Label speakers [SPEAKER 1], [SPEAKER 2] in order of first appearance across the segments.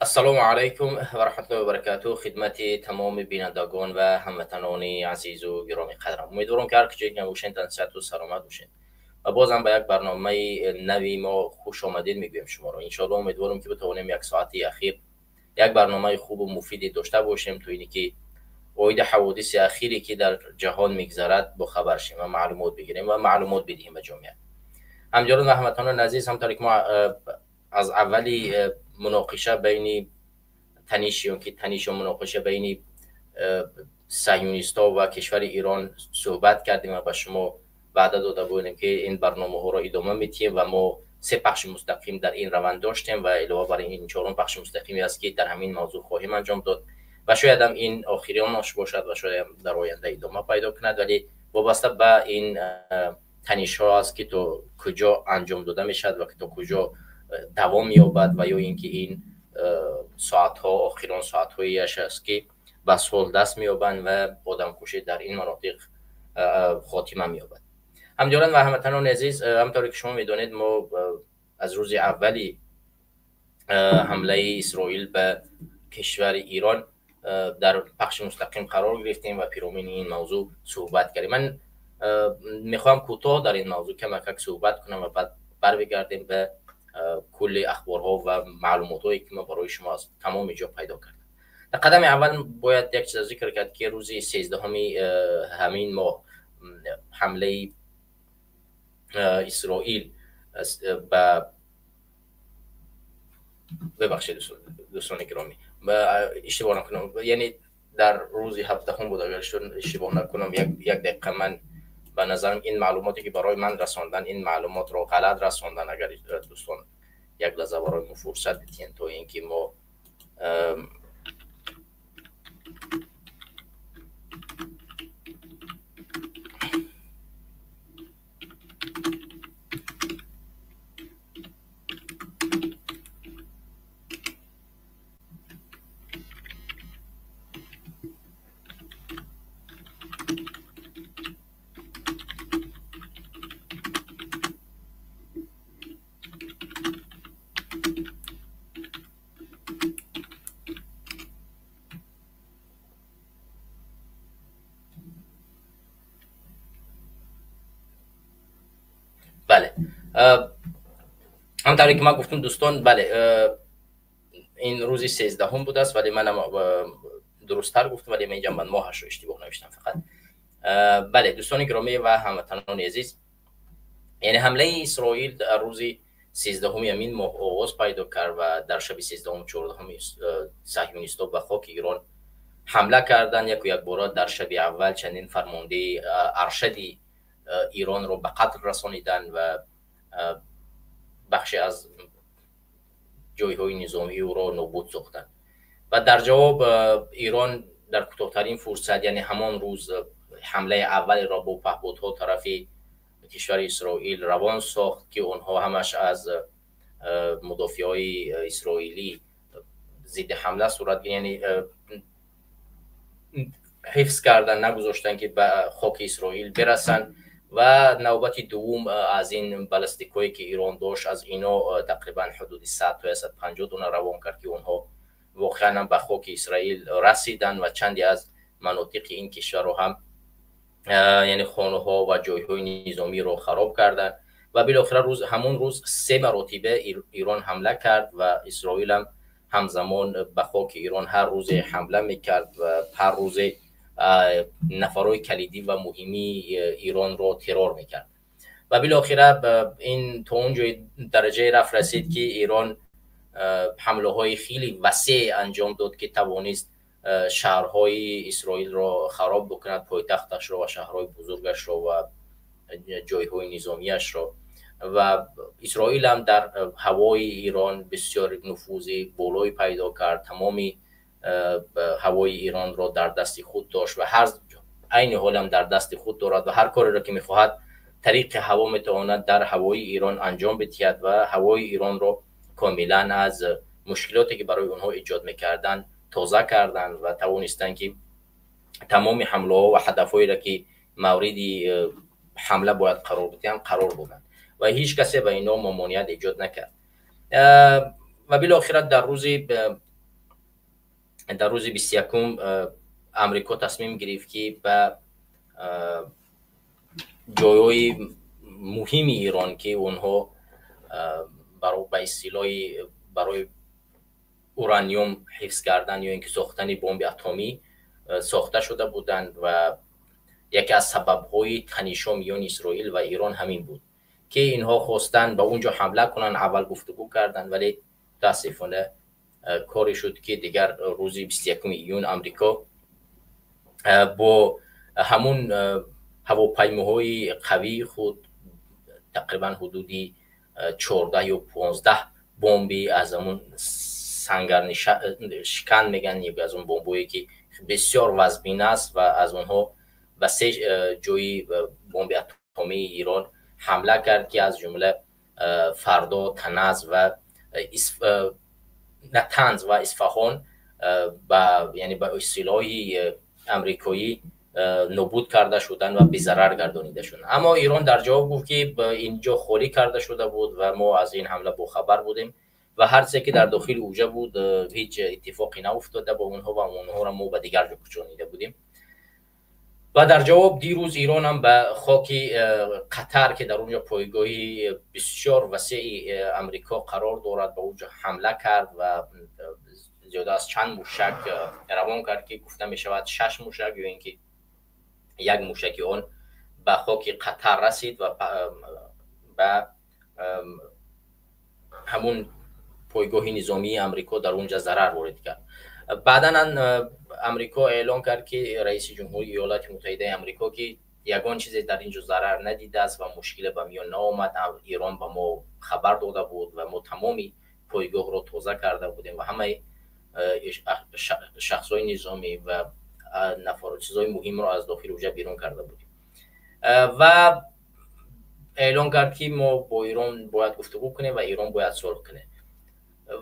[SPEAKER 1] Ассалому алайкум ва раҳматуллоҳи ва баракатуҳ. Хидмати тамоми бинандагон ва ҳамватанони азизу гиромӣ қадрам. Умедворам, ки ҳар куҷое ки бошед, тансиҳату саломат бошед. Ва бозам ба як барномаи нави мо хуш омадед мегӯем шуморо. Иншоалло умедворам, ки битавонем як соати ахир як барномаи хубу муфиде дошта бошем, то ине ки оиди ҳаводиси ахире, ки дар ҷаҳон мегзарад, бохабар шем ва маълумот бигирем ва маълумот бидиҳем ба ҷомеа. Ҳамдиёрон ва ҳамватанони азиз, ҳамтаре ки мо аз аввали муноқиша байни таниш ё ки таниш ё муноқиша байни саҳюнистҳо ва кишвари Ирон суҳбат кардем ва ба шумо ваъда дода будем, ки ин барномаҳоро идома медиҳем, ва мо се пахши мустақим дар ин раванд доштем ва илова бар ин чорум пахши мустақиме аст, ки дар ҳамин мавзӯъ хоҳем анҷом дод, ва шоядам ин охирионаш бошад ва шояд дар оянда идома пайдо кунад, вале вобаста ба ин танишҳо аст, ки то куҷо анҷом дода мешавад ва то куҷо давом меёбад, ва ё ин ки ин соатҳо охирон соатҳояш аст, ки ба сулҳ даст меёбанд ва одамкушӣ дар ин манотиқ хотима меёбад. Ҳамдиёрон ва ҳамватанони азиз, ҳамтавре ки шумо медонед, мо аз рӯзи аввали ҳамлаи Исроил ба кишвари Ирон дар пахши мустақим қарор гирифтем ва пиромуни ин мавзӯъ суҳбат кардем. Ман мехоҳам кӯтоҳ дар ин мавзӯъ камакак суҳбат кунам ва баъд бармегардем ба кулли ахборҳо ва маълумотҳое, ки мо барои шумо аз тамоми ҷо пайдо кардем. Дар қадами аввал бояд як чиз зикр кард, ки рӯзи 13-уми ҳамин моҳ ҳамлаи Исроил ба, бибахшед, дӯстони гиромӣ, иштибоҳ накунам, яъне дар рӯзи 17-ум буд, агар иштибоҳ накунам. Як дақиқа, ман ба назарам ин маълумоте, ки барои ман расондан, ин маълумотро ғалат расондан. Агар дӯстон як лаҳза барои мо фурсат бидиҳанд, то ин ки мо бале, ҳамтавре ки ман гуфтам, дӯстон, бале, ин рӯзи 13-ум будааст, вале манам дурусттар гуфтам, вале ман инҷа ман моҳашро иштибоҳ навиштам фақат. Бале, дӯстони гиромӣ ва ҳамватанони азиз, яъне ҳамлаи Исроил дар рӯзи 13-уми ҳамин моҳ оғоз пайдо кард ва дар шаби 13-ум, 14-уми саҳюнистҳо ба хоки Ирон ҳамла карданд. Яку якбора дар шаби аввал чандин фармондеҳи аршади Иронро ба қатл расониданд ва бахше аз ҷойҳои низомии ӯро нобуд сохтанд. Ва дар ҷавоб Ирон дар кӯтоҳтарин фурсат, яъне ҳамон рӯз, ҳамлаи аввалеро бо паҳбодҳо тарафи кишвари Исроил равон сохт, ки онҳо ҳамаш аз мудофиаҳои исроилӣ зидди ҳамла сурат, яъне ҳифз кардан, нагузоштанд, ки ба хоки Исроил бирасанд. Ва навбати дуввум аз ин баллистикҳое, ки Ирон дошт, аз ино тақрибан ҳудуди 100 то 150 дона равон кард, ки онҳо воқеан ба хоки Исроил расиданд ва чанде аз манотиқи ин кишварро ҳам, яъне хонаҳо ва ҷойҳои низомиро хароб карданд. Ва билохира рӯз ҳамон рӯз се маротиба Ирон ҳамла кард ва Исроил ҳам ҳамзамон ба хоки Ирон ҳар рӯзе ҳамла мекард ва ҳар рӯзе нафарҳои калидӣ ва муҳимии Иронро террор мекард. Ва билохира ин то он ҷои дараҷае рафт расид, ки Ирон ҳамлаҳои хеле васеъ анҷом дод, ки тавонист шаҳрҳои Исроилро хароб бикунад, пойтахташро ва шаҳрҳои бузургашро ва ҷойҳои низомиашро. Ва Исроил ҳам дар ҳавои Ирон бисёр нуфузи болое пайдо кард, тамоми ҳавои Иронро дар дасти худ дошт ва ҳар айни ҳол ҳам дар дасти худ дорад ва ҳар кореро, ки мехоҳад, тариқи ҳаво метавонад дар ҳавои Ирон анҷом бидиҳад ва ҳавои Иронро комилан аз мушкилоте, ки барои онҳо эҷод мекарданд, тоза карданд ва тавонистанд, ки тамоми ҳамлаҳо ва ҳадафҳоеро, ки мавриди ҳамла бояд қарор бидиҳанд, қарор доданд ва ҳеҷ касе ба ино мамоният эҷод накард. Ва билохира дар рӯзи Дар рӯзи 21 Амрико тасмим гирифт, ки ба ҷойҳои муҳими Ирон, ки онҳо ба истилоҳи барои ураниум ҳифз кардан ё ин ки сохтани бомби атомӣ сохта шуда буданд, ва яке аз сабабҳои танишҳо миёни Исроил ва Ирон ҳамин буд, ки инҳо хостанд ба он ҷо ҳамла кунанд. Аввал гуфтугӯ карданд, вале мутаассифона коре шуд, ки дигар рӯзи 21 июн Амрико бо ҳамун ҳавопаймоҳои қавии худ тақрибан ҳудуди 14 ё 15 бомби аз ҳамун сангаршикан мегӯянд, ё аз он бомбҳое ки бисёр вазмин аст, ва аз онҳо ба се ҷои бомби атомии Ирон ҳамла кард, ки аз ҷумла Фардо, Таназ ва Натанз ва Исфаҳон ба, яъне ба истилоҳи амрикоӣ, нобуд карда шуданд ва безарар гардонида шуданд. Аммо Ирон дар ҷавоб гуфт, ки инҷо холӣ карда шуда буд ва мо аз ин ҳамла бохабар будем ва ҳар чизе ки дар дохили уҷа буд, ҳеҷ иттифоқе науфтода бо онҳо ва онҳоро мо ба дигар ҷо кӯчонида будем. Ва дар ҷавоб дирӯз Ирон ҳам ба хоки Қатар, ки дар онҷо пойгоҳи бисёр васеи Амрико қарор дорад, ба онҷо ҳамла кард ва зиёда аз чанд мушак равон кард, ки гуфта мешавад 6 мушак ё ин ки як мушаки он ба хоки Қатар расид ва ба ҳамун пойгоҳи низомии Амрико дар онҷа зарар ворид кард. Баъдан Амрико эълон кард, ки раиси ҷумҳури Иёлоти Муттаҳидаи Амрико, ки ягон чизе дар ин ҷо зарар надидааст ва мушкиле ба миён наомад. Ирон ба мо хабар дода буд ва мо тамоми пойгоҳро тоза карда будем ва ҳамаи шахсҳои низомӣ ва чизҳои муҳимро аз дохили уҷа берун карда будем. Ва эълон кард, ки мо бо Ирон бояд гуфтугӯ кунем ва Ирон бояд сулҳ кунем.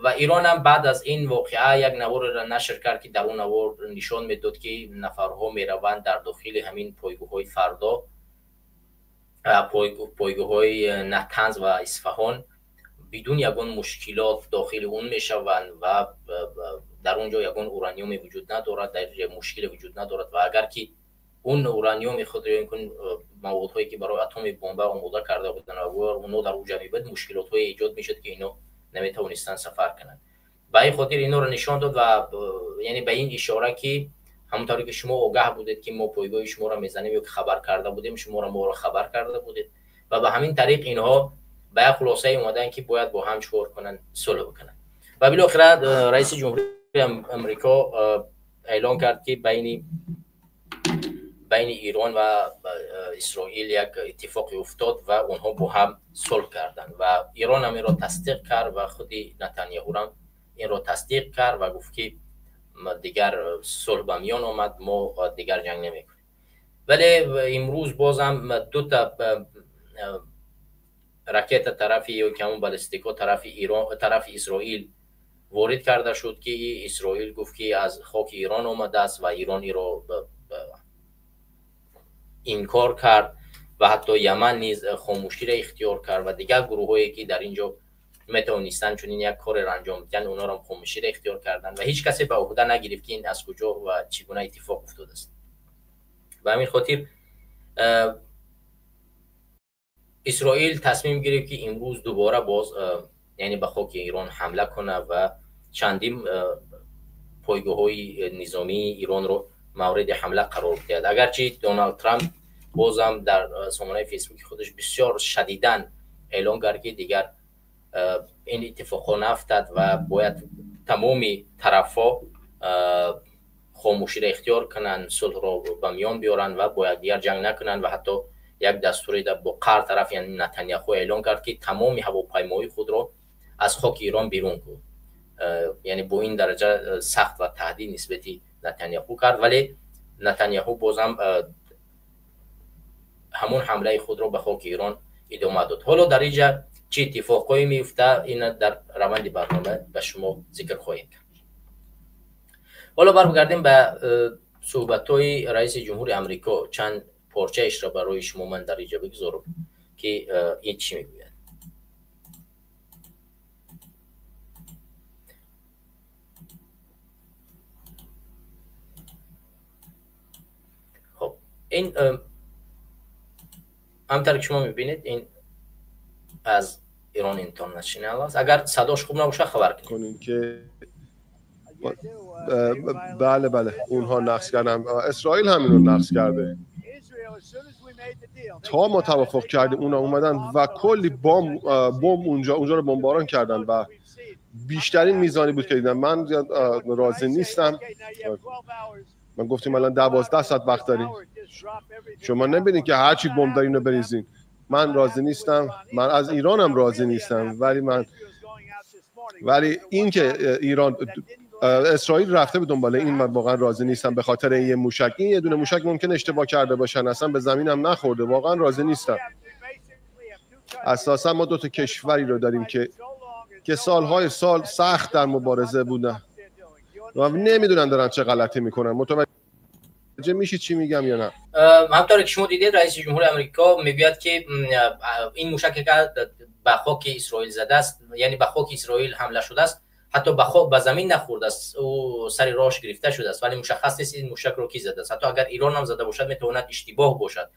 [SPEAKER 1] Ва Ирон ҳам баъд аз ин воқеа як наворро нашр кард, ки дар он навор нишон медод, ки нафарҳо мераванд дар дохили ҳамин пойгоҳҳои Фардо, пойгоҳҳои Натанз ва Исфаҳон бидуни ягон мушкилот дохили он мешаванд ва дар он ҷо ягон ураниуме вуҷуд надорад, дар ҷо мушкиле вуҷуд надорад. Ва агар ки он ураниуми худ ё ин маводҳое ки барои атоми бомба омода карда буданд ва онҳо дар он ҷо мебуд, мушкилотҳое эҷод мешуд, ки ино наметавонистанд сафар кунанд. Ба ин хотир инҳоро нишон дод ва яъне ба ин ишора, ки ҳамонтавре ки шумо огаҳ будед, ки мо пойгоҳи шуморо мезанем ё ки хабар карда будем, шуморо моро хабар карда будед. Ва ба ҳамин тариқ инҳо ба як хулосае омаданд, ки бояд бо ҳам чикор кунанд? Сулҳ бикунанд. Ва билохира раиси ҷумҳурии Амрико эълон кард, ки байни Ирон ва Исроил як иттифоқе уфтод ва онҳо бо ҳам сулҳ карданд ва Ирон ҳам инро тасдиқ кард ва худи Нетаняҳу ҳам инро тасдиқ кард ва гуфт, ки дигар сулҳ ба миён омад, мо дигар ҷанг намекунем. Вале имрӯз бозам ду та ракета тарафи ё ки ҳамун баллистикҳо тарафи Ирон, тарафи Исроил ворид карда шуд, ки Исроил гуфт, ки аз хоки Ирон омадааст ва Ирон инро инкор кард ва ҳатто Яман низ хомӯширо ихтиёр кард ва дигар гурӯҳҳое ки дар ин ҷо метавонистанд чунин як кореро анҷом диҳанд, онҳоро хомӯширо ихтиёр карданд ва ҳеҷ касе ба уҳда нагирифт, ки ин аз куҷо ва чӣ гуна иттифоқ уфтодааст. Ба ҳамин хотир Исроил тасмим гирифт, ки имрӯз дубора боз, яъне ба хоки Ирон ҳамла кунад ва чандин пойгоҳҳои низомии Иронро мавриди ҳамла қарор диҳад. Агарчи Доналд Трамп бозам дар сомонаи Фейсбуки худаш бисёр шадидан эълон кард, ки дигар ин иттифоқҳо нафтад ва бояд тамоми тарафҳо хомӯширо ихтиёр кунанд, сулҳро ба миён биёранд ва бо якдигар ҷанг накунанд. Ва ҳатто як дастуре бо қаҳр тараф, яъне Нетаняҳу, эълон кард, ки тамоми ҳавопаймоҳои худро аз хоки Ирон берун кун. Яъне бо ин дараҷа сахт ва таҳдид нисбати Нетаняҳу кард, вале Нетаняҳу бозам ҳамун ҳамлаи худро ба хоки Ирон идома дод. Ҳоло дар инҷа чӣ иттифоқҳое меуфта, ина дар раванди барнома ба шумо зикр хоҳем кард. Ҳоло бармегардем ба суҳбатҳои раиси ҷумҳури Амрико. Чанд порчаишро барои шумо ман дар инҷа бигзорам, ки ин чӣ мегӯяд. این همطور که شما میبینید این از ایران اینترنشنال است. اگر صداش خوب نباشه خبر
[SPEAKER 2] کنید که بله بله اونها نقض کردن. اسرائیل هم اینو نقض کرده. تا ما توافق کردیم اونا اومدن و کلی بمب اونجا رو بمباران کردن و بیشترین میزانی بود که دیدم. من راضی نیستم. من گفتیم الان 12 ساعت وقت داریم، شما نبینید که هرچی بمب دارین رو بریزین. من راضی نیستم، من از ایرانم راضی نیستم، ولی این که ایران اسرائیل رفته به دنبال این، من واقعا راضی نیستم. به خاطر این یه موشک، این یه دونه موشک ممکن اشتباه کرده باشن، اصلا به زمینم نخورده. واقعا راضی نیستم. اساسا ما دو تا کشوری رو داریم که سالهای سال سخت در مبارزه بودن و نمیدونن دارن چه غلطی میکنن. متوجه میشی چی میگم یا نه؟
[SPEAKER 1] همطور که شما دیدید رئیس جمهور امریکا میگوید که این موشک که به خاک اسرائیل زده است، یعنی به خاک اسرائیل حمله شده است، حتی به خاک به زمین نخورده است، او سر راهش گرفته شده است، ولی مشخص نیست این موشک رو کی زده است. حتی اگر ایران هم زده باشد میتواند اشتباه باشد.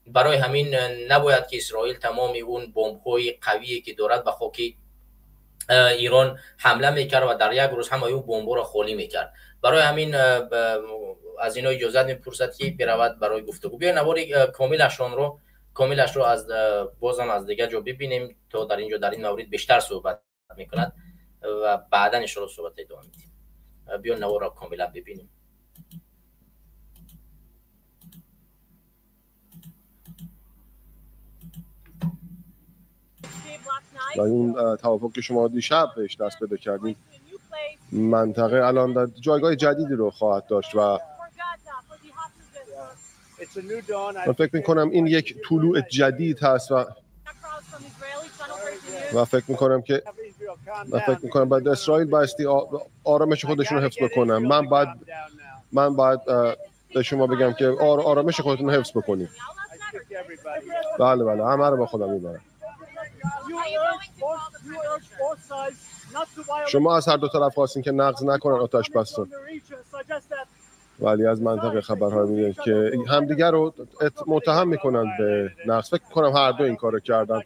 [SPEAKER 1] برای همین نباید که اسرائیل تمام اون بمب‌های قوی که دارد به خاک ایران حمله میکرد و در یک روز همه اون بمب را خالی میکرد. برای همین از اینا اجازه میپرسد که برود برای گفتگو. بیا نوار کاملش رو از بازم از دیگه جا ببینیم تا در اینجا در این مورد بیشتر صحبت میکند و بعدا ان شاء الله صحبت ادامه میدیم. بیا نوار را کاملا ببینیم.
[SPEAKER 2] و اون توافق که شما دیشب بهش دست پیدا کردید، منطقه الان در جایگاه جدیدی رو خواهد داشت و من فکر میکنم این یک طلوع جدید هست و فکر میکنم که باید اسرائیل بایستی آرامش خودشون رو حفظ بکنن. من باید به شما بگم که آرامش خودتون رو حفظ بکنید. بله بله، همه رو با خودم میبرم. شما از هر دو طرف خواستین که نقض نکنن آتش بس رو، ولی از منطقه خبرها میگه که همدیگر رو متهم میکنن به نقض. فکر کنم هر دو این کارو کردن.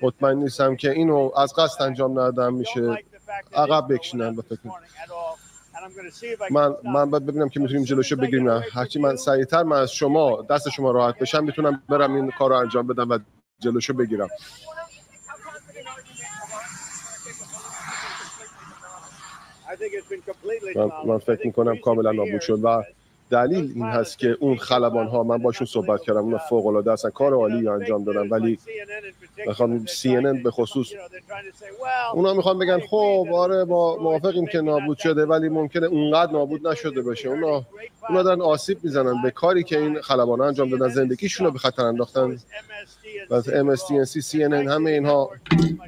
[SPEAKER 2] مطمئن نیستم که اینو از قصد انجام ندادن، میشه عقب بکشینن. به فکر من باید ببینم که میتونیم جلوشو بگیریم. نه، هرچی من سریعتر من از شما دست شما راحت بشم میتونم برم این کارو انجام بدم و جلوشو بگیرم. من فکر میکنم کاملا نابود شد و دلیل این هست که اون خلبان ها، من باشون صحبت کردم، اونا فوق العاده هستن، کار عالی انجام دادن، ولی میخوام CNN به خصوص اونا میخوان بگن خب آره با موافقیم که نابود شده، ولی ممکنه اونقدر نابود نشده باشه. اونا دارن آسیب میزنن به کاری که این خلبان ها انجام دادن، زندگیشون رو به خطر انداختن. و MSDNC، CNN، همه اینها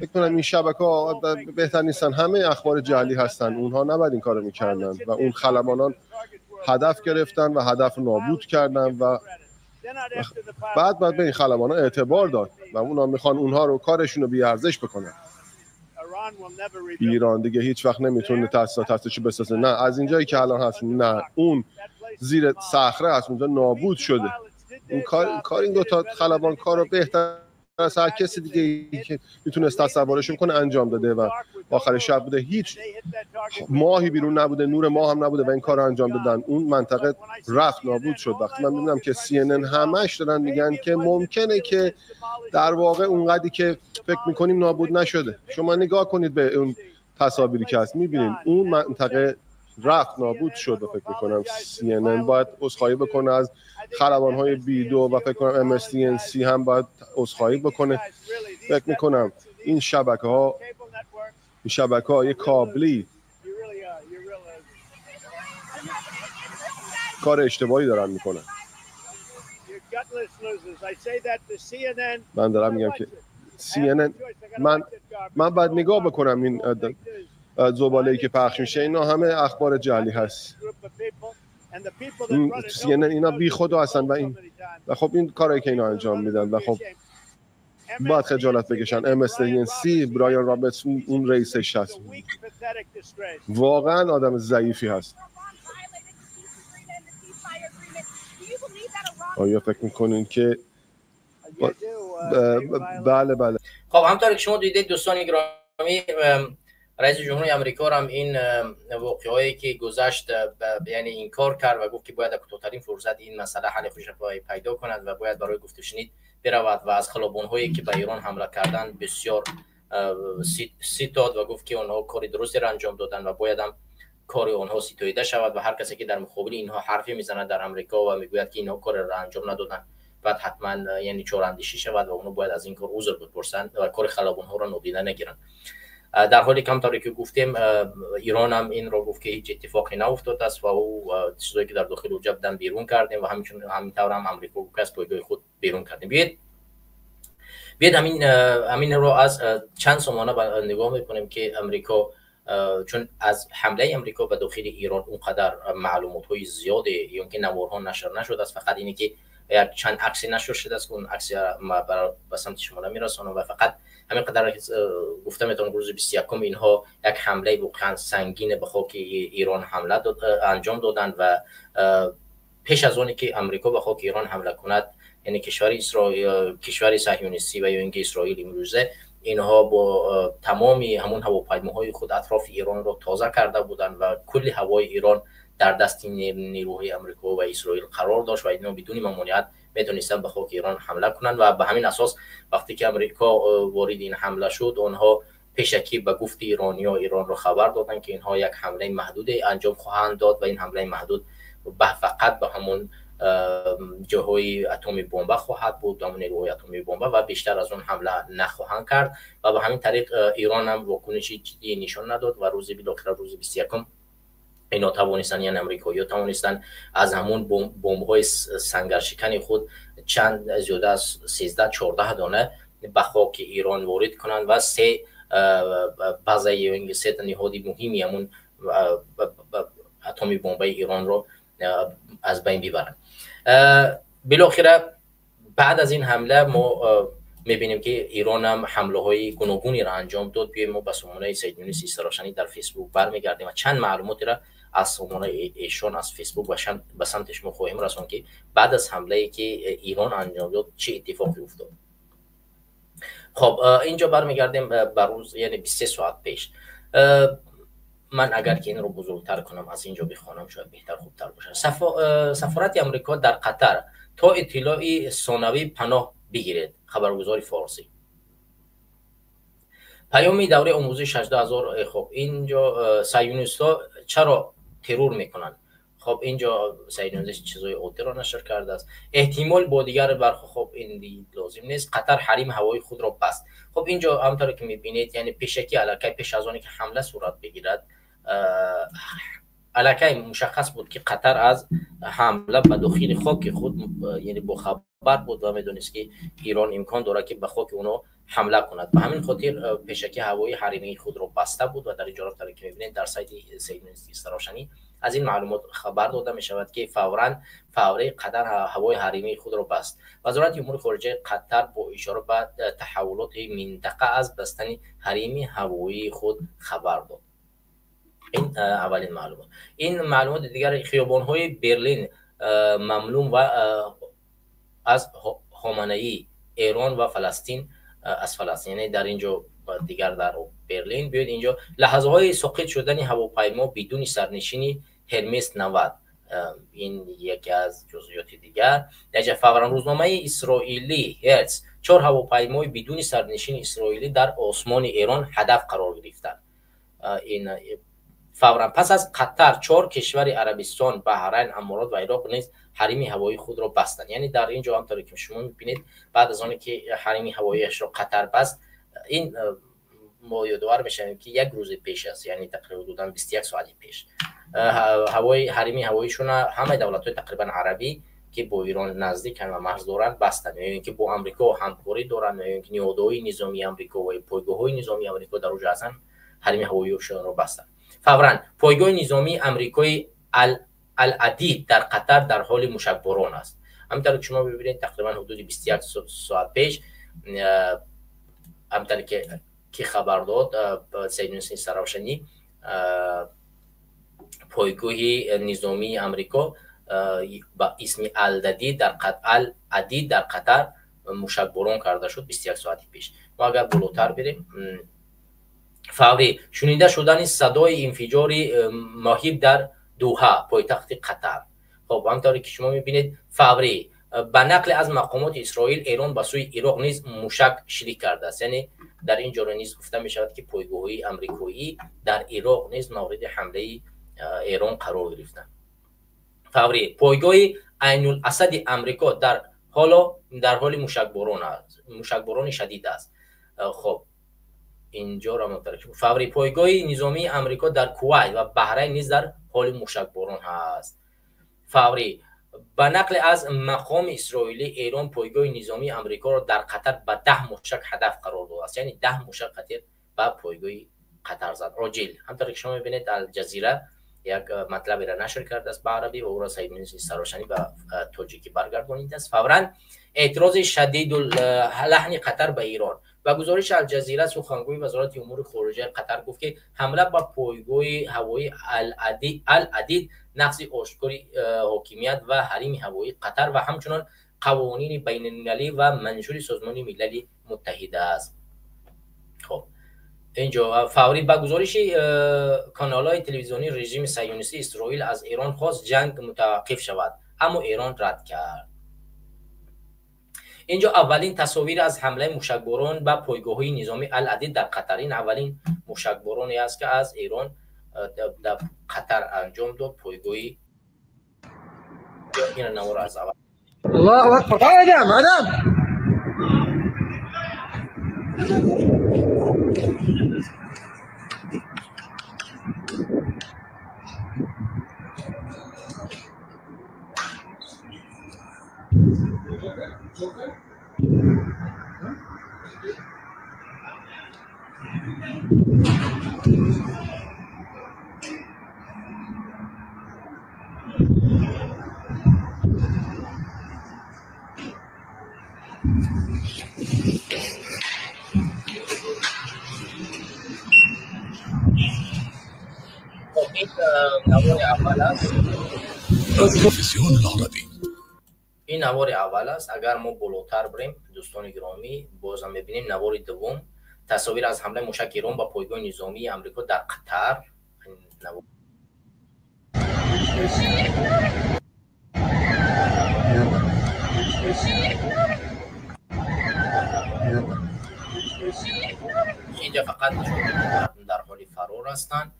[SPEAKER 2] فکر کنم این شبکه‌ها بهتر نیستن، همه اخبار جعلی هستن. اونها نباید این کارو میکردن و اون خلبانان هدف گرفتن و هدف نابود کردن و بعد به این خلبان‌ها اعتبار داد و اونا میخوان اونها رو کارشون رو بی ارزش بکنن. ایران دیگه هیچ وقت نمیتونه تاسیساتش بسازه، نه از اینجایی که الان هست، نه اون زیر صخره هست، اونجا نابود شده. این کار این دو تا خلبان کار رو بهتر از هر کسی دیگه که میتونست تصورش کنه انجام داده و آخر شب بوده، هیچ ماهی بیرون نبوده، نور ماه هم نبوده و این کار رو انجام دادن. اون منطقه رفت نابود شد. وقتی من میبینم که CNN همش دارن میگن که ممکنه که در واقع اونقدری که فکر میکنیم نابود نشده، شما نگاه کنید به اون تصاویری که هست میبینید اون منطقه رفت نابود شد و فکر میکنم CNN باید عذرخواهی بکنه از خلبان‌های B2 و فکر کنم MSDNC هم باید عذرخواهی بکنه. فکر میکنم این شبکه‌های کابلی کار اشتباهی دارن میکنن. من دارم میگم که CNN، من باید نگاه بکنم این زباله‌ای که پخش میشه، اینا همه اخبار جعلی هست. CNN اینا بی خدا هستن و این و خب این کارایی که اینا انجام میدن و خب باید خجالت بکشن. MSDNC، برایان رابرتس اون رئیسش هست، واقعا آدم ضعیفی هست. آیا فکر میکنین که بله بله.
[SPEAKER 1] خب، همطور که شما دیدید دوستان گرامی، رئیس جمهوری امریکا هم این واقعه‌ای که گذشت یعنی انکار کرد و گفت که باید کوتاه‌ترین فرصت این مسئله حل خودش پیدا کند و باید برای گفت و شنید برود و از خلبان‌هایی که به ایران حمله کردند بسیار ستاد و گفت که آنها کاری درستی را انجام دادن و باید هم کار آنها ستاییده شود و هر کسی که در مقابل اینها حرفی میزند در امریکا و میگوید که اینها کار را انجام ندادن، باید حتما یعنی چاراندیشی شود و اونها باید از این کار عذر بپرسند و کار خلبان‌ها را نادیده نگیرند. در حالی که همطوری که گفتیم، ایران هم این را گفت که هیچ اتفاقی نیفتاده است و او چیزایی که در داخل اوجا بودن بیرون کردیم و همینطور هم امریکا گفت از پایگاه خود بیرون کردیم. بیاید همین رو از چند سامانه نگاه میکنیم که امریکا، چون از حمله امریکا به داخل ایران اونقدر معلومات های زیاده یا که نوارها نشر نشده است، فقط اینه که یک چند عکسی نشر شده است که اون عکس ما به سمت شما میرسانم و فقط همین قدر گفته میتونم روز 21 اینها یک حمله واقعا سنگین به خاک ایران حمله انجام دادن و پیش از اونی که امریکا به خاک ایران حمله کند، یعنی کشور اسرائیل، کشور صهیونیستی و یا اینکه اسرائیل امروزه، اینها با تمامی همون هواپیماهای خود اطراف ایران را تازه کرده بودند و کل هوای ایران در دست نیروهای امریکا و اسرائیل قرار داشت و اینا بدون ممانعت میتونستن به خاک ایران حمله کنند و به همین اساس وقتی که امریکا وارد این حمله شد، آنها پیشکی به گفت ایرانیا ایران را خبر دادن که اینها یک حمله محدود انجام خواهند داد و این حمله محدود به فقط به همون جاهای اتمی بمب خواهد بود، همون نیروهای اتمی بمب و بیشتر از اون حمله نخواهند کرد و به همین طریق ایران هم واکنش جدی نشان نداد و روز بالاخره روز 21 اینا توانستن، یعنی امریکایی‌ها توانستن از همون بمب‌های سنگرشکن خود چند زیاده از 13 14 دانه به خاک ایران وارد کنند و سه بازه یا سه نهاد مهمی همون اتمی بمب ایران رو از بین ببرند. بالاخره بعد از این حمله ما میبینیم که ایران هم حمله های گوناگونی را انجام داد. بیایم ما به سامانه سید یونس استراشانی در فیسبوک برمیگردیم و چند معلوماتی را از سامانه ایشان از فیسبوک و به سمت شما خواهیم رساند که بعد از حمله ای که ایران انجام داد چه اتفاقی افتاد. خب، اینجا برمیگردیم به روز، یعنی 23 ساعت پیش. من اگر که این رو بزرگتر کنم، از اینجا بخوانم، شاید بهتر خوبتر باشه. سفارت امریکا در قطر: تا اطلاعی ثانوی پناه بگیرید. خبرگزاری فارسی. پیامی دوره آموزش 18000. خب، اینجا صهیونیست‌ها چرا ترور میکنن؟ خب، اینجا صهیونیست چیزای عادی را نشر کرده است. احتمال با دیگر برخ، خب این لازم نیست. قطر حریم هوایی خود را بست. خب، اینجا همونطور که میبینید، یعنی پیشکی الکی پیش از آنی که حمله صورت بگیرد، الکی مشخص بود که قطر از حمله به داخل خاک خود یعنی با خبر بود و میدونست که ایران امکان داره که به خاک اونو حمله کند. به همین خاطر پیشکی هوایی حریمی خود را بسته بود و در اینجا که میبینید در سایت سید استراشانی از این معلومات خبر داده می شود که فوراً فوری قطر هوای حریمی خود را بست. وزارت امور خارجه قطر با اشاره به تحولات منطقه از بستن حریم هوایی خود خبر داد. این اولین معلومات. این معلومات دیگر: خیابان‌های برلین مملو و از خامنه‌ای، ایران و فلسطین، از فلسطین، یعنی در اینجا دیگر در برلین. بیاید اینجا لحظه های ساقط شدن هواپیما بدون سرنشینی هرمس 90، این یکی از جزئیات دیگر. در فورا روزنامه اسرائیلی هرتز: چهار هواپیمای بدون سرنشین اسرائیلی در آسمان ایران هدف قرار گرفتند. این فورا پس از قطر، چهار کشور عربستان، بحرین، امارات و عراق نیز حریم هوایی خود را بستند. یعنی در اینجا هم که شما میبینید، بعد از آنکه حریم هواییش را قطر بست، این ما یادآور میشویم که یک روز پیش است، یعنی تقریبا حدودا 21 ساعت پیش هوای حریم هواییشون همه دولت های تقریبا عربی که با ایران نزدیکن و مرز دارن بستن، یعنی اینکه با امریکا همکاری دارن یا اینکه نیروهای نظامی امریکا و پایگاه نظامی امریکا در اونجا هستن، حریم هواییشون رو بستن. فورا پایگاه نظامی امریکای العدید در قطر در حال موشکباران است. همینطور که شما ببینید، تقریبا حدود 21 ساعت پیش، همینطور که خبر داد سید حسین سراوشنی، پایگاه نظامی امریکا با اسم الددی در العدی در قطر موشک باران کرده شد 21 ساعت پیش. ما اگر بالاتر بریم فوری شنیده شدن صدای انفجار ماهیب در دوحه پایتخت قطر. خب همونطوری که شما میبینید فوری به نقل از مقامات اسرائیل ایران به سوی عراق نیز موشک شلیک کرده است. یعنی در این جا نیز گفته می شود که پایگاه‌های امریکایی در عراق نیز مورد حمله ایران قرار گرفتند. فوری پایگاه عین الاسد امریکا در حال موشکباران است، موشکباران شدید است. خب اینجا را مترجم فوری پایگاه نظامی امریکا در کویت و بحرین نیز در حال موشکباران هست. فوری به نقل از مقام اسرائیلی ایران پایگاه نظامی امریکا را در قطر به 10 موشک هدف قرار داده است. یعنی 10 موشک قطر به پایگاه قطر زد. عاجل همطور که شما می‌بینید الجزیره یک مطلبی را نشر کرده است به عربی و او را سید مونس سراشنی به تاجیکی برگردانیده است. فوراً اعتراض شدید لحن قطر به ایران و گزارش الجزیره سخنگوی وزارت امور خارجه قطر گفت که حمله به پایگاه هوایی العدید نقض آشکار حاکمیت و حریم هوایی قطر و همچنان قوانین بین المللی و منشور سازمان ملل متحد است. خب اینجا فوری با گزارش کانال‌های تلویزیونی رژیم صهیونیستی اسرائیل از ایران خواست جنگ متوقف شود، اما ایران رد کرد. اینجا اولین تصاویر از حمله موشکباران به پایگاه‌های نظامی العدید در قطر. این اولین موشکبارانی است که از ایران در قطر انجام داد. پایگاه این نوار از اول.
[SPEAKER 3] الله اکبر. ادم ادم
[SPEAKER 1] این نوار اول است. اگر ما بالاتر بریم دوستان گرامی باز هم می‌بینیم نوار دوم تصاویر از حمله موشک ایران با پایگاه نظامی امریکا در قطر. اینجا فقط در حال فرار هستند.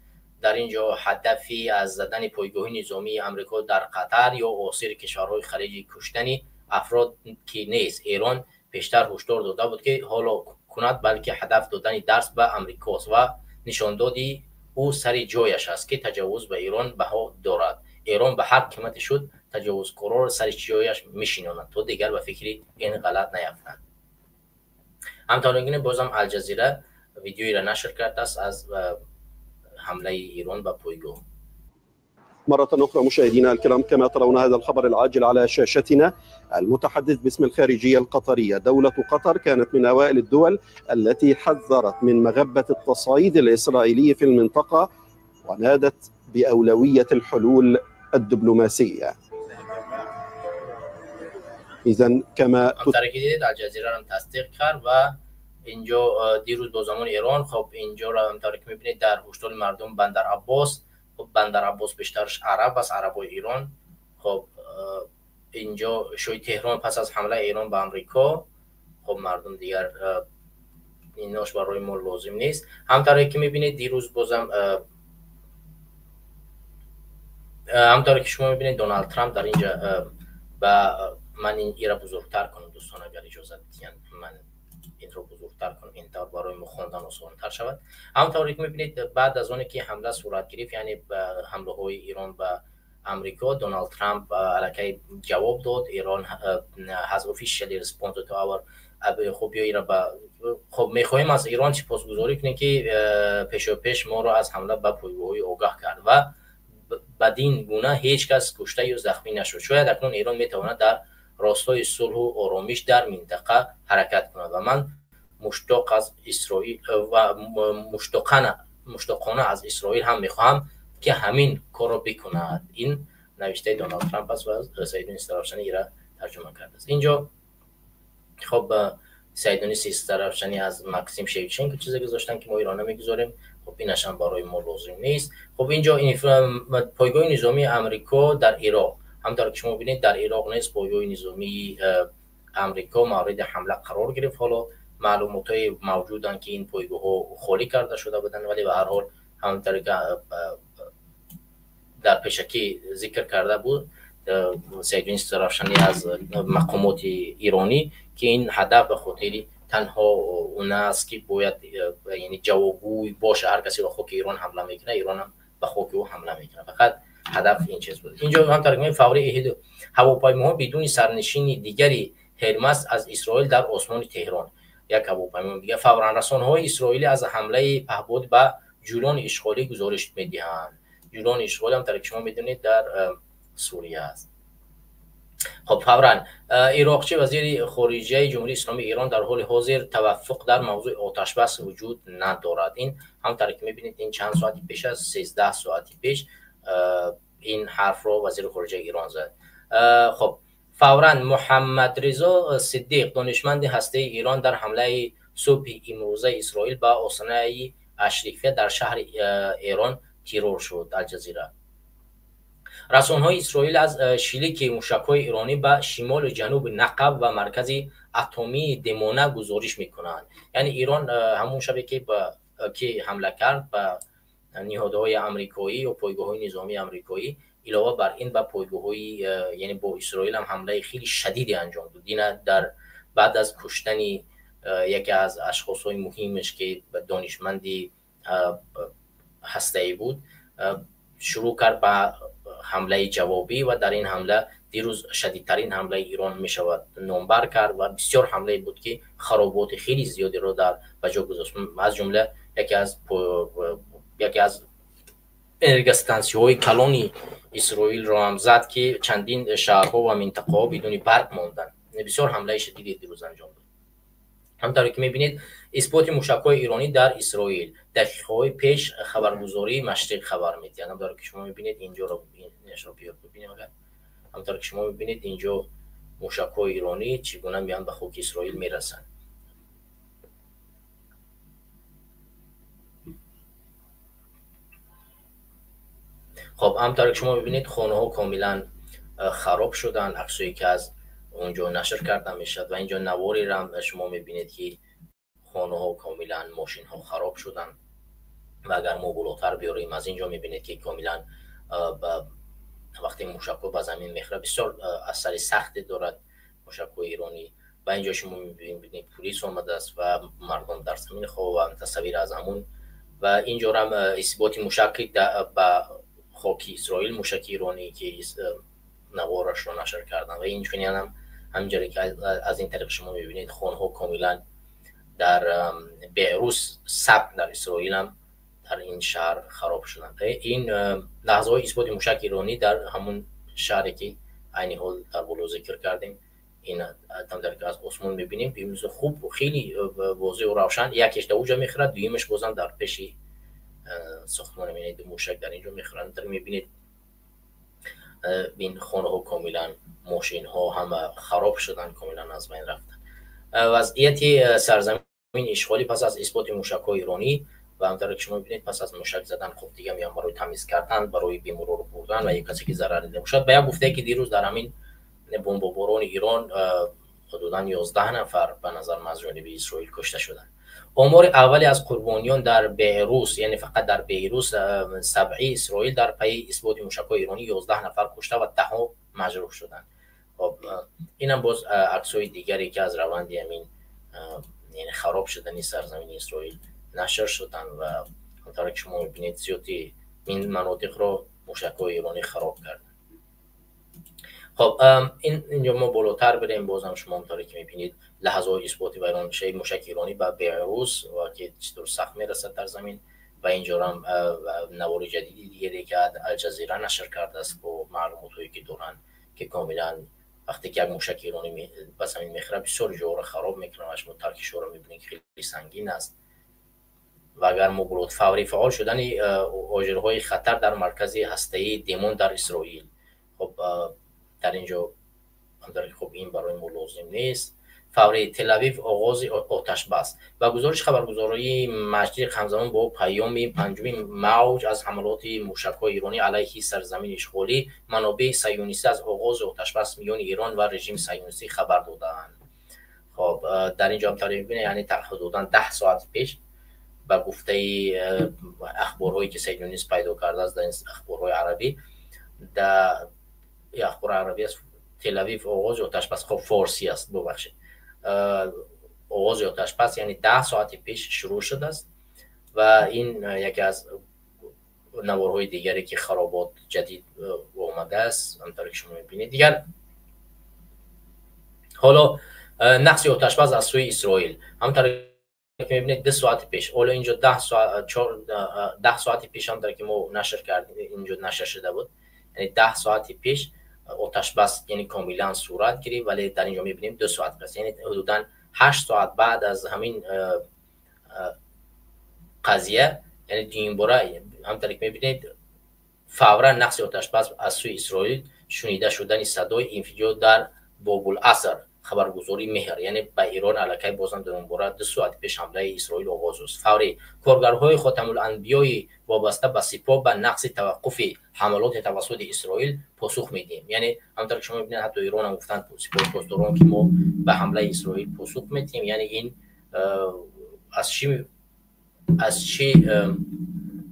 [SPEAKER 1] در اینجا هدفی از زدن پایگاه نظامی امریکا در قطر یا آسیر کشورهای خلیج کشتن افراد که نیست. ایران پیشتر هشدار داده بود که حالا کند، بلکه هدف دادن درس به امریکاست و نشان دادی او سر جایش است که تجاوز به ایران بها دارد. ایران به هر قیمت شد تجاوزکاران را سر جایش میشیناند تا دیگر به فکر این غلط نیفتند. همچنین بازم الجزیره ویدیویی را نشر کرده است از حمله ایران به پایگاه.
[SPEAKER 4] مرة أخرى مشاهدينا الكرام، كما ترون هذا الخبر العاجل على شاشتنا، المتحدث باسم الخارجية القطرية: دولة قطر كانت من أوائل الدول التي حذرت من مغبة التصعيد الإسرائيلي في المنطقة ونادت بأولوية الحلول الدبلوماسية. إذن كما
[SPEAKER 1] الجزیره تصدیق کرد و اینجا دیروز با زمان ایران، خب اینجا را همطور که می‌بینید در هشدار مردم بندر عباس، خب بندر عباس بیشترش عرب است، عربای ایران. خب اینجا شوی تهران پس از حمله ایران به امریکا، خب مردم دیگر ایناش برای ما لازم نیست. همطور که می‌بینید دیروز بازم همطور که شما می‌بینید دونالد ترامپ در اینجا با من این را بزرگتر کنم دوستان اگر اجازه بدین، من این رو بزرگتر کنم این طور برای ما خواندن آسان‌تر شود. همونطور که می‌بینید بعد از اون که حمله صورت گرفت، یعنی حمله های ایران به امریکا، دونالد ترامپ الکی جواب داد. ایران has officially responded to our خب یا خب می‌خواهیم از ایران سپاسگزاری کنیم که پیشاپیش ما رو از حمله به پایگاه‌های آگاه کرد و بدین گونه هیچ کس کشته یا زخمی نشد. شاید اکنون ایران می‌تواند در راستای صلح و آرامش در منطقه حرکت کند و من مشتاق از اسرائیل و مشتاقانه از اسرائیل هم میخواهم که همین کار را بکند. این نوشته دونالد ترامپ است و سیدونی استرافشانی ایرا ترجمه کرده است. اینجا خب سیدونی استرافشانی از ماکسیم شیوچنکو چیزی گذاشتن که ما ایران نمیگذاریم. خب اینش هم برای ما لازم نیست. خب اینجا این پایگاه نظامی امریکا در عراق، همونطور که شما ببینید در عراق نیست پایگاه نظامی امریکا مورد حمله قرار گرفت. حالا معلومات‌های موجودن که این پایگاه‌ها خالی کرده شده بودن، ولی به هر حال همونطور که در پیشکی ذکر کرده بود سیدونی استرافشانی از مقامات ایرانی که این هدف به خاطر تنها اون است که باید یعنی جوابگوی باشه، هر کسی به خاک ایران حمله میکنه ایران هم به خاک او حمله میکنه، فقط هدف این چیز بود. اینجا هم ترجمه فوری هواپیماها بدون سرنشین دیگری هرمس از اسرائیل در آسمان تهران، یک هواپیما دیگه. فوراً رسانه‌های اسرائیلی از حمله پهپاد به جولان اشغالی گزارش میدهند. جولان اشغالی هم که شما میدونید در سوریه است. خب فوراً عراقچی وزیر خارجه جمهوری اسلامی ایران در حال حاضر توافق در موضوع آتش بس وجود ندارد. این هم که میبینید این چند ساعت پیش از 13 ساعت پیش این حرف رو وزیر خارجه ایران زد. خب فوراً محمد رضا صدیق دانشمند هسته ایران در حمله صبح امروزه اسرائیل به آستانه اشرفیه در شهر ایران ترور شد. الجزیره. رسانه‌های اسرائیل از شلیک موشک‌های ایرانی به شمال و جنوب نقب و مرکز اتمی دیمونه گزارش می‌کنند. یعنی ایران همون شبی که حمله کرد به نهادهای امریکایی و پایگاه‌های نظامی امریکایی، علاوه بر این به پایگاه‌های یعنی با اسرائیل هم حمله خیلی شدیدی انجام داد. این در بعد از کشتن یکی از اشخاص‌های مهمش که دانشمندی هسته‌ای بود، شروع کرد به حمله جوابی و در این حمله دیروز شدیدترین حمله ایران می شود نامبر کرد و بسیار حمله بود که خرابات خیلی زیادی را در بجا گذاشت. از جمله یکی از انرژی کلانی اسرائیل را هم زد که چندین شهرها و منطقه‌ها بدون برق ماندند. بسیار حمله شدیدی دیروز انجام داد. همونطور که می‌بینید اثبات موشک‌های ایرانی در اسرائیل دقیقه‌های پیش خبرگزاری مشرق خبر می‌دهد. همونطور که شما می‌بینید اینجا رو اینش رو بیار ببینیم. اگر همونطور که شما می‌بینید اینجا موشک‌های ایرانی چگونه میان به خاک اسرائیل میرسند. خب همونطور که شما می‌بینید خانه‌ها کاملا خراب شدن، عکسایی که از اونجا نشر کرده میشد و اینجا نواری را شما میبینید که خانه ها کاملا ماشین ها خراب شدن و اگر ما بالاتر بیاریم از اینجا میبینید که کاملا وقتی موشک ها به زمین میخوره بسیار اثر سختی دارد موشک های ایرانی. و اینجا شما میبینید پلیس آمده است و مردم در زمین خواب و تصویر از همون. و اینجا هم اثبات موشک به خاک اسرائیل، موشک ایرانی که نوارش رو نشر کردن و این چنین هم همینجوری که از این طریق شما میبینید خانه‌ها کاملا در بیروس سب در اسرائیل هم در این شهر خراب شدند. این لحظه های اثبات موشک ایرانی در همون شهری که عین حال در بالا ذکر کردیم، این در که از آسمان میبینیم بیمز خوب و خیلی واضح و روشن، یکیش در اونجا میخورد، دویمش بازم در پیش ساختمان میبینید موشک در اینجا میخورند. در میبینید این خانه ها کاملا ماشین ها همه خراب شدن، کاملا از بین رفتن. وضعیت سرزمین اشغالی پس از اثبات موشک های ایرانی و همونطور که شما می‌بینید پس از موشک زدن خب دیگه میان برای تمیز کردن، برای بیمارا رو بردن و یک کسی که ضرر دیده باشد. به یک گفته که دیروز در همین بمباران ایران حدوداً 11 نفر به نظر من از جانب اسرائیل کشته شدند. آمار اولی از قربانیان در بیروس، یعنی فقط در بیروس سبعی اسرائیل در پی اثبات موشک‌های ایرانی 11 نفر کشته و ده ها مجروح شدند. خب اینم باز عکس‌های دیگری که از روند همین یعنی خراب شدن سرزمین اسرائیل نشر شدن و همونطور که شما می‌بینید زیادی این مناطق رو موشک‌های ایرانی خراب کردن. خب اینجا ما بالاتر بریم، بازم شما همونطوری که می‌بینید لحظه های اثبات ویران موشک ایرانی به بیروس و که چطور سخت میرسد در زمین. و اینجا هم نوار جدیدی دیگه که الجزیره نشر کرده است با معلومات هایی که دارن که کاملا وقتی که یک موشک ایرانی به زمین میخوره بسیار جا رو خراب میکنه و شما ترکش رو میبینید خیلی سنگین است. و اگر ما بلوط فوری فعال شدن آجرهای خطر در مرکز هسته‌ای دیمون در اسرائیل، خب در اینجا خب این برای ما لازم نیست. فوری تل‌آویو آغاز آتش بس و گزارش خبرگزاری مجدی همزمان با پیام پنجمین موج از حملات موشک‌های ایرانی علیه سرزمین اشغالی، منابع صهیونیستی از آغاز آتش بس میان ایران و رژیم صهیونیستی خبر دادند. خب در اینجا هم تاریخ می‌بینید، یعنی حدوداً 10 ساعت پیش به گفته اخبارهایی که صهیونیست پیدا کرده است در اخبارهای عربی، در اخبار عربی است، تل‌آویو آغاز آتش بس، خب فارسی است ببخشید، آغاز آتش بس یعنی 10 ساعت پیش شروع شده است و این یکی از نوارهای دیگری که خرابات جدید آمده است همطور که شما می‌بینید. دیگر حالا نقص آتش بس از سوی اسرائیل همطور که می‌بینید 10 ساعت پیش، حالا اینجا 10 ساعت 10 ساعت پیش هم در که ما نشر کردیم اینجا نشر شده بود، یعنی 10 ساعت پیش آتش بس یعنی کاملا صورت گرفت، ولی در اینجا می‌بینیم 2 ساعت پس، یعنی حدوداً 8 ساعت بعد از همین قضیه، یعنی دوباره همطور که می‌بینید فورا نقص آتش بس از سوی اسرائیل شنیده شدن صدای انفجار در باب العصر خبرگزاری مهر، یعنی به ایران علیه بازم دوباره 2 ساعت پیش حمله اسرائیل آغاز است. فوری کارگرهای خاتم الانبیای وابسته به سپاه به نقص توقف حملات توسط اسرائیل پاسخ میدیم، یعنی همونطور که شما میبینید حتی ایران هم گفتن سپاه پاسداران که ما به حمله اسرائیل پاسخ میدیم، یعنی این از چی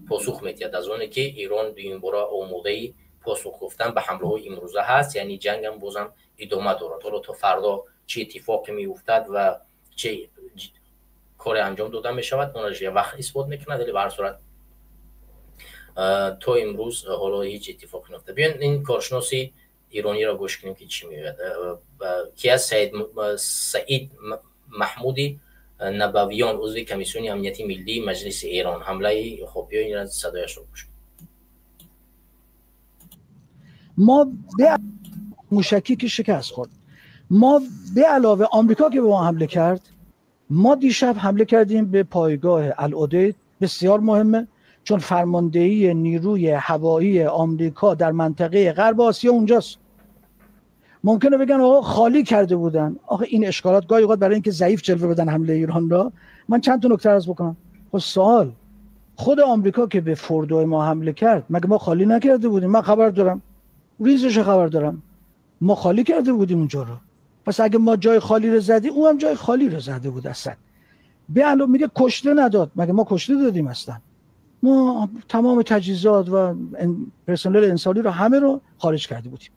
[SPEAKER 1] پاسخ میدید؟ از اونه که ایران دوباره آماده پاسخ گفتن به حمله های امروزه هست، یعنی جنگ هم بازم ادامه دارد. حالا تا فردا چه اتفاقی میافتد و چه کار انجام داده میشود اونش یه وقت اثبات میکنه، ولی به هر صورت تا امروز حالا هیچ اتفاقی نیفتاد. بیاین این کارشناسی ایرانی را گوش کنیم که چی میگوید، کی از سعید محمودی نبویان عضو کمیسیون امنیتی ملی مجلس ایران حمله. خب بیاین صدایش رو گوش کنیم.
[SPEAKER 5] ما به موشکی که شکست خورد، ما به علاوه آمریکا که به ما حمله کرد، ما دیشب حمله کردیم به پایگاه العدید، بسیار مهمه چون فرماندهی نیروی هوایی آمریکا در منطقه غرب آسیا اونجاست. ممکنه بگن آقا خالی کرده بودن. آخه این اشکالات گاهی اوقات برای اینکه ضعیف جلوه بدن حمله ایران را. من چند تا نکته عرض بکنم. خب سوال، خود آمریکا که به فوردو ما حمله کرد مگه ما خالی نکرده بودیم؟ من خبر دارم، ریزش خبر دارم، ما خالی کرده بودیم اونجا رو. پس اگه ما جای خالی رو زدیم، اون هم جای خالی رو زده بود اصلا. به علاوه میگه کشته نداد، مگه ما کشته دادیم اصلا؟ ما تمام تجهیزات و پرسنل انسانی رو همه رو خارج کرده بودیم.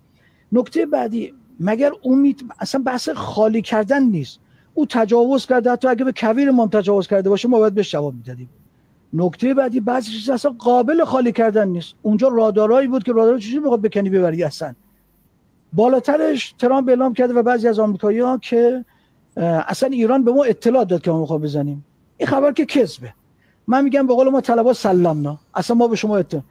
[SPEAKER 5] نکته بعدی، مگر امید اصلا بحث خالی کردن نیست، او تجاوز کرده، حتی اگه به کویر ما تجاوز کرده باشه ما باید بهش جواب میدادیم. نکته بعدی، بعضی چیزا اصلا قابل خالی کردن نیست. اونجا رادارایی بود که رادارا چجوری میخواد بکنی ببری اصلا. بالاترش ترامپ اعلام کرده و بعضی از آمریکایی‌ها که اصلا ایران به ما اطلاع داد که ما میخوام بزنیم. این خبر که کذبه. من میگم به قول ما طلبا سلامنا، اصلا ما به شما اطلاع،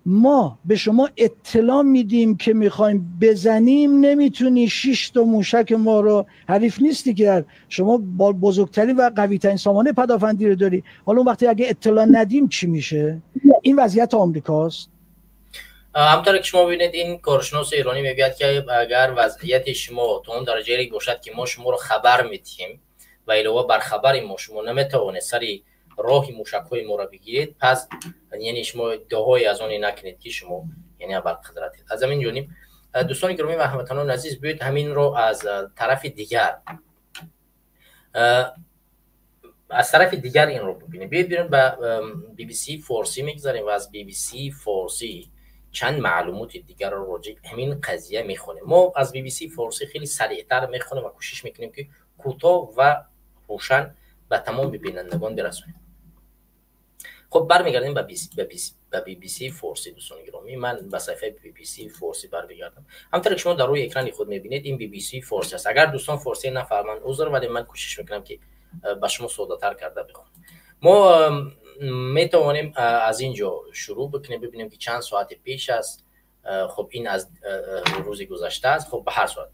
[SPEAKER 5] ما به شما اطلاع میدیم که میخوایم بزنیم، نمیتونی 6 تا موشک ما رو، حریف نیستی که شما بزرگترین و قویترین سامانه پدافندی رو داری. حالا اون وقتی اگه اطلاع ندیم چی میشه؟ این وضعیت آمریکاست.
[SPEAKER 1] همطور که شما ببینید این کارشناس ایرانی میگوید که اگر وضعیت شما تا اون درجه باشد که ما شما رو خبر میدیم و علاوه بر خبر ما شما نمیتوانید سری راه موشک‌های ما را بگیرید، پس یعنی شما ادعاهای از آن نکنید که شما یعنی ابرقدرتید. از همین جانب دوستان گرامی و هموطنان عزیز، بیاید همین رو از طرف دیگر این رو ببینیم. بیاید بریم به بی بی سی فارسی میگذاریم و از بی بی سی فارسی چند معلومات دیگر رو راجع همین قضیه میخونیم. ما از بی بی سی فارسی خیلی سریعتر میخونیم و کوشش میکنیم که کوتاه و روشن به تمام بینندگان برسونیم. خب برمیگردیم به بی بی سی فارسی. دوستان گرامی، من به صفحه بی بی سی فارسی برمیگردم. همونطور که شما در روی اکران خود میبینید این بی بی سی فارسی است. اگر دوستان فارسی نفهمند عذر، ولی من کوشش میکنم که به شما ساده‌تر کرده بخونم. ما میتوانیم از اینجا شروع بکنیم، ببینیم که چند ساعت پیش است. خب این از روز گذشته است. خب به هر صورت،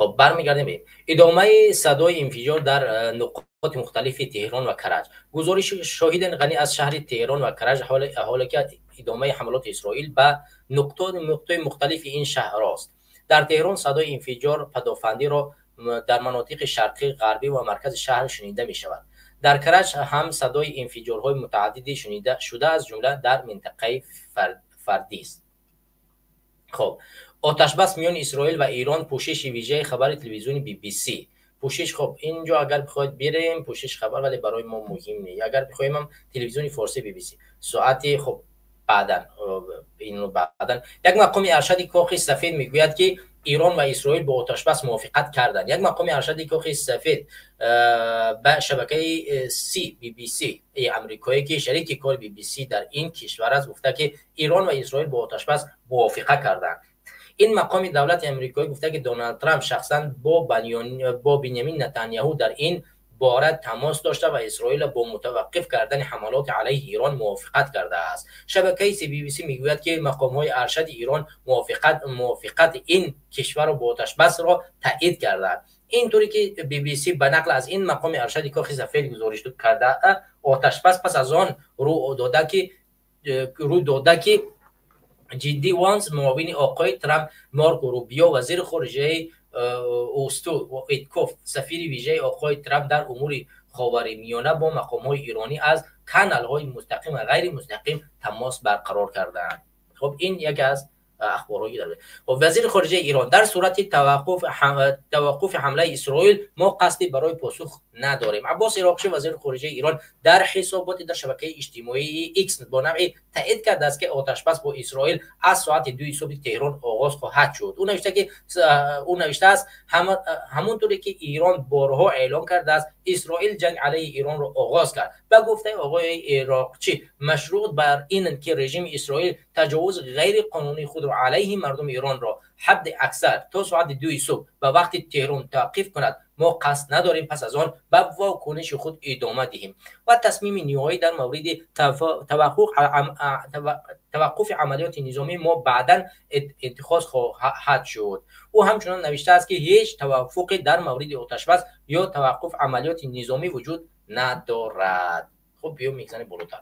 [SPEAKER 1] خب برمیگردیم. ادامه صدای انفجار در نقاط مختلف تهران و کرج. گزارش شاهد غنی از شهر تهران و کرج حال که ادامه حملات اسرائیل به نقاط مختلف این شهر است. در تهران صدای انفجار پدافندی را در مناطق شرقی، غربی و مرکز شهر شنیده می شود. در کرج هم صدای انفجارهای متعددی شنیده شده، از جمله در منطقه فردیس. خب آتش بس میان اسرائیل و ایران، پوشش ویژه خبر تلویزیون بی بی سی. پوشش، خب اینجا اگر بخواید بریم پوشش خبر، ولی برای ما مهم نیست. اگر بخوایم هم تلویزیون فارسی بی بی سی ساعتی، خب بعدن اینو بعدن. یک مقام ارشد کاخ سفید میگوید که ایران و اسرائیل با آتش بس موافقت کردند. یک مقام ارشد کاخ سفید به شبکه سی بی بی سی امریکایی که شریک کار بی بی سی در این کشور است گفته که ایران و اسرائیل با آتش بس موافقه کردند. این مقام دولت امریکایی گفته که دونالد ترامپ شخصا با بنیامین نتانیاهو در این باره تماس داشته و اسرائیل با متوقف کردن حملات علیه ایران موافقت کرده است. شبکه سی بی بی سی میگوید که مقام‌های ارشد ایران موافقت این کشور با آتش بس را تایید کردند. اینطوری که بی بی سی به نقل از این مقام ارشد کاخ سفید گزارش کرده، آتش بس پس از آن رو داده که جدی وانس معاون آقای ترامپ، مارکو روبیو وزیر خارجه اوستو و ایتکوف سفیر ویژه آقای ترامپ در امور خاورمیانه با مقام‌های ایرانی از کانال‌های مستقیم و غیر مستقیم تماس برقرار کردند. خب این یکی از اخبارهایی داره. خب وزیر خارجه ایران در صورت توقف حمله اسرائیل ما قصدی برای پاسخ نداریم. عباس عراقچی وزیر خارجه ایران در حسابات در شبکه اجتماعی ایکس با نوعی تایید کرده است که آتش بس با اسرائیل از ساعت 2 صبح تهران آغاز خواهد شد. او نوشته است همونطوری که ایران بارها اعلام کرده است اسرائیل جنگ علیه ایران را آغاز کرد. به گفته آقای عراقچی مشروط بر این که رژیم اسرائیل تجاوز غیر قانونی خود را علیه مردم ایران را حد اکثر تا ساعت 2 صبح به وقت تهران توقیف کند ما قصد نداریم پس از آن به واکنش خود ادامه دهیم و تصمیم نهایی در مورد توقف عملیات نظامی ما بعدا اتخاذ خواهد شد. او همچنان نوشته است که هیچ توافقی در مورد آتش بس یا توقف عملیات نظامی وجود ندارد. خب بیا میزنه بالاتر.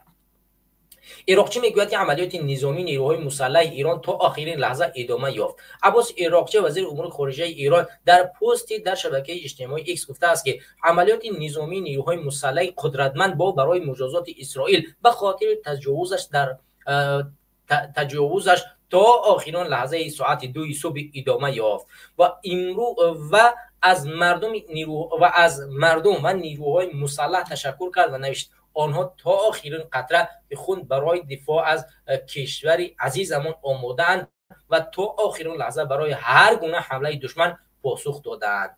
[SPEAKER 1] عراقچی میگوید که عملیات نظامی نیروهای مسلح ایران تا آخرین لحظه ادامه یافت. عباس عراقچی وزیر امور خارجه ایران در پستی در شبکه اجتماعی ایکس گفته است که عملیات نظامی نیروهای مسلح قدرتمند با برای مجازات اسرائیل به خاطر تجاوزش تا آخرین لحظه ساعت 2 صبح ادامه یافت و و از مردم و نیروهای مسلح تشکر کرد و نوشت آنها تا آخرین قطره خون برای دفاع از کشور عزیزمان آماده‌اند و تا آخرین لحظه برای هر گونه حمله دشمن پاسخ دادند.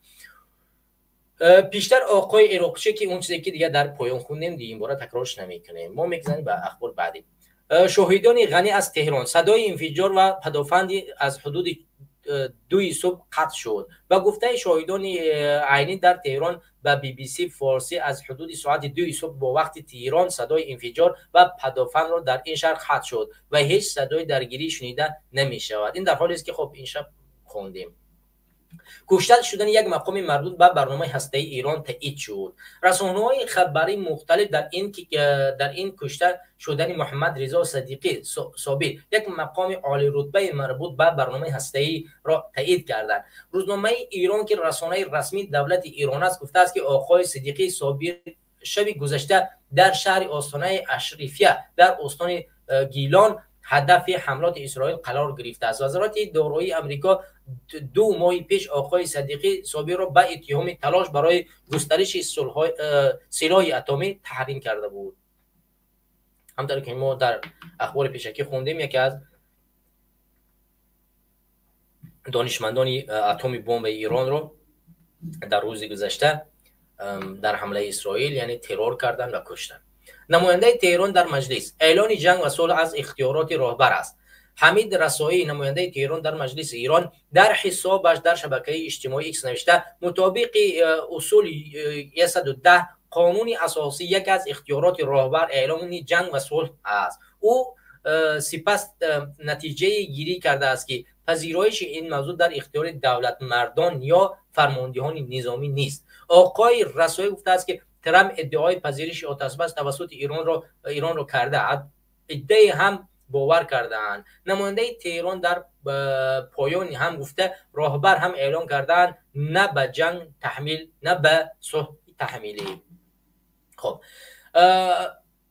[SPEAKER 1] پیشتر آقای عراقچی که اون چیزی که دیگه در پایان خوندیم دیگه این باره تکرارش نمی‌کنیم. ما می‌گذاریم به اخبار بعدی. شاهدان غنی از تهران صدای انفجار و پدافندی از حدود 2 صبح قطع شد. و گفته شاهدان عینی در تهران به بی بی سی فارسی از حدود ساعت 2 صبح با وقت تهران صدای انفجار و پدافند را در این شهر قطع شد و هیچ صدای درگیری شنیده نمی شود. این در حالی است که خب این شب خوندیم. کشته شدن یک مقام مربوط به برنامه هسته‌ای ایران تایید شد. رسانه‌های خبری مختلف در این کشته شدن محمد رضا صدیقی صابر یک مقام عالی رتبه مربوط به برنامه هسته‌ای را تایید کردند. روزنامه ایران که رسانه رسمی دولت ایران است گفته است که آقای صدیقی صابر شب گذشته در شهر آستانه اشرفیه در استان گیلان هدف حملات اسرائیل قرار گرفته است. وزارت دارایی امریکا 2 ماه پیش آقای صدیقی صابر را به اتهام تلاش برای گسترش سلاح اتمی تحریم کرده بود. همطور که ما در اخبار پیشکی خوندیم یکی از دانشمندان اتمی بمب ایران را در روز گذشته در حمله اسرائیل یعنی ترور کردن و کشتن. نماینده تهران در مجلس اعلان جنگ و صلح از اختیارات راهبر است. حمید رسایی نماینده تهران در مجلس ایران در حسابش در شبکه اجتماعی ایکس نوشته مطابق اصول 110 قانون اساسی یکی از اختیارات راهبر اعلان جنگ و صلح است. او سپس نتیجه گیری کرده است که پذیرایش این موضوع در اختیار دولت مردان یا فرماندهان نظامی نیست. آقای رسایی گفته است که ترامپ ادعای پذیرش آتش‌بس توسط ایران را کرده، عده‌ای هم باور کردند. نماینده تهران در پایان هم گفته راهبر هم اعلام کردند نه به جنگ تحمیل، نه به صلح تحمیلی. خب،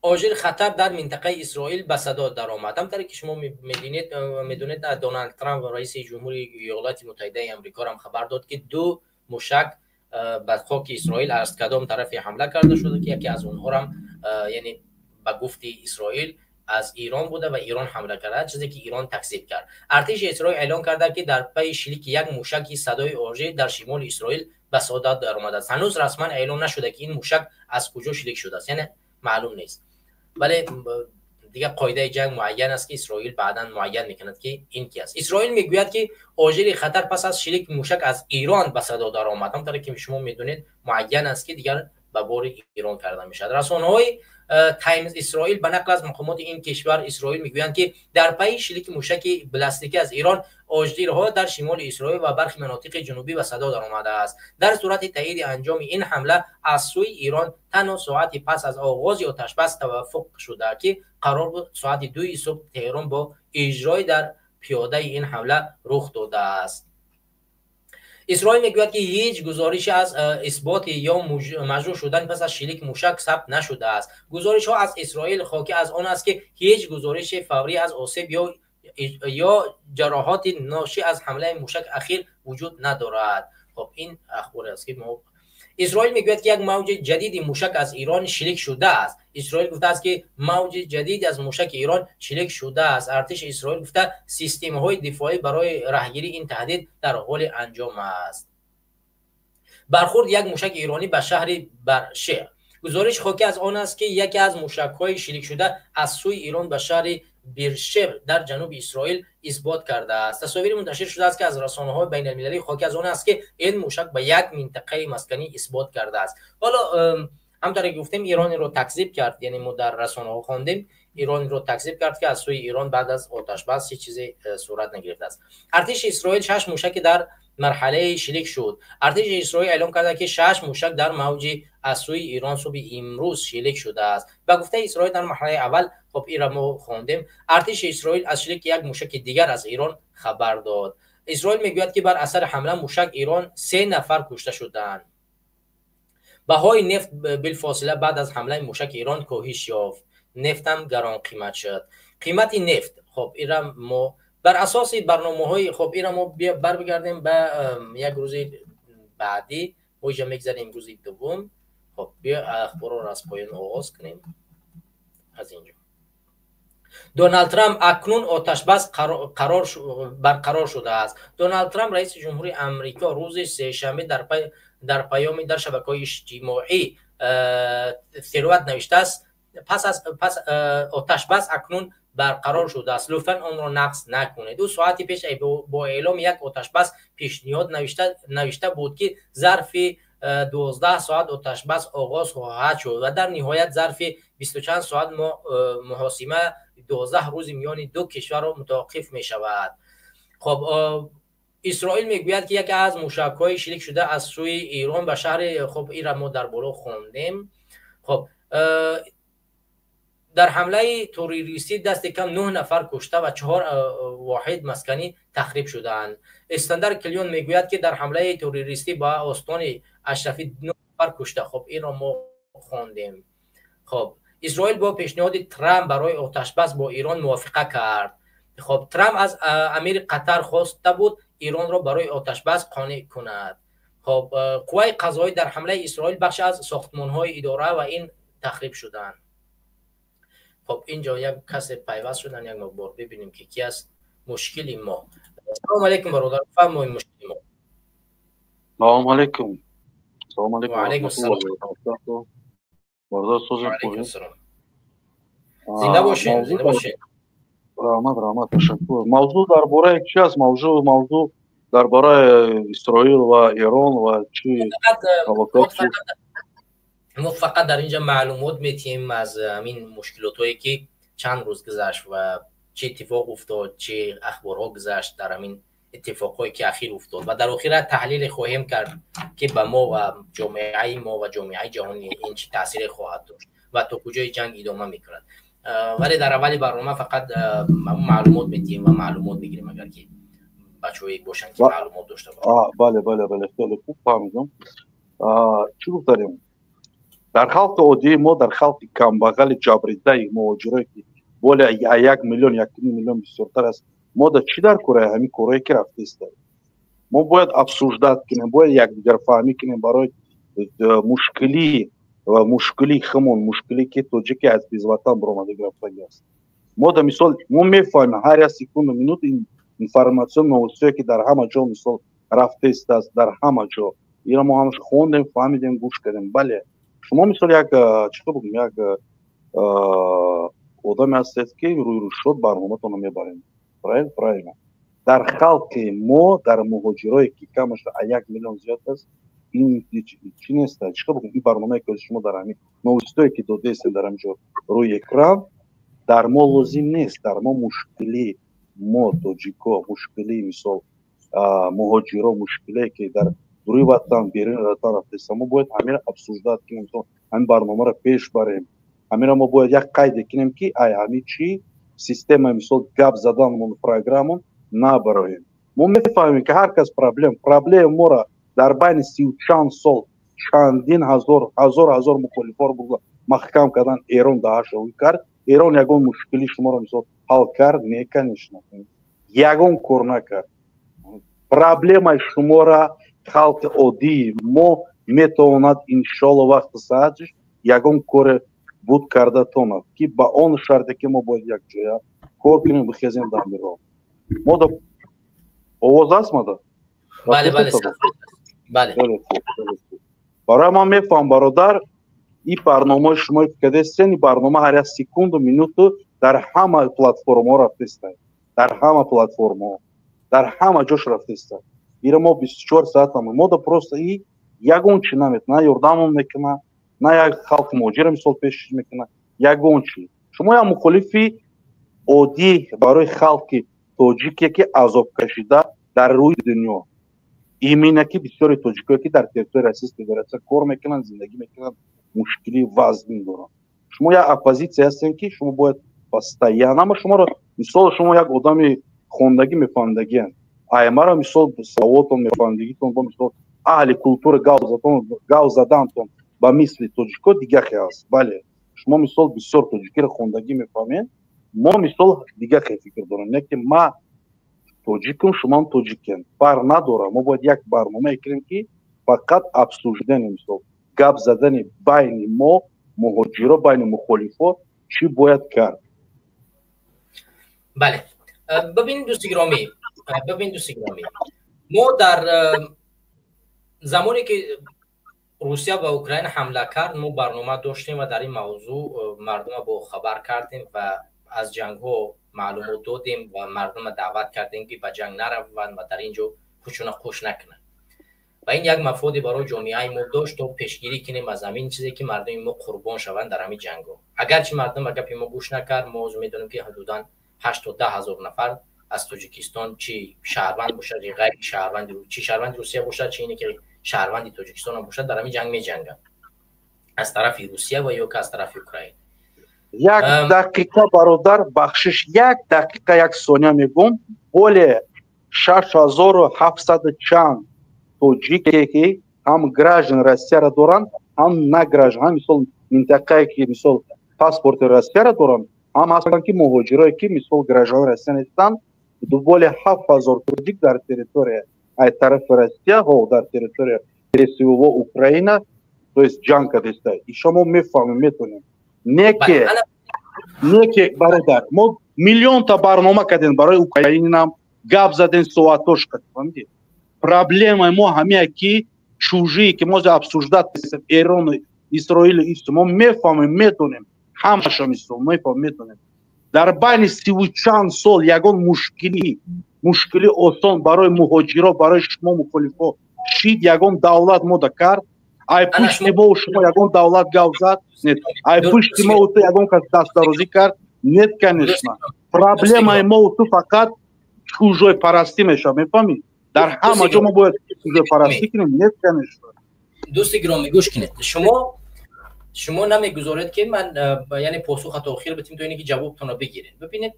[SPEAKER 1] آژیر خطر در منطقه اسرائیل به صدا درآمد. همطوری که شما میدونید، دونالد ترامپ، رئیس جمهوری ایالات متحده آمریکا، هم خبر داد که دو موشک به خاک اسرائیل از کدام طرف حمله کرده شده که یکی از اونها هم، یعنی به گفت اسرائیل، از ایران بوده و ایران حمله کرده، چیزی که ایران تکذیب کرد. ارتش اسرائیل اعلام کرده که در پی شلیک یک موشک صدای آژیر در شمال اسرائیل به صدا در آمده است. هنوز رسما اعلام نشده که این موشک از کجا شلیک شده است، یعنی معلوم نیست، ولی دیگه قاعده جنگ معین است که اسرائیل بعدا معین میکند که این کی است. اسرائیل میگوید که آژیر خطر پس از شلیک موشک از ایران به صدا در آمد. همونطور که شما میدونید، معین است که دیگر به بار ایران کرده میشد. رسانه‌های تایمز اسرائیل به نقل از مقامات این کشور اسرائیل میگویند که در پی شلیک موشک بلاستیکی از ایران، آژیرها در شمال اسرائیل و برخی مناطق جنوبی به صدا در آمده است. در صورت تایید انجام این حمله از سوی ایران، تنها ساعتی پس از آغاز آتشبس توافق شده که قرار بود ساعت 2 صبح تهران با اجرای در پیاده این حمله رخ داده است. اسرائیل میگوید که هیچ گزارش از اثبات یا مجروح شدن پس از شلیک موشک ثبت نشده است. گزارش ها از اسرائیل حاکی از آن است که هیچ گزارش فوری از آسیب یا جراحات ناشی از حمله موشک اخیر وجود ندارد. خب، این اخبار است که ما. اسرائیل میگوید که یک موج جدید موشک از ایران شلیک شده است. اسرائیل گفته است که موج جدید از موشک ایران شلیک شده است. ارتش اسرائیل گفته سیستم های دفاعی برای رهگیری این تهدید در حال انجام است. برخورد یک موشک ایرانی به شهر برشع. گزارش حاکی از آن است که یکی از موشک های شلیک شده از سوی ایران به شهر بیرشب در جنوب اسرائیل اثبات کرده است. تصاویر منتشر شده است که از رسانه های بین المللی حاکی از آن است که این موشک به یک منطقه مسکنی اثبات کرده است. حالا همطور که گفتیم، ایران رو تکذیب کرد، یعنی ما در رسانه ها خواندیم، ایران رو تکذیب کرد که از سوی ایران بعد از آتش بس هیچ چیزی صورت نگرفته است. ارتش اسرائیل شش موشک در مرحله شلیک شد. ارتش اسرائیل اعلام کرده که شش موشک در موجی از سوی ایران صبح امروز شلیک شده است. به گفته اسرائیل در مرحله اول، خب این را ما خواندیم، ارتش اسرائیل از شلیک یک موشک دیگر از ایران خبر داد. اسرائیل میگوید که بر اثر حمله موشک ایران سه نفر کشته شدند. بهای نفت بالفاصله بعد از حمله موشک ایران کاهش یافت. نفت هم گران قیمت شد، قیمت نفت. خب، این را ما بر اساس برنامه های، خب این را ما بر بگردیم به یک روز بعدی. ما اینجا میگذاریم روز دوم. خب، بیا اخبار رو از پایین آغاز کنیم، از اینجا. دونالد ترامپ: اکنون آتش بس قرار برقرار شده است. دونالد ترامپ، رئیس جمهوری امریکا، روز سه شنبه در پیامی در شبکه‌های اجتماعی Truth نوشته است: پس از پس آتش بس اکنون برقرار شده است، لطفا آن را نقض نکنید. 2 ساعت پیش با اعلام یک آتش بس پیشنهاد نوشته بود که ظرف 12 ساعت آتش بس آغاز خواهد شد و در نهایت ظرف 20 چند ساعت محاصره 12 روز میان دو کشور را متوقف می شود. خب، اسرائیل میگوید که یکی از موشک‌های شلیک شده از سوی ایران به شهر، خب این را ما در بالا خواندیم. خب، در حمله تروریستی دست کم 9 نفر کشته و چهار واحد مسکنی تخریب شدند. اسکندر کلیون میگوید که در حمله تروریستی با استان اشرفی 9 نفر کشته. خب، این را ما خواندیم. خب، اسرائیل با پیشنهاد ترامپ برای آتش بس با ایران موافقه کرد. خب، ترامپ از امیر قطر خواسته بود ایران را برای آتش بس قانع کند. خب، قوای قضایی در حمله اسرائیل بخش از ساختمان های اداره و این تخریب شدند. خب، اینجا یک کس پیوست شدن، یک بار ببینیم که کی است. مشکلی ما. سلام علیکم برادر، فرمایید مشکلی ما.
[SPEAKER 6] سلام علیکم، سلام علیکم.
[SPEAKER 1] و علیکم السلام.
[SPEAKER 6] برادر سوزن.
[SPEAKER 1] علیکم السلام، زنده باشین، زنده باشین.
[SPEAKER 6] رحمت، رحمت، تشکر. موضوع درباره چی است؟ موضوع درباره اسرائیل و ایران و چی؟
[SPEAKER 1] ما فقط در اینجا معلومات میتیم از همین مشکلات هایی که چند روز گذشت و چه اتفاق افتاد، چه اخبارها گذشت در همین اتفاقهایی که اخیر افتاد و در آخر تحلیل خواهیم کرد که به ما و جامعه ما و جامعه جهانی این چه تاثیر خواهد داشت و تا کجای جنگ ادامه میکند. ولی در اول برنامه فقط معلومات میدیم و معلومات میگیریم اگر که بچه‌ای باشن که معلومات داشته باشن.
[SPEAKER 6] بله بله بله، خیلی خوب فهمیدم. چی گفتیم؟ در خلق عادی ما، در خلق کمبغل جبریده مهاجرایی که بالا 1 میلیون، 1.5 میلیون بسیارتر است، ما در چی در کره همین کره که رفته است، ما باید обсуждать کنیم، باید یکدیگر فهمی کنیم برای مشکلی و مشکلی خمون، مشکلی که тоҷики аз безватан баромада рафтагӣ аст. Мо да мисол мо мефаҳмем ҳар як секунду, минут ин информатсион новостие ки дар ҳама ҷо мисол рафта истааст, дар ҳама ҷо ира мо ҳамаш хондем, фаҳмидем, гӯш кардем. Бале, шумо мисол як чӣ бигӯм, як одаме ҳастед ки рӯи рӯшод барноматонро мебарем. Правильно, правильно. Дар халқи мо, дар муҳоҷирое ки камаш а 1 миллион зиёд аст, ин чӣ нест, чӣ бигӯм, ин барномае ки шумо дар ҳамин новостое ки додаестед дар ҳамин ҷо рӯи экран, дар мо лозим нест. Дар мо мушкили мо тоҷико, мушкили мисол муҳоҷиро, мушкиле ки дар дуруи ватан, беруни ватан рафтеста, мо бояд ҳаминро обсуждать кунем, ҳамин барномаро пеш барем. Ҳаминро мо бояд як қайде кунем ки ай ҳамин чӣ система мисол гап заданмон, программон набароем. Мо мефаҳмем ки ҳар кас проблема моро дар байни сию чанд сол чандин ҳазор ҳазор ҳазор мухолифоро бурда маҳкам кардан, Эрон даҳашовӣ кард. Эрон ягон мушкили шуморо мисол ҳал кард? Не, конечно, ягон кор накард. Проблемаи шумора халқи оддии мо метавонад, иншолло, вақти саатиш ягон коре буд карда тонад, ки ба он шарте ки мо бояд якҷоя кор кунем, бихезем дар миро. Мо да овоз аст мада?
[SPEAKER 1] Бале, бале, бале.
[SPEAKER 6] Барои ман мефаҳмам, бародар, ин барномаи шумо кадестен, ин барнома ҳар як секунду, минуту дар ҳама платформаҳо рафтеста, дар ҳама платформаҳо, дар ҳама ҷош рафтеста. Ира мо 24 соат мо да просто и ягон чи наметона, на ёрдамон мекуна, на як халқи муҳоҷира мисол пеш мекуна, ягон чи. Шумо як мухолифи оддӣ барои халқи тоҷике ки азоб кашида дар рӯи дунё, именно ки бисёри тоҷикое ки дар территорияи Российской Федерация кор мекунанд, зиндагӣ мекунанд, мушкили вазнин доранд. Шумо як оппозитсия ҳастем ки шумо бояд постоянно, ама шуморо мисол, шумо як одами хондагӣ, мефаҳмидагианд, аймара мисол саводтон, мефаҳмидагитон бо мисол аҳли культура гав задантон ба мисли тоҷико дига хе аст. Бале, шумо мисол бисёр тоҷикиро хондагӣ мефаҳмед, мо мисол дига хе фикр дорем. Не ки ма тоҷикум, шумоам тоҷикен, фарқ надорам. Мо бояд як барномае кунем ки фақат обсуждение, мисол гап задани байни мо муҳоҷиро, байни мухолифо чӣ бояд кард.
[SPEAKER 1] Бале, бибин, дӯсти гиромӣ, бибин, дӯсти гиромӣ, мо дар замоне ки Русия ба Украина ҳамла кард, мо барнома доштем ва дар ин мавзӯъ мардума бо хабар кардем ва аз ҷангҳо маълумот додем ва мардума даъват кардем ки ба ҷанг нараванд ва дар ин ҷо худшона қуш накунанд. Ва ин як мафоде барои ҷомеаи мо дошт, то пешгирӣ кунем аз ҳамин чизе ки мардуми мо қурбон шаванд дар ҳамин ҷангҳо. Агарчи мардум ба гапи мо гӯш накард, мо ҳозир медонем ки ҳудудан 8 то 10 ҳазор нафар аз Тоҷикистон, чи шаҳрванд бошад, ғайри шаҳрванди, чи шаҳрванди Русия бошад, чи ине ки шаҳрванди Тоҷикистон бошад, дар ҳамин ҷанг меҷанганд аз тарафи Русия ва ё ки аз тарафи Украина.
[SPEAKER 6] Як дақиқа, бародар, бахшиш, як дақиқа, як сония мегӯм. Боле 6700 чанд тоҷике ки ҳам граждан Россияро доранд, ҳам на граждан, ҳам мисол минтақае ки мисол паспорти Россияро доранд, ҳам ҳастанд ки муҳоҷирое ки мисол граждан Россия нестанд, боле 7000 тоҷик дар территория ай тарафи Россия ҳо дар территория СВО Украина, то есть ҷанг кардеста. Иша мо мефаҳмем, метонем. Не ки, бародар, мо миллионта барнома кардем барои Украинам, гап задем соатош, фаҳмидӣ? Проблемаи мо ҳамия ки чужие ки мо обсуждать Эрону, Исроилу, мо мефаҳмем, метонем, ҳамаша мисол мефаҳмем, метонем. Дар байни сиву чанд сол ягон мушкили осон барои муҳоҷиро, барои шумо мухолифо шид? Ягон давлат мода кард? Ай пушти мо шумо ягон давлат гав зад? Нет. Ай пушти мо ту ягон кас дастдарозӣ кард? Нет, конечно. Проблемаи мо ту фақат чужойпарастӣ мешавад, мефаҳмӣ? Дар ҳама ҷо мо бояд чужойпарастӣ кунем? Нет, конечно.
[SPEAKER 1] Дӯсти гиромӣ, гӯш кунед. Шумо намегузоред, ки ман, яъне, посуха то охир битим, то ине ки ҷавобтонро бигиред. Бибинед,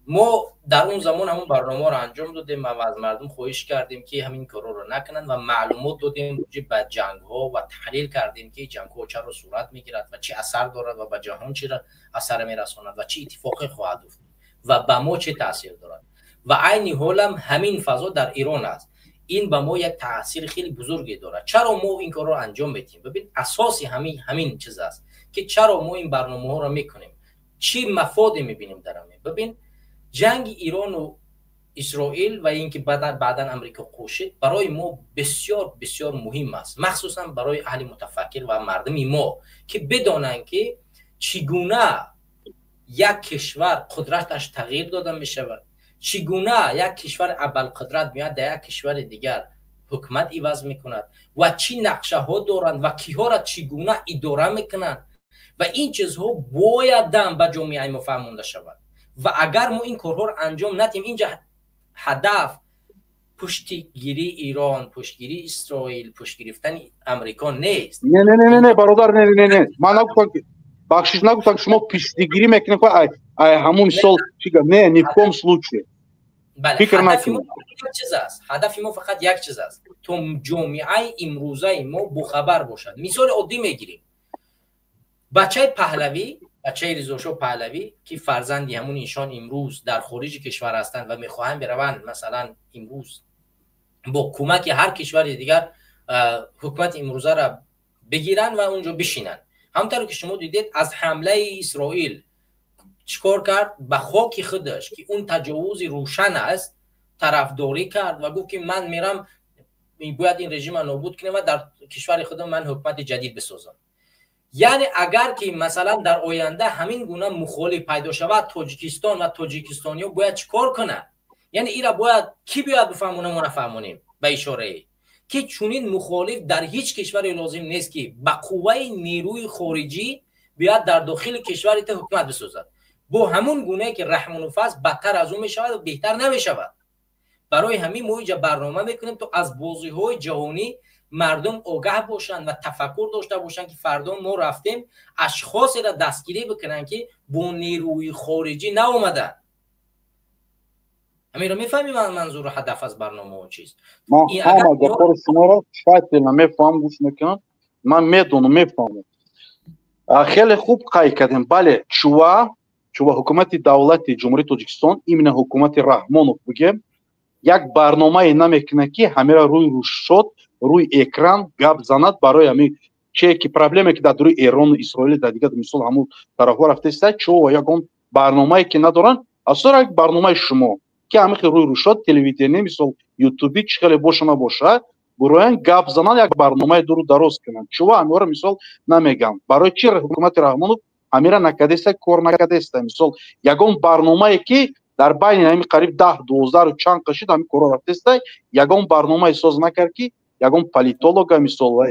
[SPEAKER 1] мо дар он замон ҳамон барномаро анҷом додем ва аз мардум хоҳиш кардем, ки ҳамин корҳоро накунанд, ва маълумот додем роҷиб ба ҷангҳо ва таҳлил кардем, ки ҷангҳо чаро сурат мегирад ва чӣ асар дорад ва ба ҷаҳон чӣ асар мерасонад ва чӣ иттифоқе хоҳад афтод ва ба мо чӣ таъсир дорад. Ва айни ҳолам ҳамин фазо дар Ирон аст. Ин ба мо як таъсири хеле бузурге дорад. Чаро мо ин корро анҷом медиҳем? Бибин, асоси ҳамин чиз аст, ки чаро мо ин барномаҳоро мекунем, чӣ мафоде мебинем дар ҳамин. Бибин, ҷанги Ирону Исроил ва ин ки баъдан Амрико кӯшид, барои мо бисёр бисёр муҳим аст, махсусан барои аҳли мутафаккир ва мардуми мо, ки бидонанд, ки чӣ гуна як кишвар қудраташ тағйир дода мешавад, чӣ гуна як кишвар абарқудрат меояд, дар як кишвари дигар ҳукумат иваз мекунад ва чӣ нақшаҳо доранд ва киҳоро чӣ гуна идора мекунанд. Ва ин чизҳо боядам ба ҷомеаи мо фаҳмонда шавад. Ва агар мо ин корҳоро анҷом надиҳем, инҷа ҳадаф пуштигирии Ирон, пуштгирии Исроил, пушт гирифтани Амрико нест.
[SPEAKER 6] Не, не, не, не, бародар, не, не, не, ман нагуфтам, ки, бахшиш, нагуфтам, шумо пуштигирӣ мекунед. Ай ай ҳамун мисол, не, ни в коем случае.
[SPEAKER 1] Фикр накунед. Чиз аст, ҳадафи мо фақат як чиз аст, то ҷомеаи имрӯзаи мо бохабар бошад. Мисоли оддӣ мегирем: бачаи Паҳлавӣ, бачаи Ризошо Паҳлавӣ, ки фарзанди ҳамун иншон имрӯз дар хориҷи кишвар ҳастанд ва мехоҳанд бираванд, масалан, имрӯз бо кӯмаки ҳар кишвари дигар ҳукумати имрӯзаро бигиранд ва унҷо бишинанд. Ҳамонтавре ки шумо дидед, аз ҳамлаи Исроил чӣ кор кард? Ба хоки худаш, ки он таҷовузи рӯшан аст, тарафдорӣ кард ва гуфт, ки ман мерам, бояд ин режима нобуд кунем ва дар кишвари худам ман ҳукумати ҷадид бисозам. Яъне, агар ки, масалан, дар оянда ҳамин гуна мухолиф пайдо шавад, Тоҷикистон ва тоҷикистониҳо бояд чӣ кор кунанд? Яъне, ира бояд кӣ биёяд бифаҳмона, мо нафаҳмонем ба ишорае, ки чунин мухолиф дар ҳеҷ кишваре лозим нест, ки ба қувваи нерӯи хориҷӣ биёяд, дар дохили кишвари та ҳукумат бисозад. Бо ҳамун гунае ки Раҳмонов аст, бадтар аз ӯ мешавад ва беҳтар намешавад. Барои ҳамин мо инҷа барнома мекунем, то аз бозиҳои ҷаҳонӣ мардум огаҳ бошанд ва тафаккур дошта бошанд, ки фардо мо рафтем, ашхосеро дастгирӣ бикунанд, ки бо нерӯи хориҷӣ наомаданд. Ҳаминро мефаҳмӣ, манзуру ҳадаф аз барномаҳо чист?
[SPEAKER 6] Ман ҳама гапҳоро шуморо тщательно мефаҳмам, гӯш мекунам, ман медонам, мефаҳмам. Хеле хуб қайд кардем. Бале, чува ҳукумати давлати Ҷумҳурии Тоҷикистон, именно ҳукумати Раҳмонов бигем, як барномае намекунад, ки ҳамера рӯи рӯшод, рӯи экран гап занад. Барои ҳамин че ки проблеме, ки дар дури Эрону Исроил, дар дигар, мисол, ҳамун тарафҳо рафтаиста, чо ягон барномае ки надоранд. Асосан як барномаи шумо, ки ҳамин хел рӯи рӯшод, телевидение, мисол, ютуби, чӣ хеле боша набоша, буроян гап зананд, як барномаи дуру дароз кунанд. Чува ҳамиҳоро, мисол, намегам? Барои чи ҳукумати Раҳмонов ҳамира накардеста, кор накардеста? Мисол, ягон барномае, ки дар байни ҳамин қариб 10, 12 чанд қашид ҳамин корро рафтеста, ягон барномае соз накард, ки ягон политолога, мисол,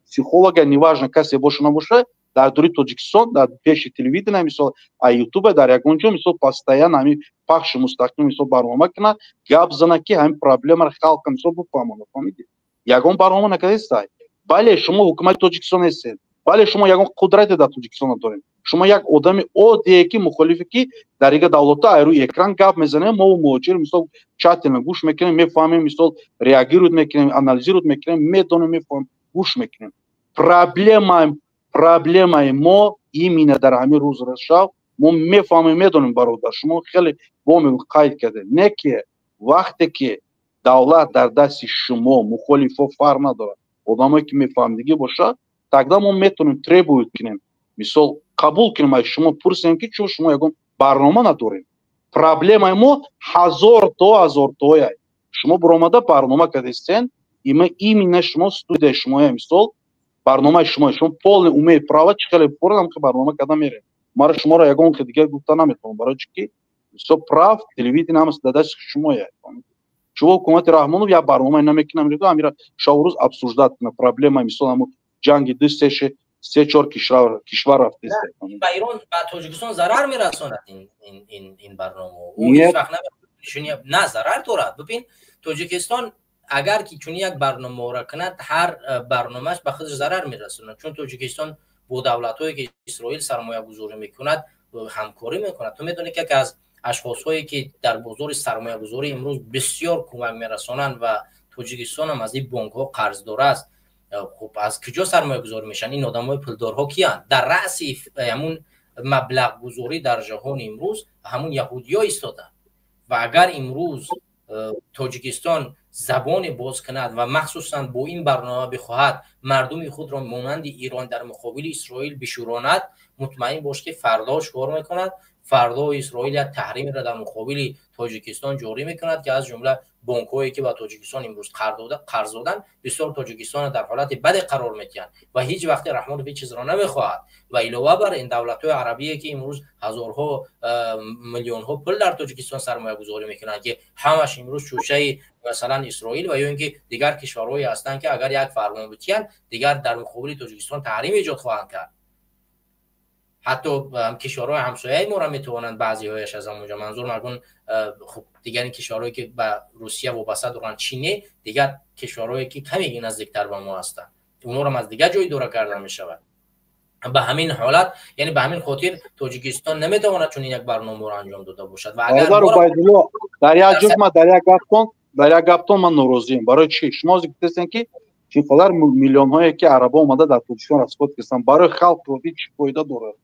[SPEAKER 6] психолога, неважно, касе боша набоша, дар дури Тоҷикистон, дар пеши телевидения, мисол, а ютуба, дар ягон ҷо, мисол, постоянно ҳамин пахши мустақим, мисол, барнома кунад, гап зана, ки ҳамин проблемаро халқа, мисол, бифаҳмонад. Фаҳмидӣ? Ягон барнома накардеста. Бале, шумо ҳукумати Тоҷикистон ҳестед. Бале, шумо ягон қудрате дар Тоҷикистон надоред. Шумо як одами оддие, ки мухолифе, ки дар дигар давлатҳо ай рӯи экран гап мезанем. Мо муҳоҷир, мисол, тщательно гӯш мекунем, мефаҳмем, мисол, реагировать мекунем, анализировать мекунем, медонем, мефаҳмем, гӯш мекунем. Проблемаи мо именно дар ҳамин рӯз шав мо мефаҳмем, медонем. Бародар, шумо хеле бо қайд кардем, не ки вақте ки давлат дар дасти шумо, мухолифо фарқ надорад, одамое ки мефаҳмидагӣ бошад, тогда мо метавонем требовать кунем, мисол, қабул кунем, аз шумо пурсем, ки чун шумо ягон барнома надорем. Проблемаи мо ҳазор то ҳазортоя. Шумо биромада барнома кардестен, има именно шумо, студияи шумоя, мисол, барномаи шумо, шумо полный имеет право, чӣ хеле пурам ки барнома карда мерем. Мара шуморо ягон ки дигар гуфта наметавонам, барои чӣ ки, мисол, прав телевидение ҳамас дар дасти шумоя. Шумо ҳукумати Раҳмонов як барномае намекунам, амира шаврӯз обсуждать кунад проблема, мисол, ҳамун ҷанги ду сеши. Се чор кишвар рафтест.
[SPEAKER 1] Ба Ирон, ба Тоҷикистон зарар мерасонад ин барнома. На, зарар дорад. Бибин, Тоҷикистон агар ки чунин як барномаро кунад, ҳар барномааш ба худаш зарар мерасонад, чун Тоҷикистон бо давлатҳое ки Исроил сармоягузорӣ мекунад, ҳамкорӣ мекунад. Ту медонӣ ки яке аз ашхосҳое ки дар бозори сармоягузорӣ имрӯз бисёр кӯмак мерасонанд ва Тоҷикистон ҳам аз ин бонкҳо қарздор аст. Хуб, аз куҷо сармоягузорӣ мешаванд ин одамои пулдорҳо? Киянд дар раъси ҳамун маблағгузорӣ дар ҷаҳони имрӯз? Ҳамун яҳудиё истоданд. Ва агар имрӯз Тоҷикистон забоне боз кунад ва махсусан бо ин барнома бихоҳад мардуми худро монанди Ирон дар муқобили Исроил бишӯронад, мутмаин бош, ки фардо чикор мекунад? Фардо Исроил як таҳримеро дар муқобили Тоҷикистон ҷорӣ мекунад, ки аз ҷумла бонкҳое ки ба Тоҷикистон имрӯз қарз доданд, бисёр Тоҷикистонро дар ҳолати баде қарор медиҳанд. Ва ҳеҷ вақте Раҳмонов ҳеҷ чизро намехоҳад. Ва илова бар ин, давлатҳои арабие ки имрӯз ҳазорҳо, миллионҳо пул дар Тоҷикистон сармоягузорӣ мекунанд, ки ҳамаш имрӯз чӯшаи масалан Исроил ва ё ин ки дигар кишварҳое ҳастанд, ки агар як фармон битиҳанд, дигар дар муқобили Тоҷикистон таҳрим эҷод хоҳанд кард. Ҳатто кишварҳои ҳамсояи моро метавонанд баъзеҳояш аз ҳамонҷо, манзур магун, хуб, дигар ин кишварҳое ки ба Русия вобаста доранд, Чине, дигар кишварҳое ки каме наздиктар ба мо ҳастанд, онҳоро аз дигар ҷой идора карда мешавад. Ба ҳамин ҳолат, яъне ба ҳамин хотир Тоҷикистон наметавонад чунин як барномаро анҷом дода бошад. Ва
[SPEAKER 6] агар дар як ҷуз ма дар як гаптон ман норозием. Барои чӣ? Шумо гуфтестен, ки чӣ қадар миллионҳое ки арабо омада дар Тоҷикистон расход карданд, барои халқ оддӣ чӣ фоида дорад?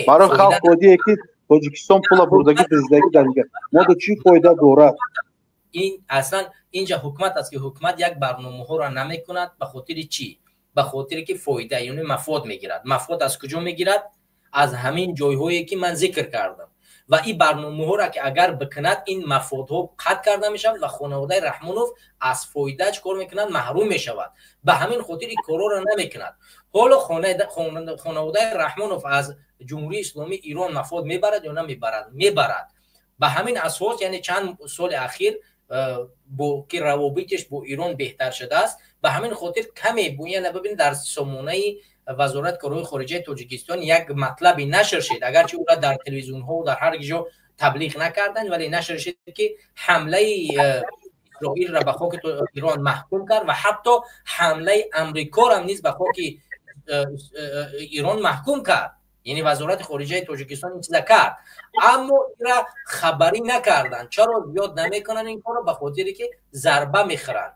[SPEAKER 6] Барои халқ оддие ки Тоҷикистон пула бурдагӣ, дуздагӣ дар дигар мода чӣ фоида дорад?
[SPEAKER 1] Ин аслан инҷа ҳукумат аст, ки ҳукумат як барномаҳоро намекунад. Ба хотири чӣ? Ба хотире ки фоида, яъне мафод мегирад. Мафод аз куҷо мегирад? Аз ҳамин ҷойҳое ки ман зикр кардам. Ва ин барномаҳоро ки агар бикунад, ин мафодҳо қатъ карда мешавад ва хонаводаи Раҳмонов аз фоида чӣ кор мекунад? Маҳрум мешавад. Ба ҳамин хотир ин корҳоро намекунад. Ҳоло хонаводаи Раҳмонов аз Ҷумҳурии Исломии Ирон мафод мебарад ё намебарад? Мебарад. Ба ҳамин асос, яъне чанд соли ахир бо ки равобитиш бо Ирон беҳтар шудааст, ба ҳамин хотир каме яъне бибин, дар сомонаи Вазорати корҳои хориҷаи Тоҷикистон як матлаби нашр шид, агарчи ӯра дар телевизионҳо дар ҳар ҷо таблиғ накарданд, вале нашр шид, ки ҳамлаи Исроилро ба хоки Ирон маҳкум кард ва ҳатто ҳамлаи Амрикорам низ ба хоки Ирон маҳкум кард. Яъне Вазорати хориҷаи Тоҷикистон ин чиза кард, аммо ира хабарӣ накарданд. Чаро зиёд намекунанд ин корро? Ба хотире ки зарба мехӯранд,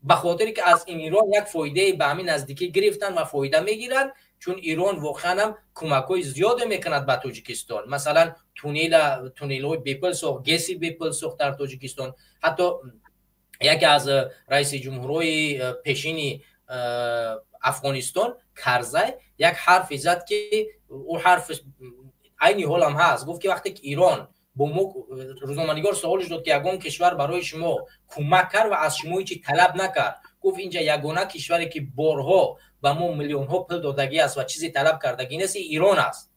[SPEAKER 1] ба хотире ки аз Ирон як фоидае ба ҳамин наздикӣ гирифтанд ва фоида мегиранд, чун Ирон воқеан ҳам кӯмакҳои зиёде мекунад ба Тоҷикистон. Масалан, туннелҳои бепул сохт, ГЭСи бепул сохт дар Тоҷикистон. Ҳатто яке аз раиси ҷумҳурҳои пешини Афғонистон, Карзай, як ҳарфе зад, ки ӯ ҳарф айни ҳолам ҳаст. Гуфт, ки вақте ки Ирон бо мо, рӯзноманигор саволш дод, ки ягон кишвар барои шумо кӯмак кард ва аз шумо ҳечи талаб накард? Гуфт: «Инҷа ягона кишваре ки борҳо ба мо миллионҳо пул додагӣ аст ва чизе талаб кардагӣ нест, Ирон аст,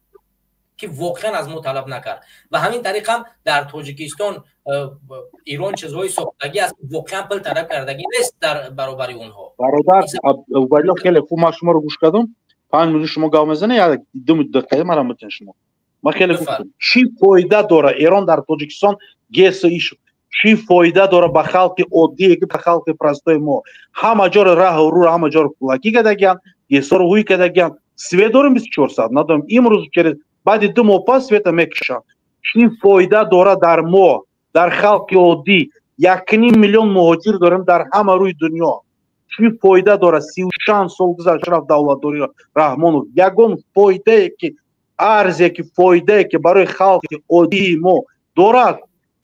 [SPEAKER 1] ки воқеан аз мо талаб накард». Ва ҳамин тариқ ҳам дар Тоҷикистон Ирон чизҳои сохтагӣ аст, воқеан пул талаб кардагӣ нест дар баробари онҳо.
[SPEAKER 6] Бародар Убайдулло, хеле хуб ман шуморо гӯш кардам. 5 минут шумо гап мезанед, як 2 дақиқа мара метен шумо. Ман хеле гуфтам, чӣ фоида дора Эрон дар Тоҷикистон ГЭС иш? Чӣ фоида дора ба халқи оддие, ки ба халқи простой мо? Ҳама ҷоро раҳу рӯ, ҳама ҷоро пулакӣ кардагиан, ГЭСоро ҳуй кардагиан. Свет дорем 24 соат, надорем. Имрӯз через баъди 2 моҳ пас света мекушанд. Чӣ фоида дора дар мо, дар халқи оддӣ? 1,5 миллион муҳоҷир дорем дар ҳама рӯи дунё. Чӣ фоида дора? Сию чанд сол гузашт, рафт давлатдорӣ Раҳмонов, ягон фоидае ки арзе ки фоидае ки барои халқи оддии мо дорад,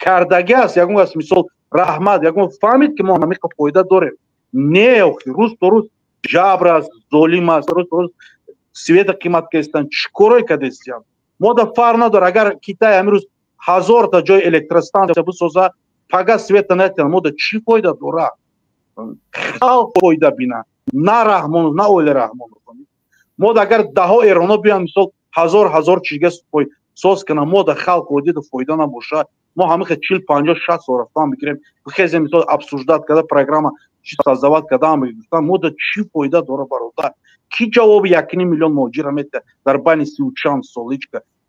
[SPEAKER 6] кардагӣ аст? Ягон кас, мисол, раҳмат, ягон фаҳмид, ки мо ҳамиқа фоида дорем? Не, охи, рӯз то рӯз ҷабр аст, золим аст, рӯз то рӯз света қимат кестан. Чӣ корое кардестиям? Мо да фарқ надор, агар Китай ҳамирӯз ҳазорта ҷои электростанция бисоза, пага света натиҳанд, мо да чӣ фоида дора? Халқ фоида бина, на Раҳмонов, на оила Раҳмонов. Мо да агар даҳо эроно биён, мисол, ҳазор ҳазор чизга соз кунам, мо да халқ одида фоида набоша. Мо ҳамиха 40, 50, 60 сол рафтан бигирем, хезе, мисол, обсуждать карда, программа чи создавать карда, гуфтан, мо да чӣ фоида дора, бародар? Ки ҷавоби 1,5 миллион муҳоҷира метиҳад дар байни 30 чанд сол? Ҳеҷ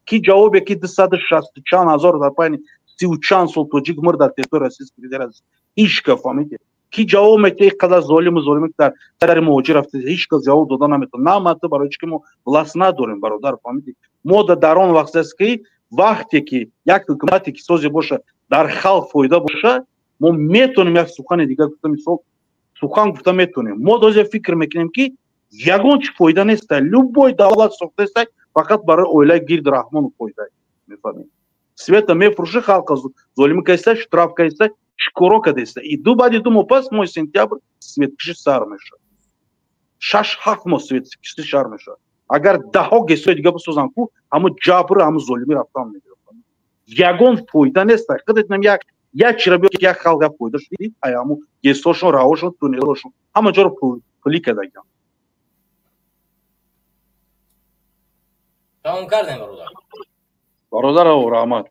[SPEAKER 6] ки ҷавобе ки 260 чанд ҳазор дар байни 30 чанд сол тоҷик мурд дар территорияи Российской Федерация? Ҳеҷ ка, фаҳмидӣ? Ки ҷавоб метиҳад ин қадар золиму золиме ки дар сари муҳоҷир рафта? Ҳеҷ кас ҷавоб дода наметавонад. На ман ту, барои чӣ ки мо власть надорем, бародар, фаҳмидӣ? Мо дар он вақт аст ки вақте ки як ҳукумате ки созе боша, дар халқ фоида боша, мо метавонем як сухани дигар гуфта, мисол, сухан гуфта метавонем. Мо дозя фикр мекунем, ки ягон чи фоида неста. Любой давлат сохтаеста фақат барои оилаи гирди Раҳмону фоида, мефаҳмед? Света мефурӯши, халқа золимӣ каиста, штраф каиста, чикоро кадаиста. И ду баъди 2 моҳ пас, моҳи сентябр, светкишӣ сар мешавад. 6-7 моҳ светкишӣ сар мешавад. Агар даҳо ГЭСҳои дига бисозанд ку, ҳамун ҷабр, ҳамун золимӣ рафтан мегирад. Ягон фоида неста. Худатнам як чира биё, як халқ як фоида шуд. Ай ҳамун ГЭСҳошон, раҳошон, туннелҳошон, ҳама ҷоро пулӣ кардагиам.
[SPEAKER 1] Тамом кардем, бародар.
[SPEAKER 6] Бародар, раҳмат.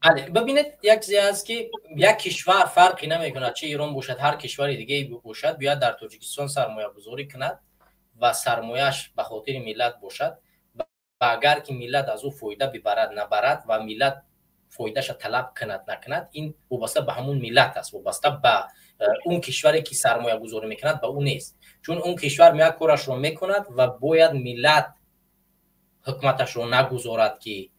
[SPEAKER 1] Бале, бибинед, як чизе ҳаст, ки як кишвар, фарқи намекунад, чи Эрон бошад, ҳар кишвари дигаре бошад, биёяд дар Тоҷикистон сармоягузорӣ кунад ва сармояш ба хотири миллат бошад ва агар ки миллат аз ӯ фоида бибарад, набарад ва миллат фоидаша талаб кунад, накунад, ин вобаста ба ҳамун миллат аст, вобаста ба он кишваре ки сармоягузорӣ мекунад, ба ӯ нест. Чун он кишвар меяд, корашро мекунад ва бояд миллат ҳукуматашро нагузорад, ки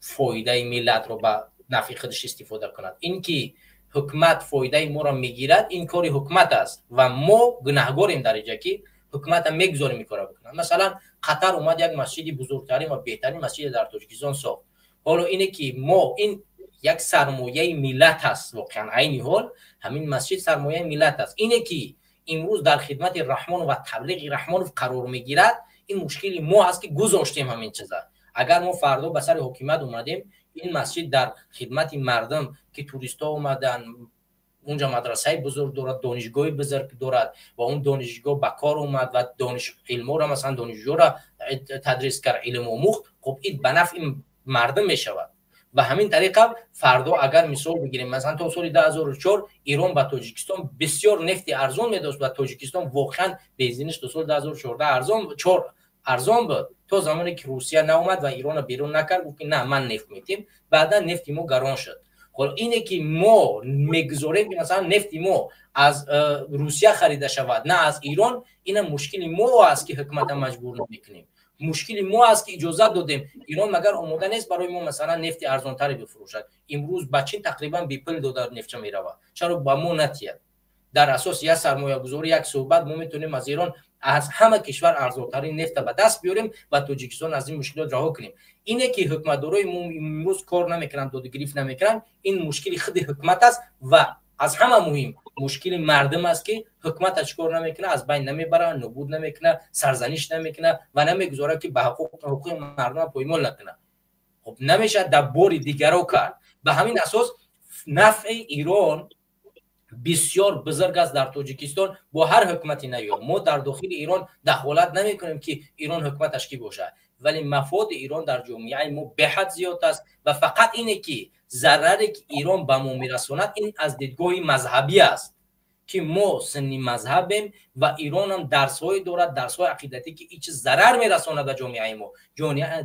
[SPEAKER 1] фоидаи миллатро ба нафъи худаш истифода кунад. Ин ки ҳукумат фоидаи моро мегирад, ин кори ҳукумат аст ва мо гунаҳгорем дар инҷа, ки ҳукумата мегузорем ин кора бикунад. Масалан, Қатар омад, як масҷиди бузургтарин ва беҳтарин масҷиде дар Тоҷикистон сохт. Ҳоло ине ки мо, ин як сармояи миллат аст. Воқеан, айни ҳол ҳамин масҷид сармояи миллат аст. Ине ки имрӯз дар хидмати Раҳмонов ва таблиғи Раҳмонов қарор мегирад, ин мушкили мо аст, ки гузоштем ҳамин чиза. Агар мо фардо ба сари ҳокимият омадем, ин масҷид дар хидмати мардум, ки туристҳо омаданд, унҷа мадрасаи бузург дорад, донишгоҳи бузург дорад ва он донишгоҳ ба кор омад ва дониш илморо, масалан, донишҷӯро тадрис кард, илм омӯхт, хуб, ин ба нафъи мардум мешавад. Ба ҳамин тариқа фардо агар мисол бигирем, масалан, то соли 2004 Эрон ба Тоҷикистон бисёр нефти арзон медошт ва Тоҷикистон воқеан бензинаш то соли 2014 арзон, чор арзон буд, то замоне ки Русия наомад ва Иронро берун накард, гуфт ки на, ман нефт метим. Баъдан нефти мо гарон шуд. Ҳоло ине ки мо мегузорем, ки масалан нефти мо аз Русия харида шавад, на аз Ирон, ина мушкили мо аст, ки ҳукумата маҷбур намекунем. Мушкили мо аст, ки иҷозат додем. Ирон магар омода нест барои мо, масалан, нефти арзонтаре бифурӯшад? Имрӯз ба Чин тақрибан бепул дода нефтча меравад, чаро ба мо натиҳад? Дар асоси як сармоягузорӣ, як суҳбат мо метавонем аз Эрон, аз ҳама кишвар арзонтарин нефта ба даст биёрем ва Тоҷикистон аз ин мушкилот раҳо кунем. Ине ки ҳукуматдорои мо имрӯз кор намекунанд, додугирифт намекунанд, ин мушкили худи ҳукумат аст ва аз ҳама муҳим мушкили мардум аст, ки ҳукумата чӣ кор намекунад, аз байн намебарад, нобуд намекунад, сарзаниш намекунад ва намегузорад, ки ба ҳуқуқи мардума поймол накунад. Хуб, намешавад дар бори дигаро кард. Ба ҳамин асос нафъи Ирон бисёр бузург аст дар Тоҷикистон бо ҳар ҳукумати наё. Мо дар дохили Ирон дахолат намекунем, ки Ирон ҳукуматаш кӣ бошад, вале мафоди Ирон дар ҷомеаи мо беҳад зиёд аст ва фақат ине ки зараре ки Ирон ба мо мерасонад, ин аз дидгоҳи мазҳабӣ аст, ки мо сунни мазҳабем ва Иронам дарсҳое дорад, дарсҳои ақидатӣ, ки ин чиз зарар мерасонад ба ҷомеаи мо,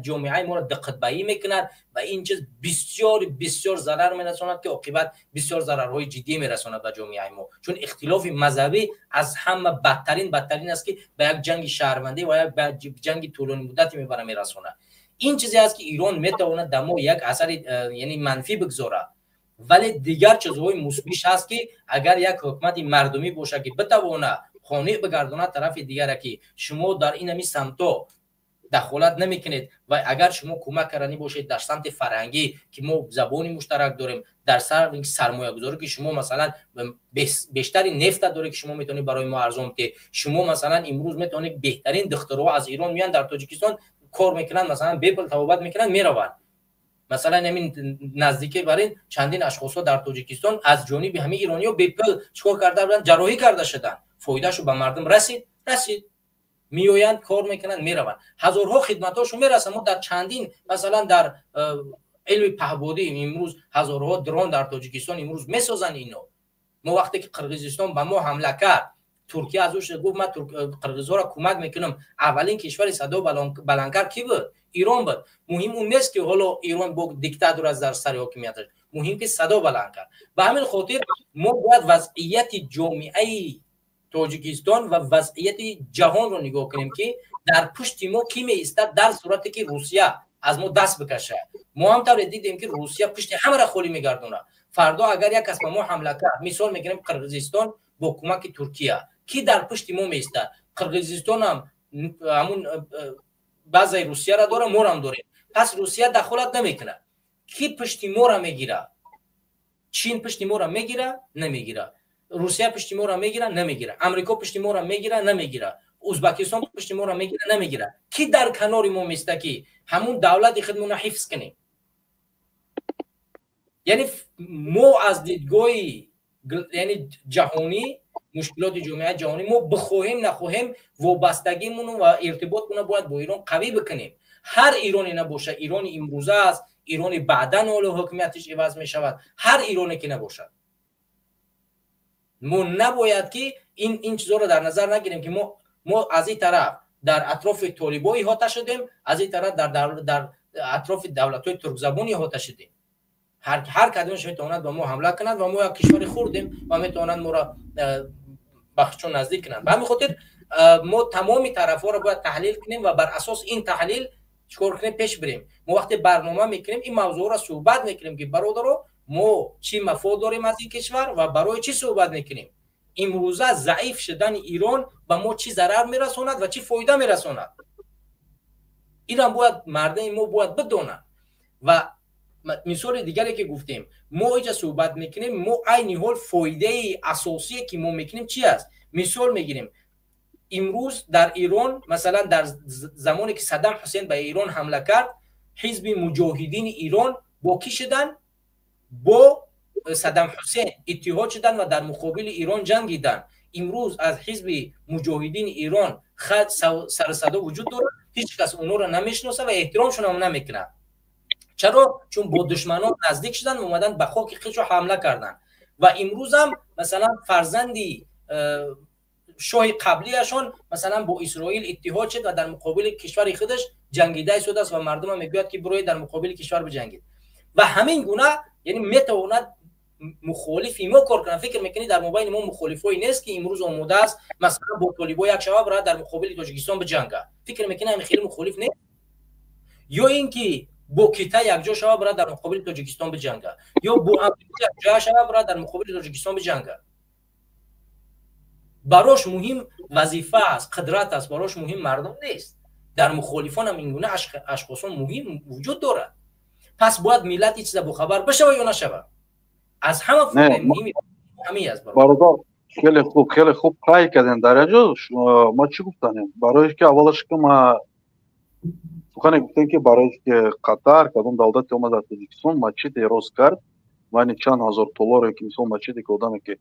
[SPEAKER 1] ҷомеаи моро диққатбаӣ мекунад ва ин чиз бисёр бисёр зарар мерасонад, ки оқибат бисёр зарарҳои ҷиддӣ мерасонад ба ҷомеаи мо. Чун ихтилофи мазҳабӣ аз ҳама бадтарин аст, ки ба як ҷанги шаҳрвандӣ ва як ба ҷанги тӯлонӣ муддате мебара мерасонад. Ин чизе аст, ки Ирон метавонад дар мо як асари яъне манфӣ бигзорад, вале дигар чизҳои мусбиш ҳаст, ки агар як ҳукумати мардумӣ бошад, ки битавонад қонеъ бигардонад тарафи дигара, ки шумо дар ин ҳамин самтҳо дахолат намекунед ва агар шумо кӯмак карданӣ бошед дар самти фарҳангӣ, ки мо забони муштарак дорем, дар сармоягузорӣ, ки шумо, масалан, бештари нефта доред, ки шумо метавонед барои мо арзон диҳед, шумо, масалан, имрӯз метавонед, беҳтарин духтурҳо аз Ирон меянд, дар Тоҷикистон кор мекунанд, масалан, бепул табобат мекунанд, мераванд. Масалан, ҳамин наздикӣ бар ин чандин ашхосҳо дар Тоҷикистон аз ҷониби ҳамин ирониҳо бепул чикор карда буданд? Ҷарроҳӣ карда шуданд. Фоидашу ба мардум расид. Меоянд, кор мекунанд, мераванд, ҳазорҳо хидматҳошон мерасанд. Мо дар чандин, масалан, дар илми паҳбодӣ имрӯз ҳазорҳо дрон дар Тоҷикистон имрӯз месозанд ино. Мо вақте ки Қирғизистон ба мо ҳамла кард, Туркия аз ӯ гуфт: ман қирғизҳоро кӯмак мекунам. Аввалин кишвари садо баланд кард кӣ буд? Ирон буд. Муҳим он нест, ки ҳоло Ирон бо диктатор аст дар сари ҳокимияташ, муҳим ки садо баланд кард. Ба ҳамин хотир мо бояд вазъияти ҷомеаи Тоҷикистон ва вазъияти ҷаҳонро нигоҳ кунем, ки дар пушти мо кӣ меистад дар сурате ки Русия аз мо даст бикашад. Мо ҳам тавре дидем, ки Русия пушти ҳамаро холӣ мегардонад. Фардо агар як кас ба мо ҳамла кард, мисол мегирем, Қирғизистон бо кӯмаки Туркия, кӣ дар пушти мо меистад? Қирғизистон ҳам ҳамун базаи Русияро дора, морам дорем, пас Русия дахолат намекунад. Кӣ пушти моро мегира? Чин пушти моро мегира? Намегира. Русия пушти моро мегира? Намегира. Амрико пушти моро мегира? Намегира. Узбекистон пушти моро мегира? Намегира. Кӣ дар канори мо меиста, ки ҳамун давлати худмонро ҳифз кунем? Яъне мо аз дидгоҳи, яъне, ҷаҳонӣ, мушкилоти ҷомеаи ҷаҳонӣ, мо бихоҳем нахоҳем, вобастагимону ва иртиботмонро бояд бо Ирон қавӣ бикунем. Ҳар Ироне набошад, Ирони имрӯза аст, Ирони баъдан ҳоло ҳокимиятиш иваз мешавад, ҳар Ироне ки набошад, мо набояд ки ин чизҳоро дар назар нагирем, ки мо аз ин тараф дар атрофи толибо иҳота шудем, аз ин тараф дар атрофи давлатҳои туркзабон иҳота шудем. Ҳар кадомаш метавонад ба мо ҳамла кунад ва мо як кишвари хурдем ва метавонанд моро ба худшон наздик кунанд. Ба ҳамин хотир мо тамоми тарафҳоро бояд таҳлил кунем ва бар асос ин таҳлил чикор кунем, пеш бирем. Мо вақте барнома мекунем, ин мавзӯъро суҳбат мекунем, ки бародаро, мо чӣ мафод дорем аз ин кишвар ва барои чӣ суҳбат мекунем, имрӯза заиф шудани Ирон ба мо чӣ зарар мерасонад ва чӣ фоида мерасонад. Инам бояд мардуми мо бояд бидонад. Ва мисоли дигаре ки гуфтем, мо иҷа суҳбат мекунем, мо айни ҳол фоидаи асосие ки мо мекунем чи аст? Мисол мегирем, имрӯз дар Ирон, масалан, дар замоне ки Саддам Ҳусейн ба Ирон ҳамла кард, ҳизби Муҷоҳидини Ирон бо кӣ шуданд? Бо Саддам Ҳусейн иттиҳод шуданд ва дар муқобили Ирон ҷангиданд. Имрӯз аз ҳизби Муҷоҳидини Ирон сарсадо вуҷуд дорад, ҳеҷ кас онҳоро намешиноса ва эҳтиромшонам намекунад. Чаро? Чун бо душманон наздик шуданд, омаданд, ба хоки худшо ҳамла карданд. Ва имрӯзам, масалан, фарзанди шоҳи қаблияшон, масалан, бо Исроил иттиҳод шуд ва дар муқобили кишвари худаш ҷангида истодааст ва мардумам мегӯяд, ки бироед, дар муқобили кишвар биҷангед. Ва ҳамин гуна, яъне, метавонад мухолифи мо кор кунад. Фикр мекунӣ, дар мобайни мо мухолифое нест, ки имрӯз омода аст, масалан, бо толибо як шава, бирад, дар муқобили Тоҷикистон биҷанга? Фикр мекунӣ, ҳамин хеле мухолиф нест? Ё ин ки бо Китай якҷо шава, бирад, дар муқобили Тоҷикистон биҷанга, ё бо Амрико якҷоя шава, бирад, дар муқобили Тоҷикистон биҷанга? Барош муҳим вазифа аст, қудрат аст, барош муҳим мардум нест. Дар мухолифонам ин гуна ашхосон муҳим вуҷуд дорад. Пас бояд миллат ин чиза бохабар бишава ё нашава? Аз ҳама фоидаи муҳими ҳамин аст.
[SPEAKER 6] Бародар, хеле хуб, хеле хуб қайд кардем. Дар як ҷо ма чӣ гуфтанем? Барое ки аввалаш ки ма сухане гуфтем, ки барое ки Қатар, кадом давлате омад, дар Тоҷикистон масҷиде рост кард, байни чанд ҳазор долларе, ки мисол масҷиде ки одаме ки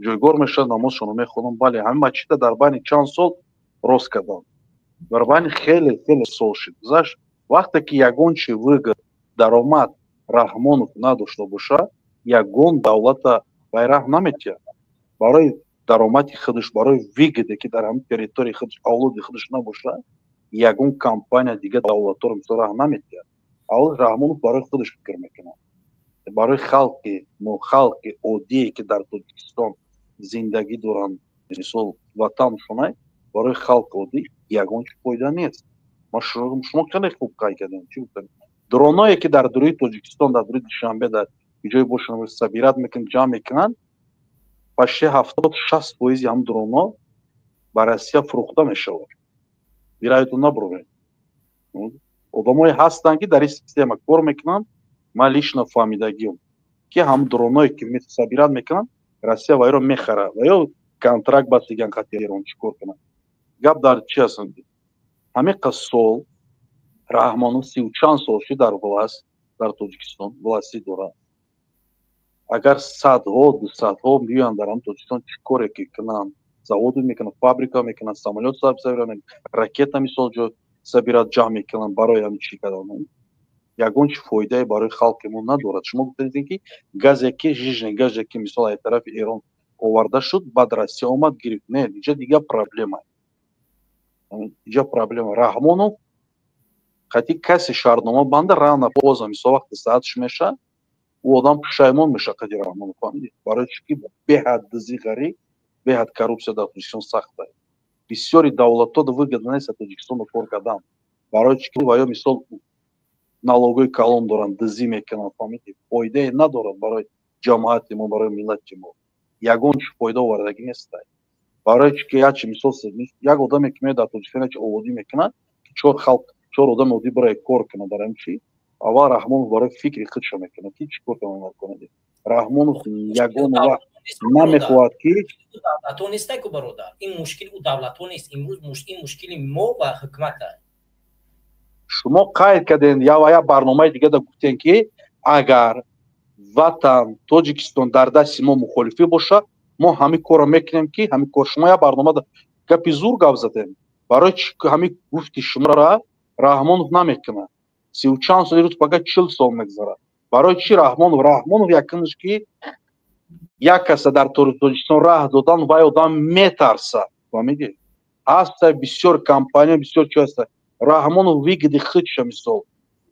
[SPEAKER 6] ҷойгор мешавад, намозшонро мехонам. Бале, ҳамин масҷида дар байни чанд сол рост карданд, дар байни хеле хеле сол шуд, гузашт. Вақте ки ягон чи выгод, даромад Раҳмонов надошта бошад, ягон давлата байраҳ наметиҳад. Барои даромади худаш, барои выгоде ки дар ҳамин территорияи худаш, авлоди худаш набошад, ягон компания, дига давлатҳоро мисол раҳ наметиҳад. Аввал Раҳмонов барои худаш фикр мекунад, барои халқи мо, халқи оддие ки дар Тоҷикистон зиндагӣ доранд, мисол ватаншонай, барои халқи оддӣ ягон чи фоида нест. Ма шумо хеле хуб қайд кардем. Чӣ гуфтем? Дроное ки дар дуруи Тоҷикистон, дар дуруи Душанбе, дар ҷое бошанд, собирать мекунанд, ҷамъ мекунанд, почти 70-60 фоизи ҳам дроно ба Россия фурӯхта мешавад. Вираятон набуред, одамое ҳастанд, ки дар ин система кор мекунанд. Ман лично фаҳмидагиам, ки ҳам дроное ки собирать мекунанд, Россия вайро мехарад ва ё контракт бастиган қати Эрон. Чӣ кор кунанд? Гап дар чи аст? Ҳамин сол Раҳмонов сию чанд сол шуд дар власть, дар Тоҷикистон власти дорад. Агар садҳо, дусадҳо биёянд, дар ҳам Тоҷикистон чӣ коре ки кунанд, заводу мекунанд, фабрика мекунанд, самолёт ракета мисол ҷо собирать, ҷамъ мекунанд, барои ҳамин чӣ кардан? Ягон чи фоидае барои халқи мо надорад. Шумо гуфтед, ки газе ки жижне, газе ки мисол аз тарафи Эрон. Оварда шуд, баъд Россия омад, гирифт. Не, иҷа дига проблема, иҷа проблема. Раҳмонов қати касе шартнома банда, рано поздно, мисол, вақти саатш меша, ӯ одам пушаймон меша қади Раҳмонов, фаҳмидӣ? Барои чӣ ки беҳад дизиғарӣ, беҳад коррупсия дар Тоҷикистон сахта. Бисёри давлатҳо выгодно нест Тоҷикистоно кор кардан. Барои чӣ ки ва ё, мисол, налогои калон доранд, дизӣ мекунанд, фаҳмидӣ? Фоидае надорад барои ҷамоати мо, барои миллати мо ягон чи фоида овардагӣ нестай. Барои чӣ ки ячи, мисол, як одаме ки меояд дар Тоҷикистон, ячи оводӣ мекунад, ки чор халқ, чор одами оддӣ барои кор кунад дар ҳамин чи, аввал Раҳмонов барои фикри худшо мекунад, ки чӣ кор кунад. Раҳмонов ягон вақт намехоҳад ки
[SPEAKER 1] Давлатҳо нестай ку, бародар, ин мушкили ӯ давлатҳо нест. Имрӯз ин мушкили мо ва ҳукумат.
[SPEAKER 6] Шумо қайд кардем я ва як барномаи дигада гуфтем, ки агар ватан Тоҷикистон дар дасти мо мухолифӣ боша, мо ҳамин корро мекунем, ки ҳамин кор. Шумо як барнома гапи зур гап задем. Барои чи ҳамин гуфти шуморо Раҳмонов намекунад? Сиву чанд соли рӯз пага 40 сол мегзарад. Барои чи Раҳмонов? Раҳмонов якумш, ки як каса дар Тоҷикистон раҳ додан, вай одам метарсад, фаҳмидӣ? Ҳаста бисёр компания, бисёр чи ҳаста. Раҳмонов выгоды худша, мисол,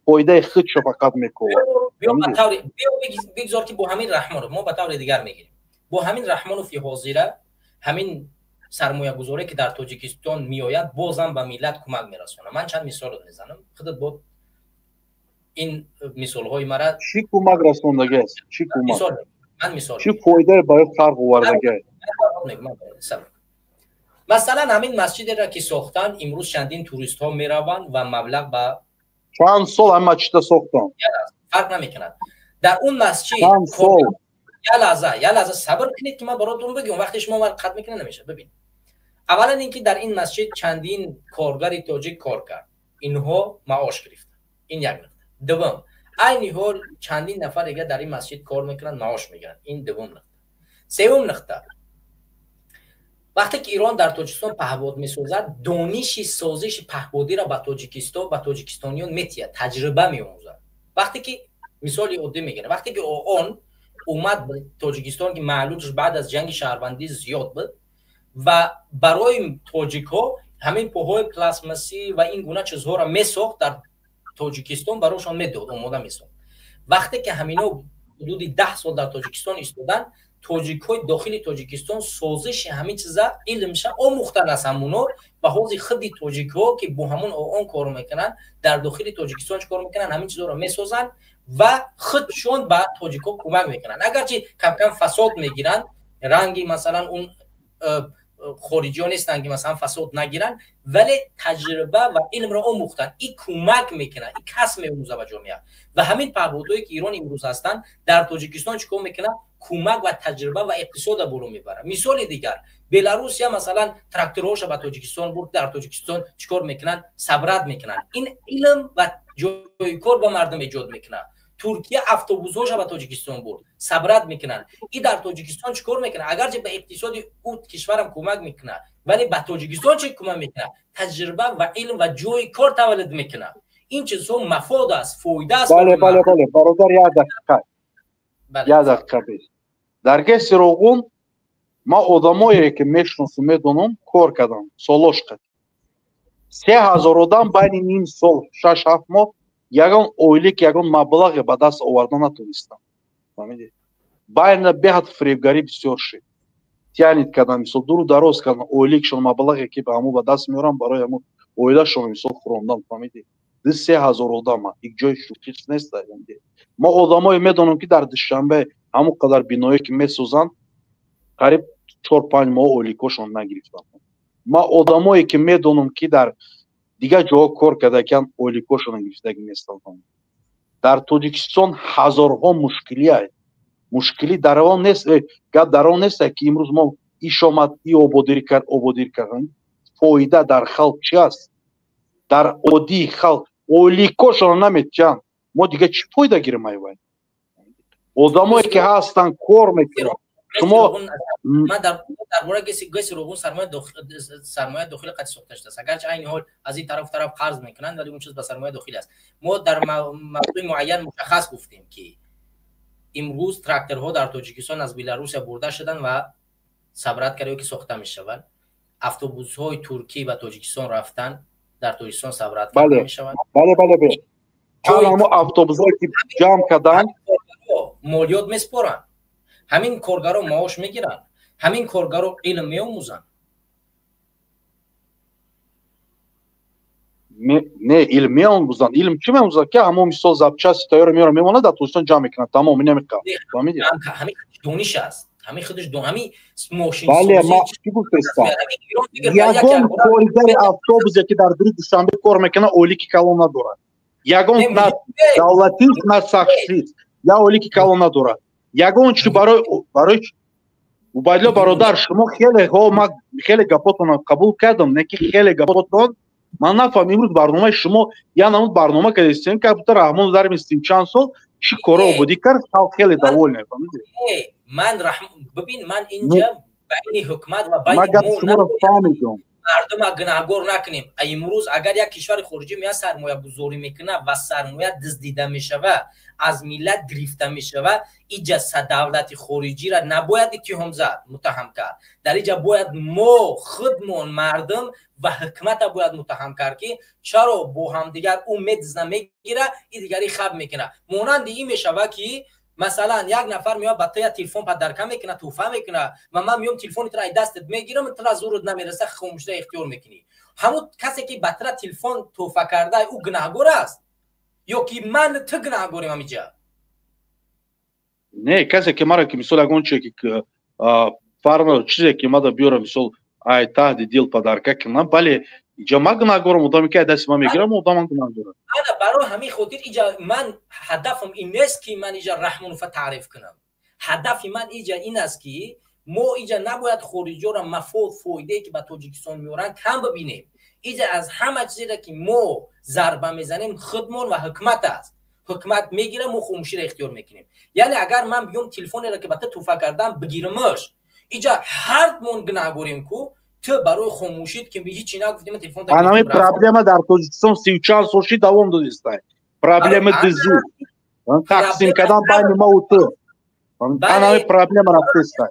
[SPEAKER 6] фоидаи худша фақат мекунад.
[SPEAKER 1] Бигзор ки бо ҳамин Раҳмонов мо ба таври дигар мегирем. Бо ҳамин Раҳмонови ҳозира, ҳамин сармоягузоре ки дар Тоҷикистон меояд, бозам ба миллат кӯмак мерасонад. Ман чанд мисолро мезанам, худат бо ин мисолҳои мара.
[SPEAKER 6] Чӣ кӯмак расондагиаст? Чӣ кӯмак?
[SPEAKER 1] Ман мисол
[SPEAKER 6] Чӣ фоидае барои халқ овардагиаст?
[SPEAKER 1] Масалан, ҳамин масҷидеро ки сохтанд, имрӯз чандин туристҳо мераванд ва маблағ ба
[SPEAKER 6] Чанд сол ҳамин масҷида сохтанд?
[SPEAKER 1] Фарқ намекунад. Дар он масҷид
[SPEAKER 6] Чанд сол?
[SPEAKER 1] Я лаҳза, я лаҳза сабр кунед, ки ман баротон бигӯям. Вақте шумо ман қатъ мекунед, намешавад. Бибин, аввалан ин ки дар ин масҷид чандин коргари тоҷик кор кард, инҳо маош гирифтанд. Ин як нуқта. Дуввум, айни ҳол чандин нафар дига дар ин масҷид кор мекунанд, маош мегиранд. Ин дуввум нуқта. Севум нуқта: вақте ки Ирон дар Тоҷикистон паҳбод месозад, дониши созиши паҳбодиро ба Тоҷикистон, ба тоҷикистониён метиҳад, таҷриба меомӯзад. Вақте ки, мисоли оддӣ мегирам, вақте ки он омад Тоҷикистон, ки маълулш баъд аз ҷанги шаҳрвандӣ зиёд буд, ва барои тоҷикҳо ҳамин пойҳои пластмассӣ ва ин гуна чизҳоро месохт, дар Тоҷикистон барошон медод, омода месохт. Вақте ки ҳамино ҳудуди 10 сол дар Тоҷикистон истоданд, тоҷикҳои дохили Тоҷикистон созиши ҳамин чиза, илмша омӯхтан аз ҳамуно, ва ҳозир худи тоҷикҳо, ки бо ҳамун он кор мекунанд, дар дохили Тоҷикистон чӣ кор мекунанд? Ҳамин чизҳоро месозанд ва худшон ба тоҷикҳо кӯмак мекунанд. Агарчи камкам фасод мегиранд, ранги масалан он хориҷиҳо нестанд, ки масалан фасод нагиранд, вале таҷриба ва илмро омӯхтанд. Ин кӯмак мекунад, ин касб меомӯза ба ҷомеа. Ва ҳамин паҳбодҳое ки Ирон имрӯз ҳастанд дар Тоҷикистон, чӣ кор мекунад? Кӯмак ва таҷриба ва иқтисода боло мебарад. Мисоли дигар: Беларусия, масалан, тракторҳоша ба Тоҷикистон бурд. Дар Тоҷикистон чӣ кор мекунанд? Собрать мекунанд. Ин илм ва ҷои кор ба мардум эҷод мекунад. Туркия автобусҳоша ба Тоҷикистон бурд, собрать мекунанд. И дар Тоҷикистон чӣ кор мекунад? Агарчи ба иқтисоди ӯ кишварам кӯмак мекунад, вале ба Тоҷикистон чӣ кӯмак мекунад? Таҷриба ва илм ва ҷои кор таваллуд мекунад. Ин чизҳо мафод аст, фоида аст.
[SPEAKER 6] Бале, бале, бале, бародар, як дақиқа, як дақиқа бес. Дар ГЭСи Роғун ман одамое ки мешиносум, медонам, кор кардам солош қад 3000 одам байни ним сол, 6-7 моҳ ягон ойлик, ягон маблағе ба даст оварда натонистам, фаҳмидед? Байна беҳад фиребгарӣ бисёр шид, тянуть кардан, мисол, дуру дароз кардан ойликшон, маблағе ки ба ҳамун ба даст меорам, барои ҳамун оилашон, мисол, хӯрондан, фаҳмидед? 2-3 ҳазор одама ик ҷои шӯхӣ нест. Мо одамое медонам, ки дар Душанбе ҳамон қадар биное ки месозанд, қариб 4-5 моҳ ойликҳошон нагирифтанд. Ма одамое ки медонам, ки дар дигар ҷоҳо кор кардакиян, ойликҳошонро гирифтагӣ нестанд. Дар Тоҷикистон ҳазорҳо мушкилия. Мушкилӣ дар он нест, гап дар он нест, ки имрӯз мо иш омад, и ободирӣ кард, ободирӣ кард. Фоида дар халқ чи аст? Дар оддии халқ ойликҳошонро наметиҳанд. Мо дига чӣ фоида гирем? Айвай, одамое ки ҳастанд, кор мекунанд, шумо
[SPEAKER 1] Ман дар бораи ГЭСи Роғун, сармояи дохили қатъи сохта шудааст. Агарчи айни ҳол аз ин тараф тараф қарз мекунанд, вале он чиз ба сармояи дохил аст. Мо дар мавзӯи муайян мушаххас гуфтем, ки имрӯз тракторҳо дар Тоҷикистон аз Беларусия бурда шуданд ва Собрать карда ё ки сохта мешаванд. Автобусҳои туркӣ ба Тоҷикистон рафтан, дар Тоҷикистон собрать карда мешаванд.
[SPEAKER 6] Бале, бале, бале. Ҳамо автобусҳое ки ҷамъ карданд,
[SPEAKER 1] молиёт меспоранд. Ҳамин коргаро маош мегиранд, ҳамин коргаро илм меомӯзанд.
[SPEAKER 6] Не, илм меомӯзанд. Илм чӣ меомӯзанд, ки ҳамо мисол запчасти тайёра меёра, мемонад, дар Тоҷикистон ҷамъ мекунад, тамом, инамиқа. Фаҳмидӣ?
[SPEAKER 1] Ҳамин дониш аст, ҳамин худаш ҳамин мошин.
[SPEAKER 6] Бале, ма чӣ гуфтестам? Ягон коргари автобусе ки дар дури Душанбе кор мекунад, ойлики калон надорад. Ягон на давлатист, на сахшист, я ойлики калон надорад. Ягон чи барои Убайдулло бародар, шумо хеле ҳо, ман хеле гапотонро қабул кардам, не ки хеле гапотон ман нафаҳмам. Имрӯз барномаи шумо я намуд барнома кардистем, ки будто Раҳмон дармистем чанд сол чӣ коро ободӣ кард, халқ хеле довольны, фаҳмидӣ?
[SPEAKER 1] Ман бибин, ман инҷа байни ҳукумат ва байни
[SPEAKER 6] ман гапи шуморо фаҳмидам.
[SPEAKER 1] Мардума гунаҳгор накунем. Имрӯз агар як кишвари хориҷӣ меяд, сармоягузорӣ мекунад ва сармоя дуздида мешавад, аз миллат гирифта мешавад, иҷа давлати хориҷиро набояд иттиҳом зад, муттаҳам кард. Дар иҷа бояд мо худмон, мардум ва ҳукумата бояд муттаҳам кард, ки чаро бо ҳамдигар ӯ медизна, мегира, и дигари хаб мекунад. Монанди ин мешавад, ки масалан як нафар меояд, ба ту як телефон подарка мекунад, тӯҳфа мекунад, ва ман меом, телефони туро аз дастат мегирам, тура зурут намераса, хомӯшида ихтиёр мекунӣ. Ҳамун касе ки ба тура телефон тӯҳфа карда, ӯ гунаҳгор аст ё ки ман ту гунаҳгорем ҳамиҷа?
[SPEAKER 6] Не, касе ки мара, ки мисол ягон чизе ки фарма чизе ки мада биёра, мисол ай таҳди дил подарка кунам, бале, иҷа ман гунаҳгорам. Одаме ки ай дасти ман мегирам, одаман гунаҳгорам.
[SPEAKER 1] Ана барои ҳамин хотир иҷа ман ҳадафам ин нест, ки ман иҷа Раҳмонова таъриф кунам. Ҳадафи ман иҷа ин аст, ки мо иҷа набояд хориҷиёро мафод, фоидае ки ба Тоҷикистон меоранд, кам бибинем. Иҷа аз ҳама чизеро ки мо зарба мезанем, худмон ва ҳукумат аст. Ҳукумат мегира, мо хомӯширо ихтиёр мекунем. Яъне агар ман биём, телефонеро ки ба ту тӯҳфа кардам, бигирамаш, иҷа ҳардмон гунаҳгорем ку. Ту барои хомӯшид ки ҳичи нагуфтӣ, ман телефон.
[SPEAKER 6] Анами проблема дар Тоҷикистон 30 чанд сол ши давом додистай. Проблема дизу тақсим кардан байни ма у ту, анами проблема рафтистай.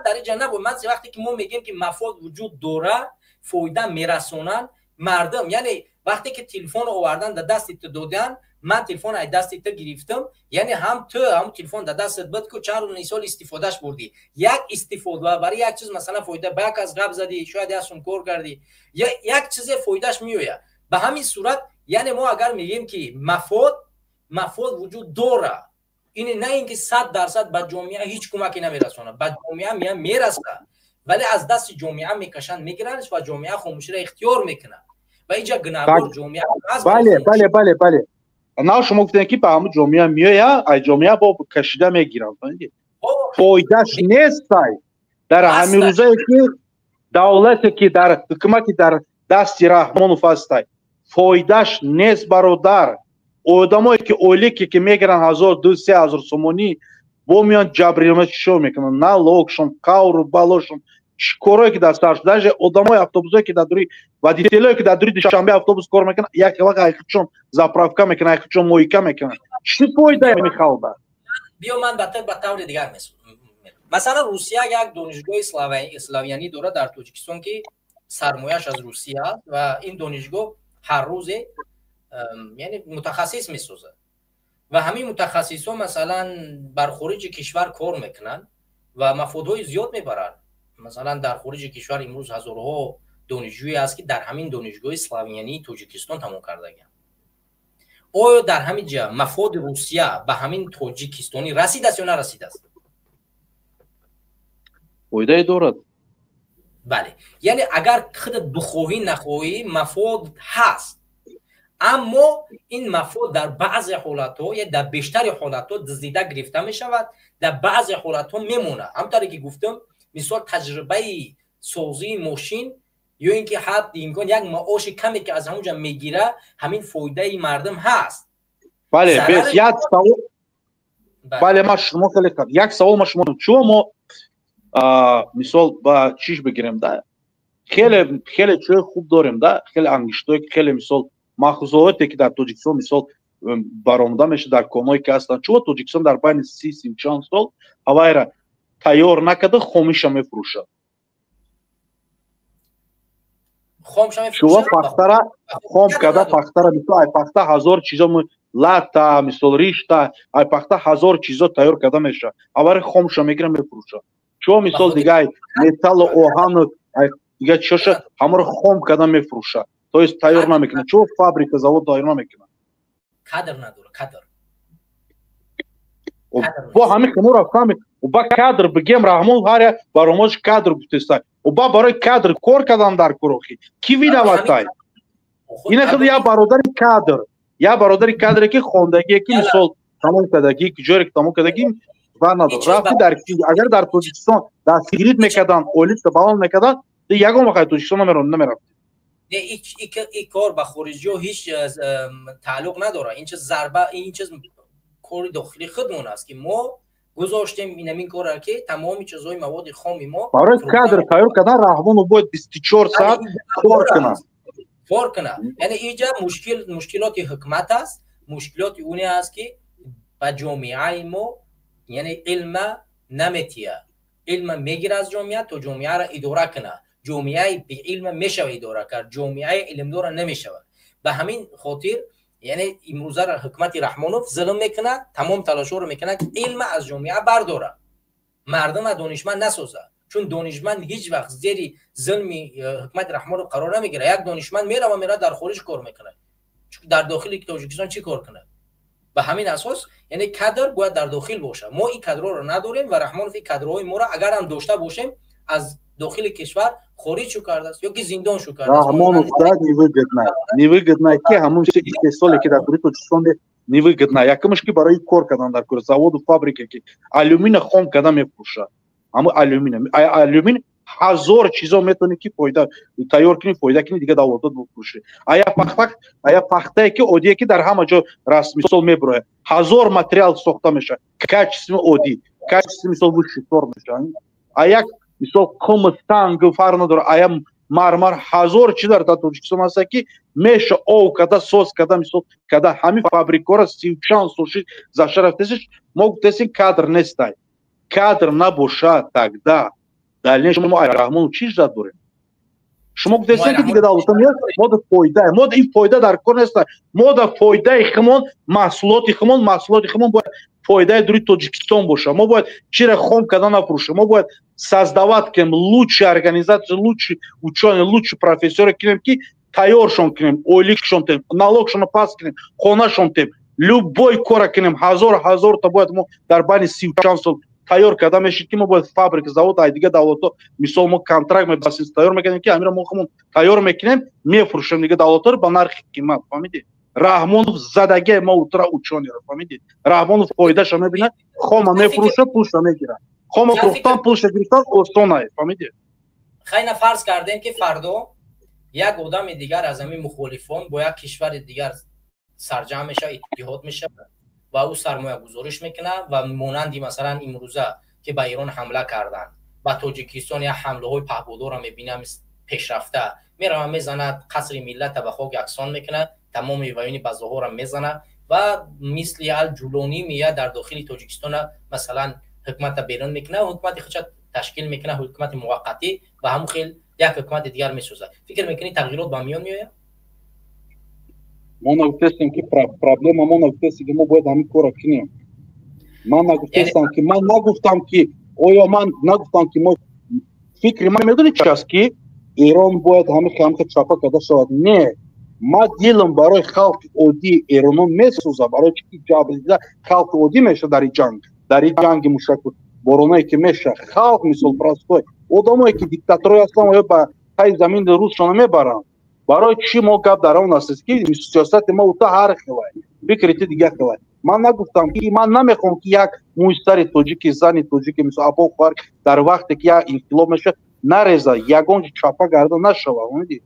[SPEAKER 1] Дар иҷа набуд. Ман вақте ки мо мегӯем, ки мафод вуҷуд дора, фоида мерасонанд мардум, яъне вақте ки телефон овардан, дар дасти ту додан, ман телефон аз дасти ту гирифтам, яъне ҳам ту ҳам телефон дар дастат буд ку, чанд рӯз сол истифодаш бурдӣ. Як истифода барои як чиз, масалан, фоида ба як аз гап задӣ, шояд як сум кор кардӣ, як чизе фоидаш меояд. Ба ҳамин сурат, яъне мо агар мегӯем, ки мафод вуҷуд дора, ин на ин ки 100% ба ҷомеа ҳеҷ кӯмаке намерасонад. Ба ҷомеа мерасад, вале аз дасти ҷомеа мекашанд, мегиранд ва ҷомеа хомӯширо ихтиёр мекунад ва инҷа гунаҳгор ҷомеа.
[SPEAKER 6] Бале, бале, бале, бале. На, шумо гуфтем, ки ба ҳамун ҷомеа меоя, ай ҷомеа бо кашида мегиранд, фоидаш нестай. Дар ҳамин рӯзае ки давлате ки дар ҳукумати дар дасти Раҳмонов ҳастай, фоидаш нест, бародар. Одамое ки ойлике ки мегиранд 1000, 2, 3 ҳазор сомонӣ, бо меоянд, ҷабрима чишо мекунанд, налогшон, қавру балошон, чӣ корое ки дар сар. Даже одамои автобусое ки дар дури, водителое ки дар дури Душанбе автобус кор мекунанд, як вақт айхудшон заправка мекунанд, айхудшон мойка мекунанд. Чӣ фоида мехалда?
[SPEAKER 1] Биё, ман ба таври дигар, масалан, Русия як донишгоҳи славянӣ дорад дар Тоҷикистон, ки сармояш аз Русия аст, ва ин донишгоҳ ҳар рӯзе, яъне, мутахассис месозад ва ҳамин мутахассисҳо, масалан, бар хориҷи кишвар кор мекунанд ва мафодҳои зиёд мебаранд. Масалан, дар хориҷи кишвар имрӯз ҳазорҳо донишҷӯе аст, ки дар ҳамин донишгоҳи славянии Тоҷикистон тамом кардагианд. Оё дар ҳамин ҷа мафоди Русия ба ҳамин тоҷикистонӣ расидааст ё нарасидааст?
[SPEAKER 6] Фоидае дорад.
[SPEAKER 1] Бале, яъне агар худат бихоҳӣ, нахоҳӣ, мафод ҳаст, аммо ин мафод дар баъзе ҳолатҳо ё дар бештари ҳолатҳо дуздида гирифта мешавад, дар баъзе ҳолатҳо мемонад. Ҳамтаре ки гуфтам, мисол, таҷрибаи созии мошин ё ин ки ҳадди имкон як маоши каме ки аз ҳамонҷа мегира, ҳамин фоидаи мардум ҳаст.
[SPEAKER 6] Бале, як савол. Бале, ма шумо хеле як савол ма шумо: чӯ мо, мисол, ба чиш бигирем да, хеле хеле чӯи хуб дорем да, хеле ангиштое, хеле, мисол, маҳсулоте ки дар Тоҷикистон, мисол, баромада мешавад, дар коное ки ҳастанд, чӯ Тоҷикистон дар байни 30, 30 чанд сол ҳавайра тайёр накарда хомиша мефурӯшад. Шумо пахтара хом карда, пахтара мисол ай пахта ҳазор чизо, лата, мисол ришта, ай пахта ҳазор чизо тайёр карда мешавад. Аввал хомша мегирад, мефурӯшад. Шумо мисол дига ай металлу оҳану ай дига чизоша ҳамаро хом карда мефурӯшад. То есть тайёр намекунад. Чо фабрика, завод тайёр намекунад.
[SPEAKER 1] Кадр надорад, кадр.
[SPEAKER 6] Бо ҳамин химоро фаҳмед. Ба кадр бигем, Раҳмон ҳар як баромадаш кадр гуфтеста. Ба барои кадр кор кардан дар курохи. Ки видаватай? Ина худ як бародари кадр, як бародари кадре ки хондагие, ки мисол тамом кардагӣ, ки ҷое ки тамом кардагӣ ва надорад. Рафти дар агар дар Тоҷикистон дастгирит мекарданд, ойлита баланд мекарданд, ягон вақт Тоҷикистон намерафт.
[SPEAKER 1] Не, ин кор ба хориҷиҳо ҳеҷ тааллуқ надорад. Ин чиз зарба, ин чиз кори дохили худмон аст, ки мо гузоштем инамин корро, ки тамоми чизҳои маводи хоми мо
[SPEAKER 6] барои кадр тайёр кардан Раҳмонов бояд 24 соат кор кунад.
[SPEAKER 1] Кор кунад. Яъне инҷа мушкил, мушкилоти ҳукмат аст, мушкилоти уне аст, ки ба ҷомеаи мо яъне илма наметия. Илма мегира аз ҷомеа то ҷомеаро идора кунад. Ҷомеаи беилма мешава идора кард, ҷомеаи илмдора намешавад. Ба ҳамин хотир яъне имрӯза ҳукмати Раҳмонов зулм мекунад, тамом талошҳоро мекунад, ки илма аз ҷомеа бардорад, мардума донишманд насозад. Чун донишманд ҳеҷ вақт зери зулми ҳукмати Раҳмонов қарор намегирад. Як донишманд мерава, мерава дар хориҷ кор мекунад. Дар дохили Тоҷикистон чӣ кор кунад? Ба ҳамин асос яъне кадр бояд дар дохил бошад. Мо ин кадрҳоро надорем ва Раҳмонов ин кадрҳои моро агар ҳам дошта бошем, аз дохили кишвар хориҷ шу кардааст ё ки зиндон шу кардааст.
[SPEAKER 6] Раҳмонов да невыгодно, невыгодно ки ҳамон истеҳсоле ки дар кури Тоҷикистон невыгодно. Якумаш ки барои кор кардан дар кури заводу фабрика ки алюмина хом карда мефурӯшад. Ҳамон алюмина, алюмин ҳазор чизо метавонӣ ки фоида тайёр кунӣ, фоида кунӣ, дига давлатот бифурӯшӣ. Ая пахта, ая пахтае ки оддие ки дар ҳама ҷо расмисол мебурояд, ҳазор материал сохта мешавад, качествени оддӣ, качествени мисол высший сорт мешавад. А як мисол қум, санг фарқ надорад, ая мармар, ҳазор чиз дар Тоҷикистон ҳаста ки меша ов карда, соз карда, мисол карда ҳамин фабрикаро сию чанд сол шид заша рафтесиш. Мо гуфтесем кадр нестай. Кадр набошад, тогда дальнейшем мо Раҳмонов чӣ ждать дорем? Шумо гуфтесем ки дига давлатон меяд, мо да фоида, мо да ин фоида дар кор неста. Мо да фоидаи химон, маҳсулоти химон, маҳсулоти химон бояд фоидаи дури Тоҷикистон бошад. Мо бояд чиро хом карда нафурӯшем. Мо бояд создавать кунем лучшие организации, лучшие ученые, лучшие профессоры кунем, ки тайёршон кунем, ойликшон тем, налогшонро паст кунем, хонашон тем, любой кора кунем. Ҳазор ҳазорта бояд мо дар байни сию чанд сол тайёр карда мешид, ки мо бояд фабрика, завод ай дига давлатҳо мисол мо контракт мебастем, тайёр мекардем, ки ҳамиро мо худмон тайёр мекунем, мефурӯшем дига давлатҳоро ба нархи қимат. Фаҳмидед? Раҳмонов задагиа мо утра учёныйро, фаҳмидед? Раҳмонов фоидаша мебинад, хома мефурӯшад, пулша мегирад. Хома фурӯхтан, пулша гирифтан осон аст, фаҳмидед?
[SPEAKER 1] Хайна фарз кардем, ки фардо як одами дигар аз ҳамин мухолифон бо як кишвари дигар сарҷамъ мешавад, иттиҳод мешавад ва ӯ сармоягузориш мекунад ва монанди масалан имрӯза ки ба Эрон ҳамла карданд, ба Тоҷикистон як ҳамлаҳои паҳбодорро мебинам пешрафта мерава, мезанад, қасри миллата ба хок яксон мекунад, тамоми ваёни базоҳоро мезанад ва мисли Ал-Ҷулонӣ меяд дар дохили Тоҷикистона, масалан ҳукумата берун мекунад, ҳукумати худша ташкил мекунад, ҳукумати муваққатӣ, ва ҳамун хел як ҳукумати дигар месозад. Фикр мекунӣ, тағйирот ба миён меояд?
[SPEAKER 6] Мо нагуфтестем ки проблема, мо нагуфтестем ки мо бояд ҳамин корро кунем. Ман нагуфтестам ки, ман нагуфтам ки, оё ман нагуфтам ки мо фикри ман медонӣ чи аст, ки Эрон бояд ҳамин ҳамин чапа карда шавад. Не, ман дилам барои халқи оддии эронон месӯзад, барои чи ки ҷабрдида халқи оддӣ мешавад дар ин ҷанг, дар ин ҷанги мушаку боронае ки мешавад. Халқ мисол простой одамое ки диктаторое ҳастанд, оё ба таи замин русшона мебаранд. Барои чӣ мо гап дар он аст, ки сиёсати мо ута ҳар хелай, фикри ти дига хелай. Ман нагуфтам ки ман намехоҳам ки як мӯи сари тоҷики, зани тоҷики, мисол або хоҳар дар вақте ки як инқилоб мешавад нареза, ягон чапа гарда нашавад. Фаҳмидӣ?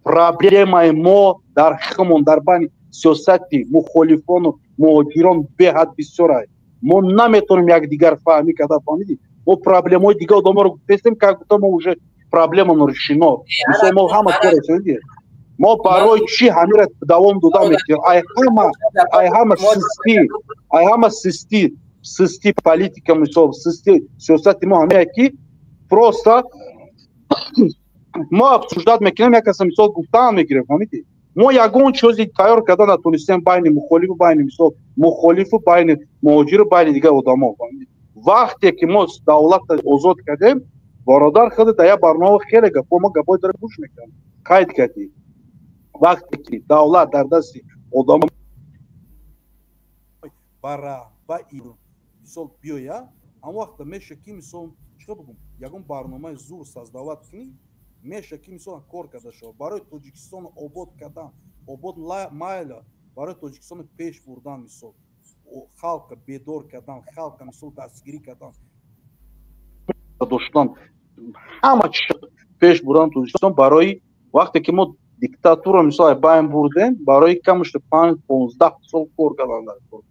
[SPEAKER 6] Проблемаи мо дар химон, дар байни сиёсати мухолифону муҳоҷирон беҳад бисёрай. Мо наметавонем якдигар фаҳмӣ карда, фаҳмидӣ? Мо проблемаҳои дига одаморо гуфтестем, как будто мо уже проблемамо решено. Мисол мо ҳама кор, фаҳмидӣ? Мо барои чӣ ҳамира давом дода метавонем? Ай ҳама, ай ҳама систӣ, ай ҳама систӣ. Систи политика, мисол, систи сиёсати мо ҳамее, ки просто мо обсуждать мекунем, як каса, мисол, гуфтаам мегирем, фаҳмидӣ? Мо ягон чизи тайёр карда натонистем байни мухолифу, байни, мисол, мухолифу, байни муҳоҷиру, байни дигар одамо, фаҳмидӣ? Вақте ки мо давлатро озод кардем, бародар, худ дар як барнома хеле гапо, мо гапои дара гӯш мекардем, қайд кардӣ: вақте ки давлат дар дасти одам
[SPEAKER 7] ба мисол биёя, ҳамон вақта меша, ки, мисол, чӣ бигум, ягон барномаи зур создавать кунӣ, меша, ки, мисол, кор карда шавад барои Тоҷикистоно обод кардан, обод майла, барои Тоҷикистоно пеш бурдан, мисол, халқа бедор кардан, халқа, мисол, дастгирӣ кардан.
[SPEAKER 6] Доштан ҳама чи пеш бурдан Тоҷикистон. Барои вақте ки мо диктатура, мисол, байн бурдем, барои камушта 5-15 сол кор кардан дар кор.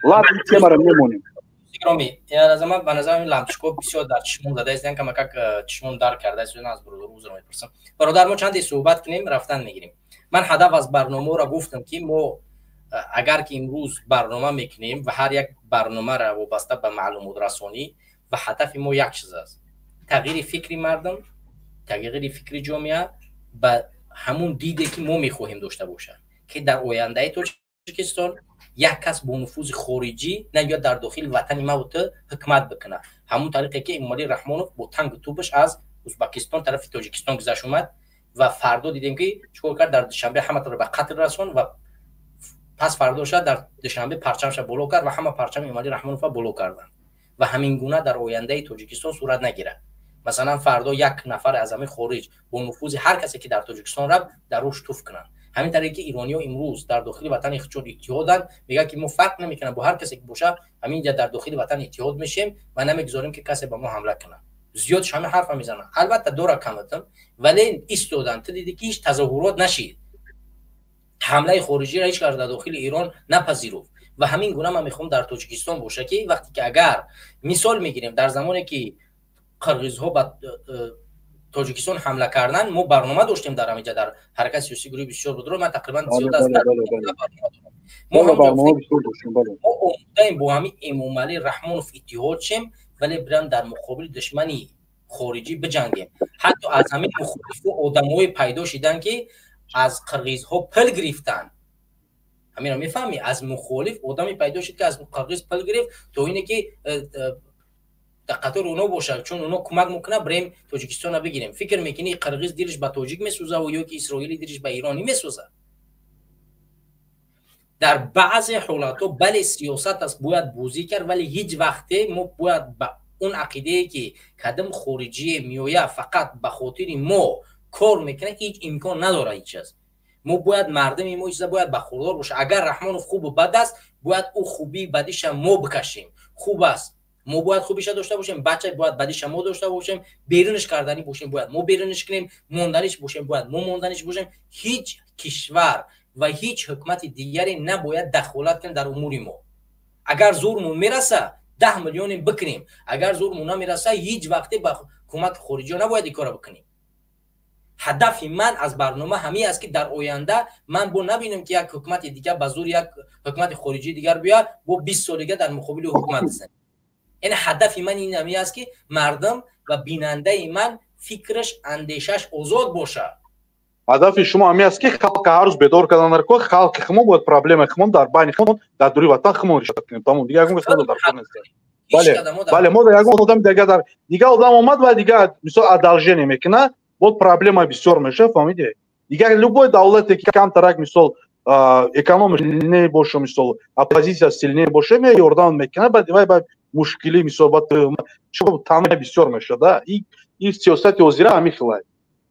[SPEAKER 6] Ладно, темара мемонем.
[SPEAKER 1] Гиромӣ, аз ман ба назарам лампочка бисёр дар чишмон задааст, камакак чишмон дар кардааст. Аз бародар узр мепурсам. Бародар, мо чанде суҳбат кунем, рафтан мегирем. Ман ҳадаф аз барномаро гуфтам, ки мо агар ки имрӯз барнома мекунем ва ҳар як барномаро вобаста ба маълумотрасонӣ, ва ҳадафи мо як чиз аст: тағйири фикри мардум, тағйири фикри ҷомеа ба ҳамун диде, ки мо мехоҳем дошта бошад, ки дар ояндаи Тоҷикистон як кас бо нуфузи хориҷӣ наёяд, дар дохили ватани маву ту ҳукмат бикунад. Ҳамун тариқе ки Эмомалӣ Раҳмонов бо тангу тӯбаш аз Узбакистон тарафи Тоҷикистон гузашт омад ва фардо дидем, ки чӣ кор кард: дар Душанбе ҳаматро ба қатл расон ва пас фардоша дар Душанбе парчамша боло кард ва ҳама парчами Эмомалӣ Раҳмонова боло карданд. Ва ҳамин гуна дар ояндаи Тоҷикистон сурат нагирад. Масалан, фардо як нафар аз ҳамин хориҷ бо нуфузи ҳар касе, ки дар Тоҷикистон рафт, дар рӯш туф кунанд. Ҳамин тариқе ки ирониҳо имрӯз дар дохили ватани худшон иттиҳоданд, мегӯяд, ки мо фарқ намекунам бо ҳар касе ки боша, ҳаминҷа дар дохили ватан иттиҳод мешем ва намегузорем, ки касе ба мо ҳамла кунад. Зиёдш ҳамин ҳарфа мезананд. Албатта, дора каматам, вале истодан. Ту дидӣ, ки ҳеҷ тазоҳурот нашид, ҳамлаи хориҷиро ҳеҷ кас дар дохили Эрон напазируфт. Ва ҳамин гуна ман мехоҳам дар Тоҷикистон боша, ки вақте ки агар мисол мегирем, дар замоне ки қирғизҳо ба Тоҷикистон ҳамла кардан, мо барнома доштем дар ҳаминҷа, дар ҳаракати сиёсӣ гурӯҳи бисёр будро, ман тақрибан зиёд аз мо омодаем бо ҳамин Эмомалӣ Раҳмонов иттиҳод шем, вале бирам дар муқобили душмани хориҷӣ биҷангем. Ҳатто аз ҳамин мухолифо одамое пайдо шиданд, ки аз қирғизҳо пул гирифтанд. Ҳаминро мефаҳмӣ? Аз мухолиф одаме пайдо шуд, ки аз қирғиз пул гирифт, то ине ки дар қатори оно бошад, чун оно кӯмак мекунад, бирем Тоҷикистонро бигирем. Фикр мекунӣ, қирғиз дилаш ба тоҷик месӯза ё ки исроили дилаш ба иронӣ месӯза? Дар баъзе ҳолатҳо, бале, сиёсат аст, бояд бозӣ кард, вале ҳеҷ вақте мо бояд ба он ақидае, ки кадом хориҷие меояд, фақат ба хотири мо кор мекунад, ҳеҷ имкон надорад. Ҳеҷ чиз мо бояд, мардуми мо чиза бояд бахурдор бошад. Агар Раҳмонов хубу бад аст, бояд ӯ хубии бадиша мо бикашем. Хуб аст, мо бояд хубиша дошта бошем, бача бояд бадиша мо дошта бошем. Берунаш карданӣ бошем, бояд мо берунаш кунем, монданиш бошем, бояд мо монданиш бошем. Ҳеҷ кишвар ва ҳеҷ ҳукумати дигаре набояд дахолат кунад дар умури мо. Агар зурмон мераса, 10 миллионем бикунем. Агар зурмон намераса, ҳеҷ вақте ба кӯмаки хориҷиё набояд ин кора бикунем. Ҳадафи ман аз барнома ҳамин аст, ки дар оянда ман бо набинам, ки як ҳукумати дигар ба зур, як ҳукумати хориҷии дигар биёяд, бо 20 солига дар муқобили ҳукумат бизанем. Яъне ҳадафи ман ин ҳамин аст, ки мардум ва бинандаи ман фикраш, андешаш озод бошад.
[SPEAKER 6] Ҳадафи шумо ҳамин аст, ки халқа ҳар рӯз бедор кардан дар кор. Халқи хумон бояд проблемаи хумон дар байни хумон, дар дури ватан хумон решат кунем, тамом. Дигар ягон кас дар кор нест. Бале, мо ягон одам дигар дар дигар одам омад ва дигар, мисол, одолжение мекунад, вот проблема бисёр мешавад, фаҳмиде? Дигар любой давлате ки камтарак, мисол, экономика сильнее боша, мисол, оппозиция сильнее боша, ме ёрдам мекунад, баъд вай ба мушкилӣ, мисол, баъд тана бисёр мешавад. И сиёсати ҳозира ҳамин хелай.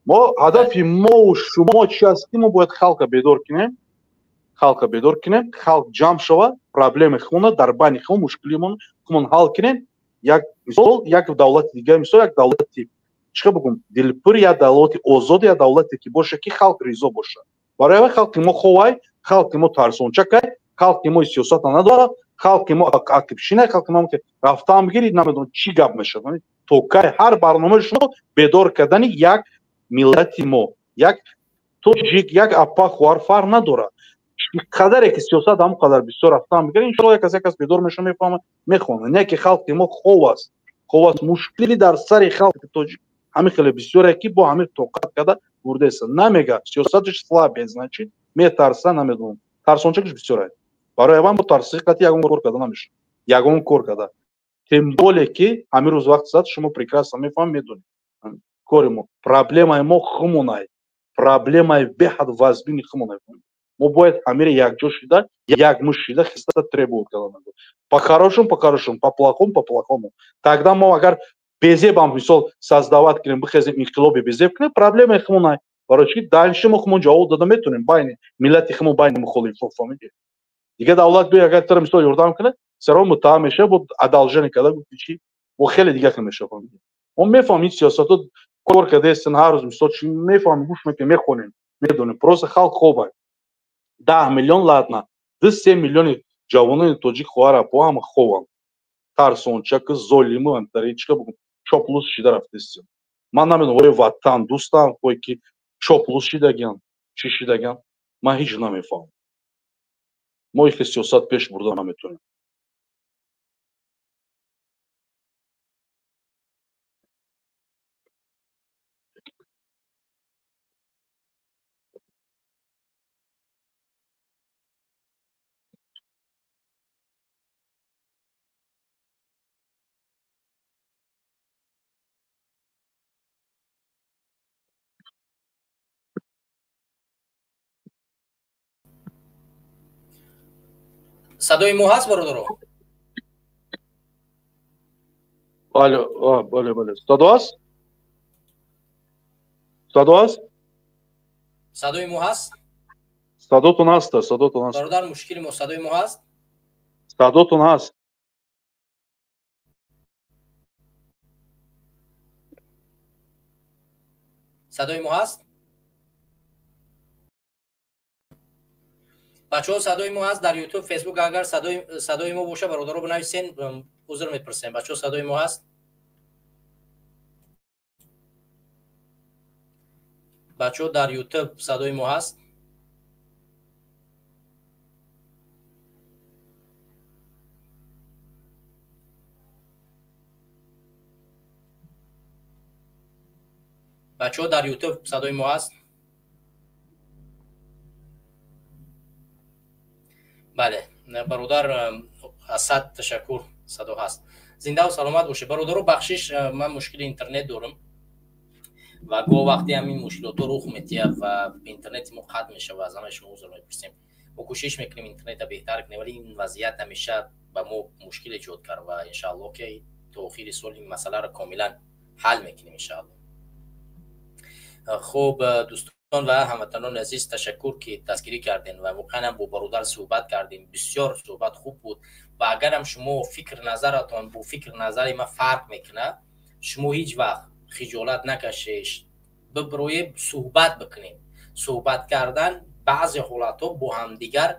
[SPEAKER 6] Мо ҳадафи мову шумо чи аст, ки мо бояд халқа бедор кунем, халқа бедор кунем, халқ ҷамъ шавад, проблемаи хумона дар байни хумон, мушкилимон хумон ҳал кунем. Як мисол, як давлати дигар, мисол, як давлати, чӣ бигӯм, дилпур, як давлати озод, як давлате ки боша, ки халқ ризо боша. Барои вай халқи мо ховай, халқи мо тарсончакай, халқи мо сиёсата надорад, халқи мо ақибшина, халқи мо рафтан бигирӣ, намедонам чӣ гап мешавад. То кай ҳар барномаи шумо бедор кардани як миллати мо, як тоҷик, як апа, хоҳар, фарқ надорад. Чӣ қадаре ки сиёсат ҳамон қадар бисёр рафтан мекунад, иншоалло, як кас, як кас бедор меша, мефаҳмад, мехонад. Не ки халқи мо хов аст, хов аст. Мушкили дар сари халқи тоҷик ҳамин хеле бисёре, ки бо ҳамин тоқат карда бурдеста намега. Сиёсаташ слабый, значит, метарса, намедонам, тарсончакаш бисёр. Барои аввал бо тарси қати ягон кор карда намешавад, ягон кор карда. Тем более ки ҳамин рӯз вақт зад, шумо прекрасно мефаҳмед, медонед, кори мо, проблемаи мо хумонай, проблемаи беҳад вазбини хумонай. Мо бояд ҳамиро якҷо шида, як муш шида, хиста требовать карда, по-хорошему, по-хорошему, по-плохому, по-плохому. Тогда мо агар безебам, мисол, создавать кунем, бихезем, инқилоби безеб кунем, проблемаи хумонай. Барои чи дальше мо хумон ҷавоб дода метавонем байни миллати хумон, байни мухолифо, фаҳмидӣ? Дигар давлат биё, агар тара, мисол, ёрдам кунад, саро муттаҳам мешава, бо одолжение карда гуфти чи, бо хеле дигар хел мешава, фаҳмидӣ? Мо мефаҳмем, сиёсатҳо кор кардаестен ҳар рӯз, мисол, чи мефаҳмем, гӯш мекунем, мехонем, медонем. Просто халқ хобай. 10 миллион, ладно, 2-3 миллиони ҷавонони тоҷик, хоҳар, апо, ҳама хованд, тарсончаку, золиму, чика бугум, чоплус шида рафтестем. Ман намедонам, оё ватан дӯстам, ое ки чоплус шидагиан, чӣ шидагиан, ман ҳеҷ намефаҳмам. Мо ихе сиёсат пеш бурда наметавонем.
[SPEAKER 1] Садои мо ҳаст, бародаро?
[SPEAKER 6] Бале, бале, бале, садо ҳаст, садо ҳаст.
[SPEAKER 1] Садои мо ҳаст?
[SPEAKER 6] Садотон ҳаст, садотон ҳаст.
[SPEAKER 1] Бародар, мушкили мо, садои мо ҳаст?
[SPEAKER 6] Садотон ҳаст.
[SPEAKER 1] Садои мо ҳаст, бачаҳо? Садои мо ҳаст дар Ютуб, Фейсбук? Агар садои мо боша, бародаро, бинависен, узр мепурсем. Бачаҳо, садои мо ҳаст? Бачаҳо, дар Ютуб садои мо ҳаст? Бачаҳо, дар Ютуб садои мо ҳаст? Бале, бародар Асад, ташаккур, садо ҳаст. Зиндаву саломат бошед, бародаро. Бахшиш, ман мушкили интернет дорам ва гоҳ вақте ҳамин мушкилотҳо рух метиҳад ва интернети мо қатъ мешавад. Аз ҳамаи шумо узр мепурсем. Мо кӯшиш мекунем интернета беҳтар кунем, вале ин вазъият ҳамеша ба мо мушкил эҷод кард ва иншааллоҳ, ки то охири сол ин масъаларо комилан ҳал мекунем, иншааллоҳ. Хуб, дӯстон ва ҳамватанони азиз, ташаккур, ки дастгирӣ кардем ва воқеан ҳам бо бародар суҳбат кардем. Бисёр суҳбат хуб буд ва агарам шумо фикр назаратон бо фикр назари ман фарқ мекунад, шумо ҳеҷ вақт хиҷолат накашед, биброед, суҳбат бикунем. Суҳбат кардан баъзе ҳолатҳо бо ҳамдигар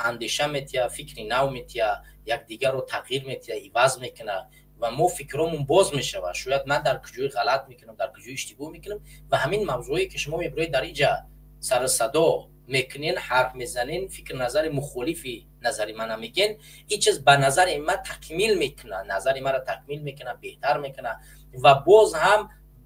[SPEAKER 1] андеша метиҳад, фикри нав метиҳад, якдигарро тағйир метиҳад, иваз мекунад ва мо фикромон боз мешавад. Шояд ман дар куҷои ғалат мекунам, дар куҷои иштибоҳ мекунам ва ҳамин мавзӯое, ки шумо мебироед, дар иҷа сару садо мекунен, ҳарф мезанен, фикр назари мухолифи назари мана мегӯен, ин чиз ба назари ман такмил мекунад, назари маро такмил мекунад, беҳтар мекунад ва боз ҳам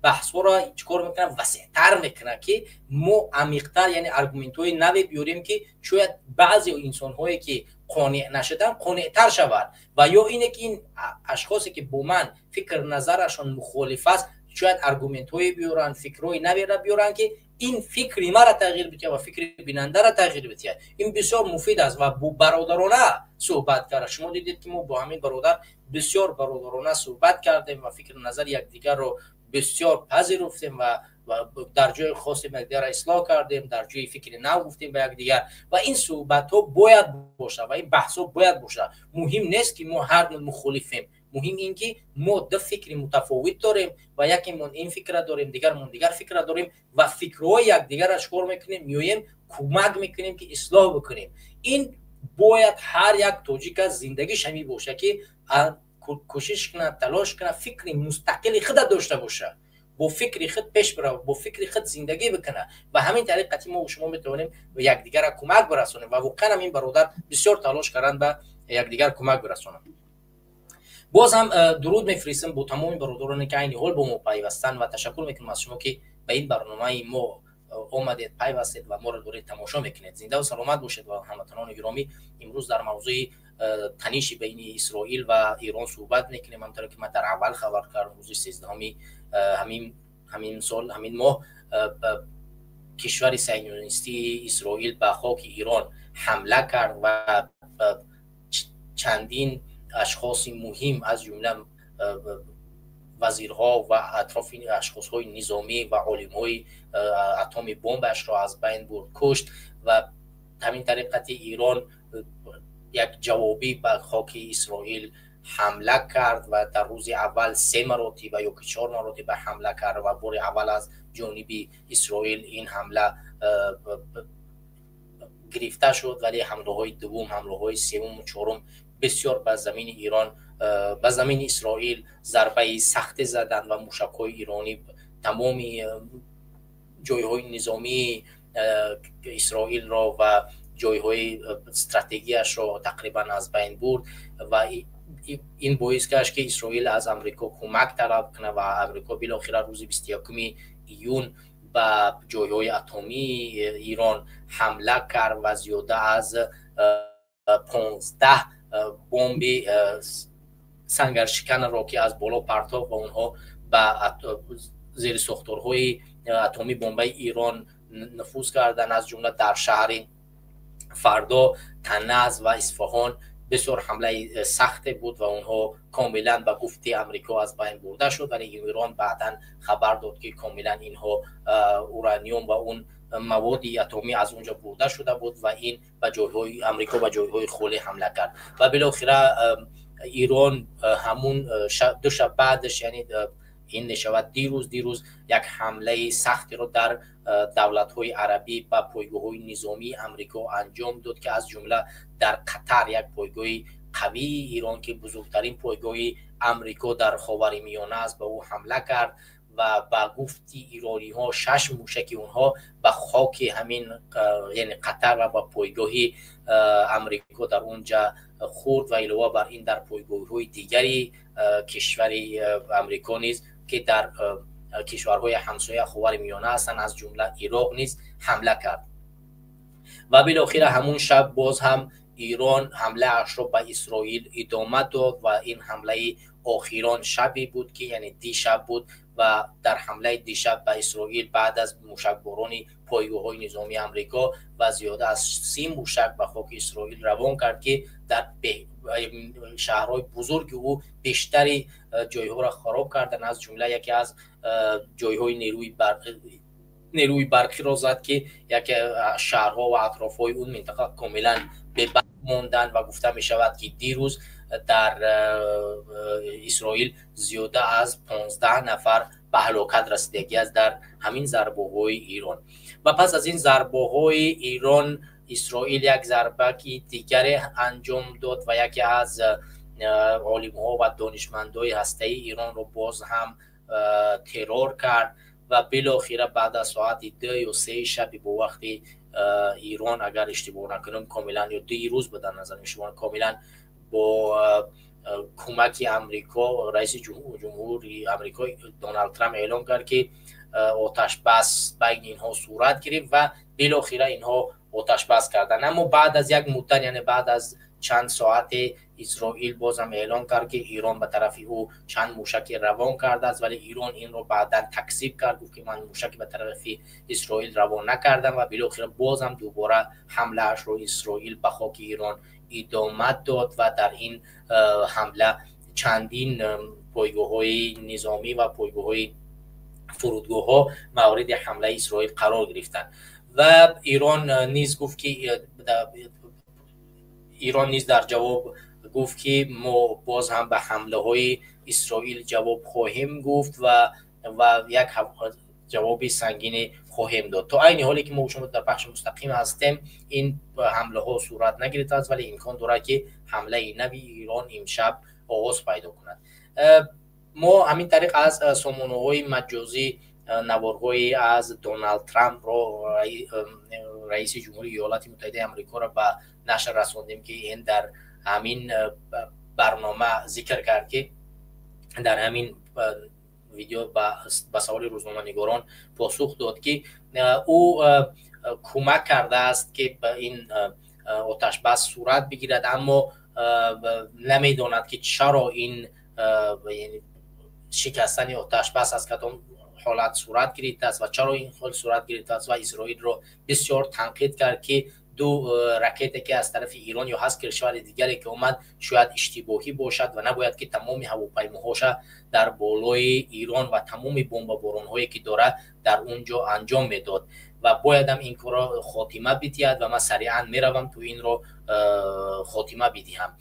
[SPEAKER 1] баҳсҳоро чӣ кор мекунад, васеътар мекунад, ки мо амиқтар, яъне аргументҳои наве биёрем, ки шояд баъзе инсонҳое, ки қонеъ нашуданд, қонеътар шавад ва ё ине ки ин ашхосе, ки бо ман фикр назарашон мухолиф аст, шояд аргументҳое биёранд, фикрҳои наверо биёранд, ки ин фикри маро тағйир бидиҳад ва фикри бинандаро тағйир бидиҳад. Ин бисёр муфид аст ва бо бародарона суҳбат карда. Шумо дидед, ки мо бо ҳамин бародар бисёр бародарона суҳбат кардем ва фикри назари якдигарро бисёр пазируфтем ва дар ҷои хостем якдигарро ислоҳ кардем, дар ҷои фикри нав гуфтем ба якдигар. Ва ин суҳбатҳо бояд бошад ва ин баҳсҳо бояд бошад. Муҳим нест, ки мо ҳар мухолифем, муҳим ин ки мо ду фикри мутафовит дорем ва якемон ин фикра дорем, дигармон дигар фикра дорем ва фикрҳои якдигарро чикор мекунем, меоем, кӯмак мекунем, ки ислоҳ бикунем. Ин бояд ҳар як тоҷика зиндагиш ҳамин боша, ки кӯшиш кунад, талош кунад, фикри мустақили худа дошта боша. бо фикри худ пеш бирава, бо фикри худ зиндагӣ бикунад. Ва ҳамин тариқ қати мо шумо метавонем якдигарро кӯмак бирасонем. Ва воқеан ҳам ин бародар бисёр талош карданд, ба якдигар кӯмак бирасонанд. Боз ҳам дуруд мефиристам бо тамоми бародароне, ки айни ҳол бо мо пайвастанд, ва ташаккур мекунам аз шумо, ки ба ин барномаи мо омадед, пайвастед ва моро доред тамошо мекунед. Зиндаву саломат бошед. Ва ҳамватанони гиромӣ, имрӯз дар мавзӯи таниши байни Исроил ва Эрон суҳбат мекунем. Ҳамтаре ки ман дар аввал хабар кардам, рӯзи 13-уми ҳамин сол, ҳамин моҳ, кишвари сионистии Исроил ба хоки Эрон ҳамла кард ва чандин ашхоси муҳим, аз ҷумла вазирҳо ва атрофи ашхосҳои низомӣ ва олимҳои атоми бомбашро аз байн бурд, кушт. Ва ҳамин тариқати Эрон як ҷавобӣ ба хоки Исроил ҳамла кард ва дар рӯзи аввал се маротиба ё ки чор маротиба ҳамла кард. Ва бори аввал аз ҷониби Исроил ин ҳамла гирифта шуд, вале ҳамлаҳои дуввум, ҳамлаҳои севуму чорум бисёр ба замини Эрон, ба замини Исроил зарбаи сахте заданд ва мушакҳои иронӣ тамоми ҷойҳои низомии Исроилро ва ҷойҳои стратегияшро тақрибан аз байн бурд. Ва ин боис гашт, ки Исроил аз Амрико кӯмак талаб кунад. Ва Амрико билохира рӯзи 21-уми июн ба ҷойҳои атомии Эрон ҳамла кард ва зиёда аз 15 бомби сангаршиканро, ки аз боло партофт, ва онҳо ба зери сохторҳои атомии бомбаи Эрон нуфуз карданд, аз ҷумла дар шаҳри Фардо, Таназ ва Исфаҳон бисёр ҳамлаи сахте буд ва онҳо комилан ба гуфти Амрико аз байн бурда шуд. Вале Эрон баъдан хабар дод, ки комилан инҳо ураниум ва он маводи атомӣ аз онҷо бурда шуда буд ва ин ба ҷойҳои Амрико, ба ҷойҳои холӣ ҳамла кард. Ва билохира Эрон ҳамун 2 шаб баъдаш, яъне ин мешавад дирӯз, як ҳамлаи сахтеро дар давлатҳои арабӣ ба пойгоҳҳои низомии Амрико анҷом дод, ки аз ҷумла дар Қатар як пойгоҳи қавии Эрон, ки бузургтарин пойгоҳи Амрико дар Ховари Миёна аст, ба ӯ ҳамла кард. Ва ба гуфти ирониҳо шаш мушаки онҳо ба хоки ҳамин, яъне Қатар, ва ба пойгоҳи Амрико дар онҷа хурд. Ва илова бар ин дар пойгоҳҳои дигари кишвари Амрико низ, ки дар кишварҳои ҳамсоя Ховари Миёна ҳастанд, аз ҷумла Ироқ низ ҳамла кард. Ва билохира ҳамун шаб боз ҳам Эрон ҳамлаашро ба Исроил идома дод ва ин ҳамлаи охирон шабе буд, ки яъне дишаб буд. Ва дар ҳамлаи дишаб ба Исроил баъд аз мушакборони пойгоҳҳои низомии Амрико ва зиёда аз 30 мушак ба хоки Исроил равон кард, ки дар шаҳрҳои бузурги ӯ бештари ҷойҳоро хароб карданд, аз ҷумла яке аз ҷойҳои нерӯи барқиро зад, ки яке шаҳрҳо ва атрофҳои он минтақа комилан бебарқ монданд. Ва гуфта мешавад, ки дирӯз дар Исроил зиёда аз 15 нафар ба ҳалокат расидагӣ аст дар ҳамин зарбаҳои Эрон. Ва пас аз ин зарбаҳои Эрон, Исроил як зарбаки дигаре анҷом дод ва яке аз олимҳо ва донишмандои ҳастаи Эронро боз ҳам террор кард. Ва билохира баъд аз соати 2 ё 3 шаби бо вақти Эрон, агар иштибоҳ накунам, комилан ё дирӯз ба дар назар шумо, комилан бо кӯмаки Амрико, раиси ҷумҳури Амрико Доналд Трамп эълон кард, ки оташбас байни инҳо сурат гирифт. Ва билохира инҳо оташбас карданд, аммо баъд аз як муддат, яъне баъд аз чанд соате, Исроил бозам эълон кард, ки Эрон ба тарафи ӯ чанд мушаки равон кардааст. Вале Эрон инро баъдан такзиб кард, гуфт, ки ман мушаки ба тарафи Исроил равон накардам. Ва билохира бозам дубора ҳамлаашро Исроил ба хоки Эрон идома дод ва дар ин ҳамла чандин пойгоҳҳои низомӣ ва пойгоҳҳои фурудгоҳҳо мавриди ҳамлаи Исроил қарор гирифтанд. Ва Эрон низ гуфт, ки Эрон низ дар ҷавоб гуфт, ки мо боз ҳам ба ҳамлаҳои Исроил ҷавоб хоҳем гуфт ва як ҷавоби сангине хоҳем дод. То айни ҳоле ки мо шумо дар пахши мустақим ҳастем, ин ҳамлаҳо сурат нагирифтааст, вале имкон дорад, ки ҳамлаи нави Эрон имшаб оғоз пайдо кунад. Мо ҳамин тариқ аз сомонаҳои маҷозӣ наворҳои аз Доналд Трампро, раиси ҷумҳури Иёлати Муттаҳидаи Амрикоро, ба нашр расондем, ки ин дар ҳамин барнома зикр кард, ки дар ҳамин видео ба саволи рӯзноманигорон посух дод, ки ӯ кӯмак кардааст, ки ба ин оташбас сурат бигирад, аммо намедонад, ки чаро ин шикастани оташбас аз кадом ҳолат сурат гирифтааст ва чаро ин ҳол сурат гирифтааст. Ва Исроилро бисёр танқид кард, ки ду ракете, ки аз тарафи Ирон ё ҳаст кишвари дигаре ки омад, шояд иштибоҳӣ бошад ва набояд, ки тамоми ҳавопаймоҳоша дар болои Ирон ва тамоми бомбаборонҳое, ки дорад, дар он ҷо анҷом медод ва боядам ин корро хотима бидиҳад ва ман сариан меравам, то инро хотима бидиҳам.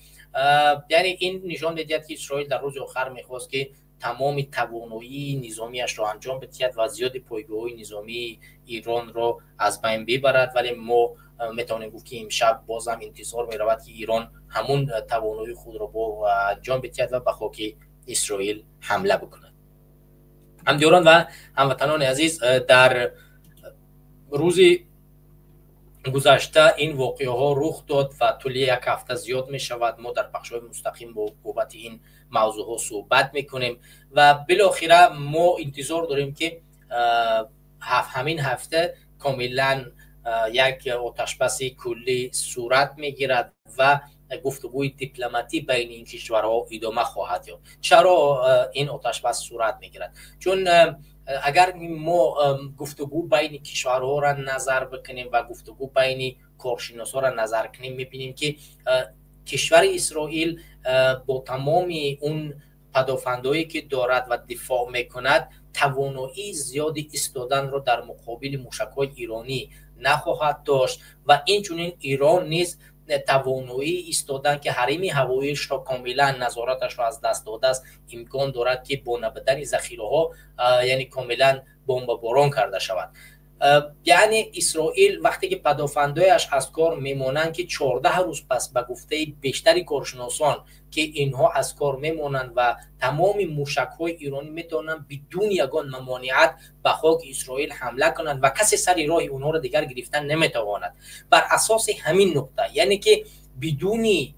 [SPEAKER 1] Яъне ин нишон медиҳад, ки Исроил дар рӯзи охар мехост, ки тамоми тавоноии низомиашро анҷом бидиҳад ва зиёди пойгоҳҳои низомии Иронро аз байн бибарад. Вале мо метавонем гуфт, ки имшаб бозам интизор меравад, ки Ирон ҳамун тавоноии худро бо анҷом бидиҳад ва ба хоки Исроил ҳамла бикунад. Ҳамдиёрон ва ҳамватанони азиз, дар рӯзи гузашта ин воқеаҳо рух дод ва тӯли як ҳафта зиёд мешавад. Мо дар пахшҳои мустақим бо бобати ин мавзӯъҳо суҳбат мекунем ва билохира мо интизор дорем, ки ҳамин ҳафта комилан як оташбаси куллӣ сурат мегирад ва гуфтугӯи дипломатӣ байни ин кишварҳо идома хоҳад ёфт. Чаро ин оташбас сурат мегирад? Чун агар мо гуфтугӯ байни кишварҳоро назар бикунем ва гуфтугӯ байни коршиносҳоро назар кунем, мебинем, ки кишвари Исроил бо тамоми он падофандое, ки дорад ва дифоъ мекунад, тавоноии зиёди истоданро дар муқобили мушакҳои иронӣ нахоҳад дошт. Ва инчунин Ирон низ тавоноии истодан, ки ҳарими ҳавоиашро комилан назораташро аз даст додааст, имкон дорад, ки бо набудани захираҳо, яъне комилан бомбаборон карда шавад. Яъне Исроил вақте ки падофандояш аз кор мемонанд, ки 14 рӯз пас, ба гуфтаи бештари коршиносон, ки инҳо аз кор мемонанд ва тамоми мушакҳои иронӣ метавонанд бидуни ягон мамониат ба хоки Исроил ҳамла кунанд ва касе сари роҳи онҳоро дигар гирифтан наметавонад. Бар асоси ҳамин нуқта, яъне ки бидуни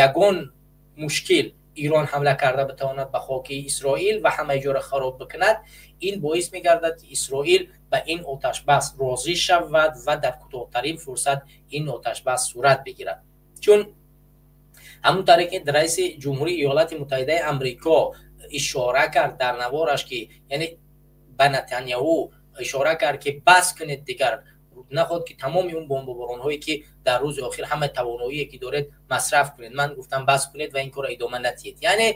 [SPEAKER 1] ягон мушкил Ирон ҳамла карда битавонад ба хоки Исроил ва ҳамаи ҷоро хароб бикунад, ин боис мегардад, ки Исроил ба ин оташбас розӣ шавад ва дар кӯтоҳтарин фурсат ин оташбас сурат бигирад. Чун ҳамон тариқ ки раиси ҷумҳурии Иёлати Муттаҳидаи Амрико ишора кард дар навораш, ки яъне ба Натаняҳу ишора кард, ки бас кунед дигар, нахоҳад ки тамоми он бомбаборонҳое, ки дар рӯзи охир ҳама тавоноие, ки доред, масраф кунед. Ман гуфтам, бас кунед ва ин корро идома надиҳед. Яъне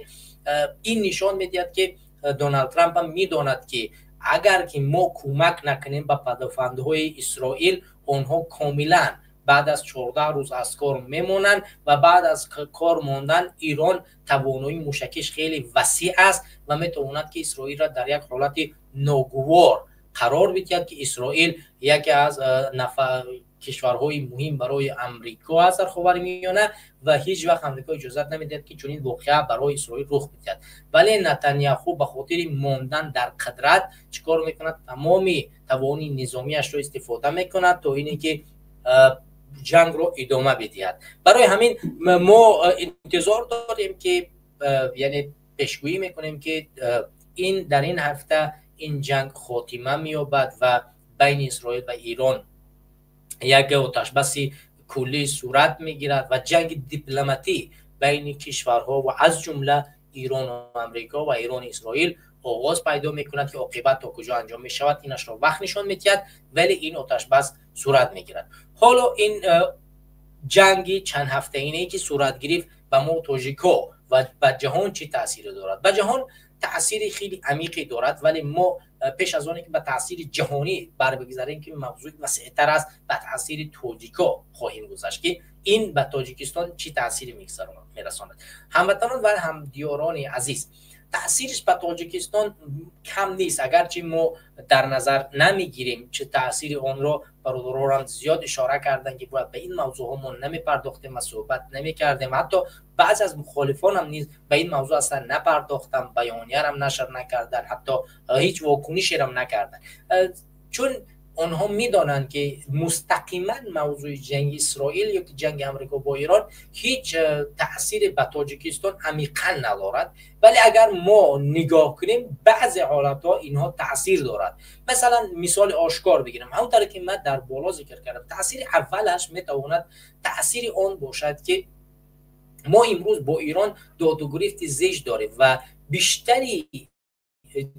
[SPEAKER 1] ин нишон медиҳад, ки Доналд Трамп ҳам медонад, ки агар ки мо кӯмак накунем ба падофандҳои Исроил, онҳо комилан баъд аз 14 рӯз аз кор мемонанд ва баъд аз кор мондан Ирон тавоноии мушакиш хеле васеъ аст ва метавонад, ки Исроилро дар як ҳолати ногувор қарор бидиҳад, ки Исроил яке аз кишварҳои муҳим барои Амрико аст дар Ховари Миёна ва ҳеҷ вақт Амрико иҷозат намедиҳад, ки чунин воқеа барои Исроил рух бидиҳад. Вале Натаняху ба хотири мондан дар қудрат чӣ кор мекунад? Тамоми тавони низомиашро истифода мекунад, то ине ки ҷангро идома бидиҳад. Барои ҳамин мо интизор дорем, ки яъне пешгӯӣ мекунем, ки ин дар ин ҳафта ин ҷанг хотима меёбад ва байни Исроил ва Ирон як оташбаси куллӣ сурат мегирад ва ҷанги дипломатӣ байни кишварҳо ва аз ҷумла Ирону Амрико ва Ирони Исроил оғоз пайдо мекунад, ки оқибат то куҷо анҷом мешавад, инашро вақт нишон медиҳад, вале ин оташбас сурат мегирад. Ҳоло ин ҷанги чандҳафтаинае, ки сурат гирифт, ба мо тоҷико ва ба ҷаҳон чӣ таъсире дорад? Ба ҷаҳон таъсири хеле амиқе дорад, вале мо пеш аз оне ки ба таъсири ҷаҳонӣ барбигзарем, ки мавзӯи васеътар аст, ба таъсири тоҷико хоҳем гузашт, ки ин ба Тоҷикистон чӣ таъсире мерасонад. Ҳамватанон ва ҳамдиёрони азиз, Таъсираш ба Тоҷикистон кам нест, агарчи мо дар назар намегирем чӣ таъсири онро. Бародарорам зиёд ишора карданд, ки бояд ба ин мавзӯъҳо мо намепардохтем ва суҳбат намекардем. Ҳатто баъзе аз мухолифонам низ ба ин мавзӯъ аслан напардохтанд, баёниярам нашр накарданд, ҳатто ҳеҷ вокунишерам накарданд, чун онҳо медонанд, ки мустақиман мавзӯи ҷанги Исроил ё ки ҷанги Амрико бо Эрон ҳеҷ таъсире ба Тоҷикистон амиқан надорад. Вале агар мо нигоҳ кунем, баъзе ҳолатҳо инҳо таъсир дорад. Масалан, мисоли ошкор бигирем, ҳамонтавре ки ман дар боло зикр кардам, таъсири аввалаш метавонад таъсири он бошад, ки мо имрӯз бо Эрон додугирифти зич дорем ва бештари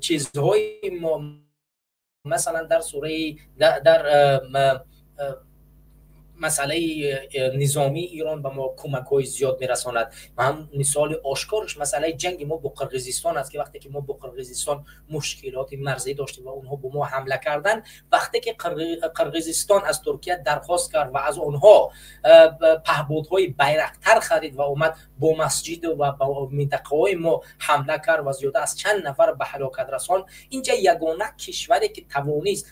[SPEAKER 1] чизҳои мо, масалан, дар сураи дар масъалаи низомии Эрон ба мо кӯмакҳои зиёд мерасонад. Ва ҳам мисоли ошкораш масъалаи ҷанги мо бо Қирғизистон аст, ки вақте ки мо бо Қирғизистон мушкилоти марзӣ доштем ва онҳо бо мо ҳамла карданд, вақте ки Қирғизистон аз Туркия дархост кард ва аз онҳо паҳбодҳои Байрақтар харид ва омад бо масҷиду ва ба минтақаҳои мо ҳамла кард ва зиёда аз чанд нафар ба ҳалокат расонд, инҷа ягона кишваре ки тавонист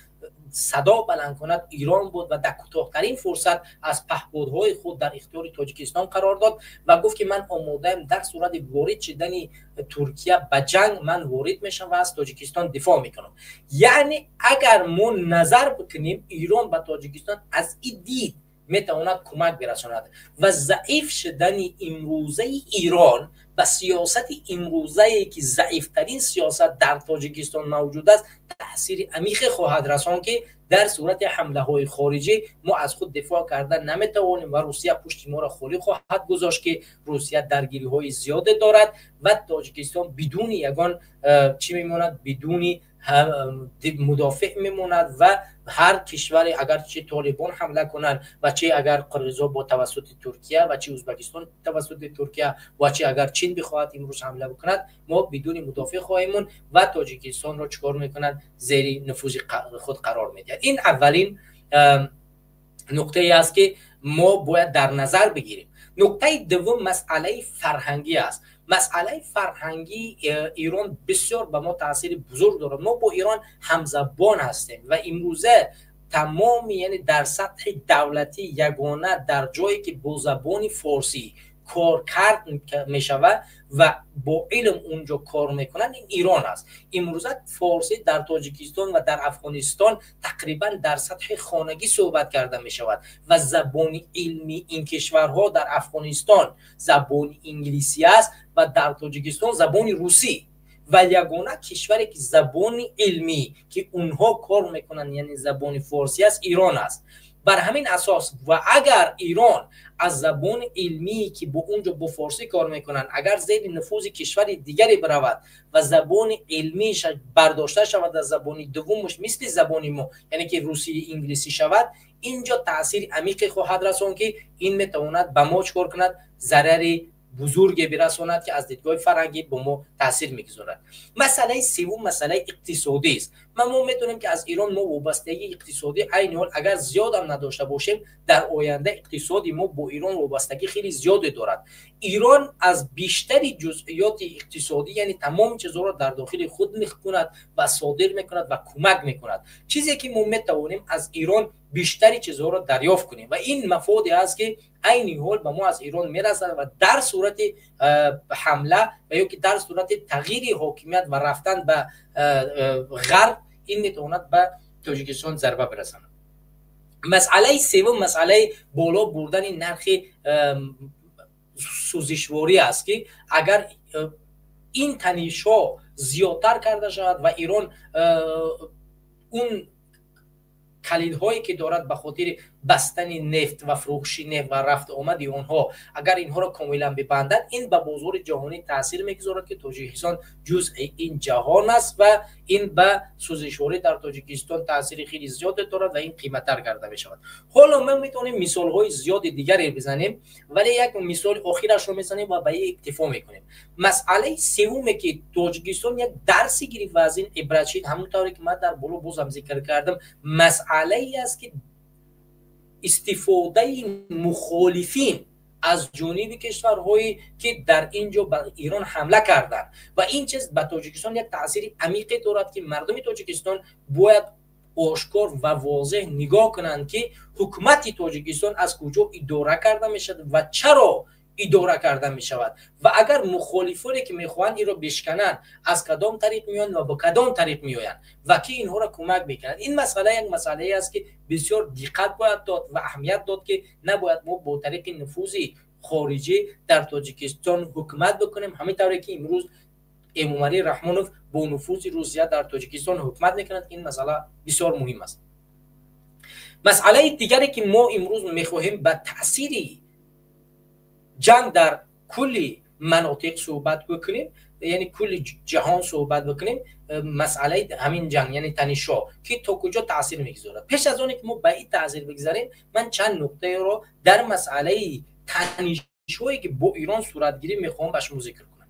[SPEAKER 1] садо баланд кунад, Ирон буд ва дар кӯтоҳтарин фурсат аз паҳбодҳои худ дар ихтиёри Тоҷикистон қарор дод ва гуфт, ки ман омодаам, дар сурати ворид шидани Туркия ба ҷанг ман ворид мешавам ва аз Тоҷикистон дифоъ мекунам. Яъне агар мо назар бикунем, Ирон ба Тоҷикистон аз ин дид метавонад кӯмак бирасонад ва заиф шудани имрӯзаи Ирон ба сиёсати имрӯзае, ки заифтарин сиёсат дар Тоҷикистон мавҷуд аст, таъсири амиқе хоҳад расон, ки дар сурати ҳамлаҳои хориҷӣ мо аз худ дифоъ карда наметавонем ва Русия пушти моро холӣ хоҳад гузошт, ки Русия даргириҳои зиёде дорад ва Тоҷикистон бидуни ягон чӣ мемонад, бидуни мудофеъ мемонад. Ва ҳар кишваре, агар чи толибон ҳамла кунанд ва чи агар қирғизо бо тавассути Туркия ва чи Ӯзбекистон тавассути Туркия ва чи агар Чин бихоҳад имрӯз ҳамла бикунад, мо бидуни мудофеъ хоҳем монд ва Тоҷикистонро чӣ кор мекунад? Зери нуфузи худ қарор медиҳад. Ин аввалин нуқтае аст, ки мо бояд дар назар бигирем. Нуқтаи дуввум масъалаи фарҳангӣ аст. Масъалаи фарҳангии Эрон бисёр ба мо таъсири бузург дорад. Мо бо Эрон ҳамзабон ҳастем ва имрӯза тамоми, яъне дар сатҳи давлатӣ ягона дар ҷое ки бо забони форсӣ кор кард мешавад ва бо илм унҷо кор мекунанд, ин Ирон аст. Имрӯза форсӣ дар Тоҷикистон ва дар Афғонистон тақрибан дар сатҳи хонагӣ суҳбат карда мешавад ва забони илми ин кишварҳо дар Афғонистон забони инглисӣ аст ва дар Тоҷикистон забони русӣ. Ва ягона кишваре ки забони илмӣ, ки онҳо кор мекунанд, яъне забони форсӣ аст, Ирон аст. Бар ҳамин асос ва агар Ирон аз забони илмие, ки бо унҷо бо форсӣ кор мекунанд, агар зери нуфузи кишвари дигаре биравад ва забони илмиаш бардошта шавад, аз забони дуввумаш мисли забони мо, яъне ки русии инглисӣ шавад, инҷо таъсири амиқе хоҳад расон, ки ин метавонад ба мо чӣ кор кунад? Зарари бузурге бирасонад, ки аз дидгоҳи фарҳангӣ бо мо таъсир мегузорад. Масъалаи севум масъалаи иқтисодӣ аст. Мо метавонем, ки аз Ирон мо вобастагии иқтисодӣ айни ҳол агар зиёдам надошта бошем, дар оянда иқтисоди мо бо Ирон вобастагӣ хеле зиёде дорад. Ирон аз бештари ҷузъиёти иқтисодӣ, яъне тамоми чизҳоро дар дохили худ мекунад ва содир мекунад ва кӯмак мекунад, чизе ки мо метавонем аз Ирон бештари чизҳоро дарёфт кунем. Ва ин мафоде аст, ки айни ҳол ба мо аз Ирон мерасад ва дар сурати ҳамла ва ё ки дар сурати тағйири ҳокимият ва рафтан ба ғарб, ин метавонад ба Тоҷикистон зарба бирасонад. Масъалаи севум масъалаи боло бурдани нархи сӯзишворӣ аст, ки агар ин танишҳо зиёдтар карда шавад ва Ирон он калидҳое, ки дорад ба хотири бастани нефт ва фурӯши нефт ва рафту омади онҳо, агар инҳоро комилан бибандад, ин ба бозори ҷаҳонӣ таъсир мегузорад, ки Тоҷикистон ҷузъи ин ҷаҳон аст ва ин ба сӯзишворӣ дар Тоҷикистон таъсири хеле зиёде дорад ва ин қиматтар карда мешавад. Ҳоло мо метавонем мисолҳои зиёди дигаре бизанем, вале як мисоли охирашро мезанем ва ба ин иктифо мекунем. Масъалаи севуме, ки Тоҷикистон як дарси гирифт ва аз ин ибрат шид, ҳамон тавре ки ман дар боло бозам зикр кардам, масъалае аст, ки истифодаи мухолифин
[SPEAKER 8] аз ҷониби кишварҳое ки дар ин ҷо ба Эрон ҳамла карданд. Ва ин чиз ба Тоҷикистон як таъсири амиқе дорад, ки мардуми Тоҷикистон бояд ошкор ва возеҳ нигоҳ кунанд, ки ҳукумати Тоҷикистон аз куҷо идора карда мешавад ва чаро идора карда мешавад, ва агар мухолифоне ки мехоҳанд инро бишкананд, аз кадом тариқ меоянд ва ба кадом тариқ меоянд ва ки инҳоро кӯмак мекунанд. Ин масъала як масъалае аст, ки бисёр диққат бояд дод ва аҳамият дод, ки набояд мо бо тариқи нуфузи хориҷӣ дар Тоҷикистон ҳукумат бикунем, ҳамин тавре ки имрӯз Эмомалӣ Раҳмонов бо нуфузи Русия дар Тоҷикистон ҳукумат мекунад. Ин масъала бисёр муҳим аст. Масъалаи дигаре ки мо имрӯз мехоҳем ба таъсири ҷанг дар кулли манотиқ суҳбат бикунем, яъне кулли ҷаҳон суҳбат бикунем, масъалаи ҳамин ҷанг, яъне танишҳо, ки то куҷо таъсир мегузорад. Пеш аз оне ки мо ба ин таъсир бигзарем, ман чанд нуқтаеро дар масъалаи танишҳое ки бо Эрон сурат гирифт мехоҳам ба шумо зикр кунам.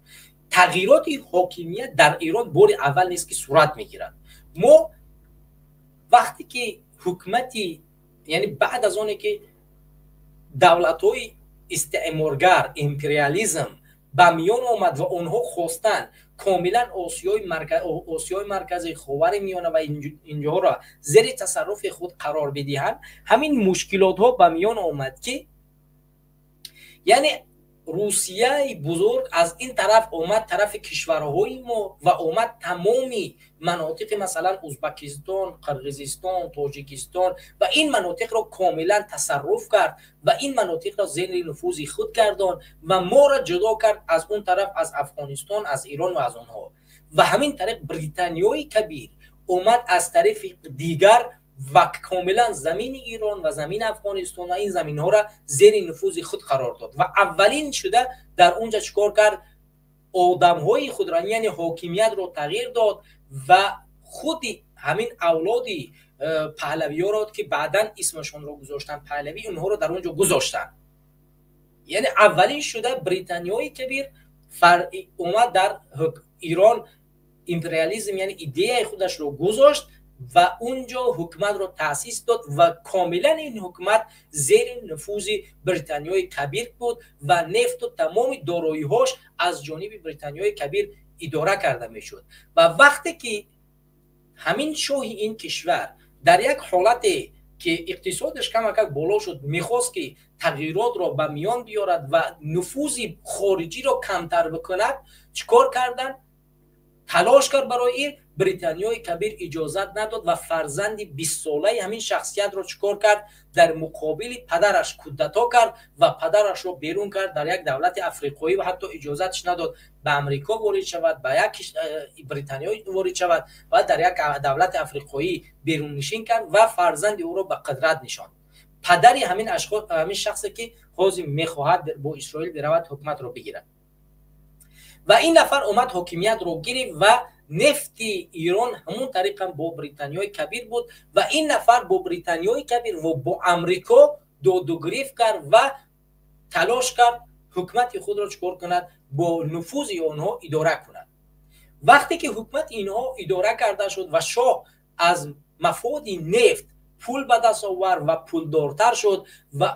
[SPEAKER 8] Тағйироти ҳокимият дар Эрон бори аввал нест ки сурат мегирад. Мо вақте ки ҳукумати, яъне баъд аз оне ки давлатҳои истеъморгар, империализм ба миён омад ва онҳо хостанд комилан Осиёи Марказӣ, Ховари Миёна ва инҷоҳоро зери тасарруфи худ қарор бидиҳанд, ҳамин мушкилотҳо ба миён омад, ки яъне Русияи бузург аз ин тараф омад тарафи кишварҳои мо ва омад тамоми манотиқи, масалан, Узбакистон, Қирғизистон, Тоҷикистон ва ин манотиқро комилан тасарруф кард ва ин манотиқро зери нуфузи худ гардонд ва моро ҷудо кард аз он тараф, аз Афғонистон, аз Эрон ва аз онҳо. Ва ҳамин тариқ Британиёи Кабир омад аз тарафи дигар ва комилан замини Эрон ва замини Афғонистон ва ин заминҳоро зери нуфузи худ қарор дод. Ва аввалин шуда дар онҷа чикор кард? Одамҳои худро, яъне ҳокимиятро тағйир дод ва худи ҳамин авлоди паҳлавиёро, ки баъдан исмашонро гузоштанд Паҳлавӣ, онҳоро дар онҷо гузоштанд. Яъне аввалин шуда Британиёи Кабир омад дар Эрон, империализм, яъне идеяи худашро гузошт ва унҷо ҳукуматро таъсис дод ва комилан ин ҳукумат зери нуфузи Британиёи Кабир буд ва нефту тамоми дороиҳош аз ҷониби Британиёи Кабир идора карда мешуд. Ва вақте ки ҳамин шоҳи ин кишвар дар як ҳолате ки иқтисодаш камакак боло шуд, мехост ки тағйиротро ба миён биёрад ва нуфузи хориҷиро камтар бикунад, чӣ кор карданд? Талош кард барои ин, Британиёи Кабир иҷозат надод ва фарзанди 20-солаи ҳамин шахсиятро чӣ кор кард? Дар муқобили падараш кудато кард ва падарашро берун кард дар як давлати африқоӣ ва ҳатто иҷозатш надод ба Амрико ворид шавад, ба як Британиё ворид шавад ва дар як давлати африқоӣ беруннишин кард ва фарзанди ӯро ба қудрат нишонд. Падари ҳамин шахсе ки ҳозир мехоҳад бо Исроил биравад, ҳукуматро бигирад. Ва ин нафар омад, ҳокимиятро гирифт ва нефти Эрон ҳамон тариқам бо Британиёи Кабир буд ва ин нафар бо Британиёи Кабир ва бо Амрико додугирифт кард ва талош кард ҳукумати худро чӣ кор кунад? Бо нуфузи онҳо идора кунад. Вақте ки ҳукумати инҳо идора карда шуд ва шоҳ аз мафоди нефт пул ба даст овард ва пулдортар шуд ва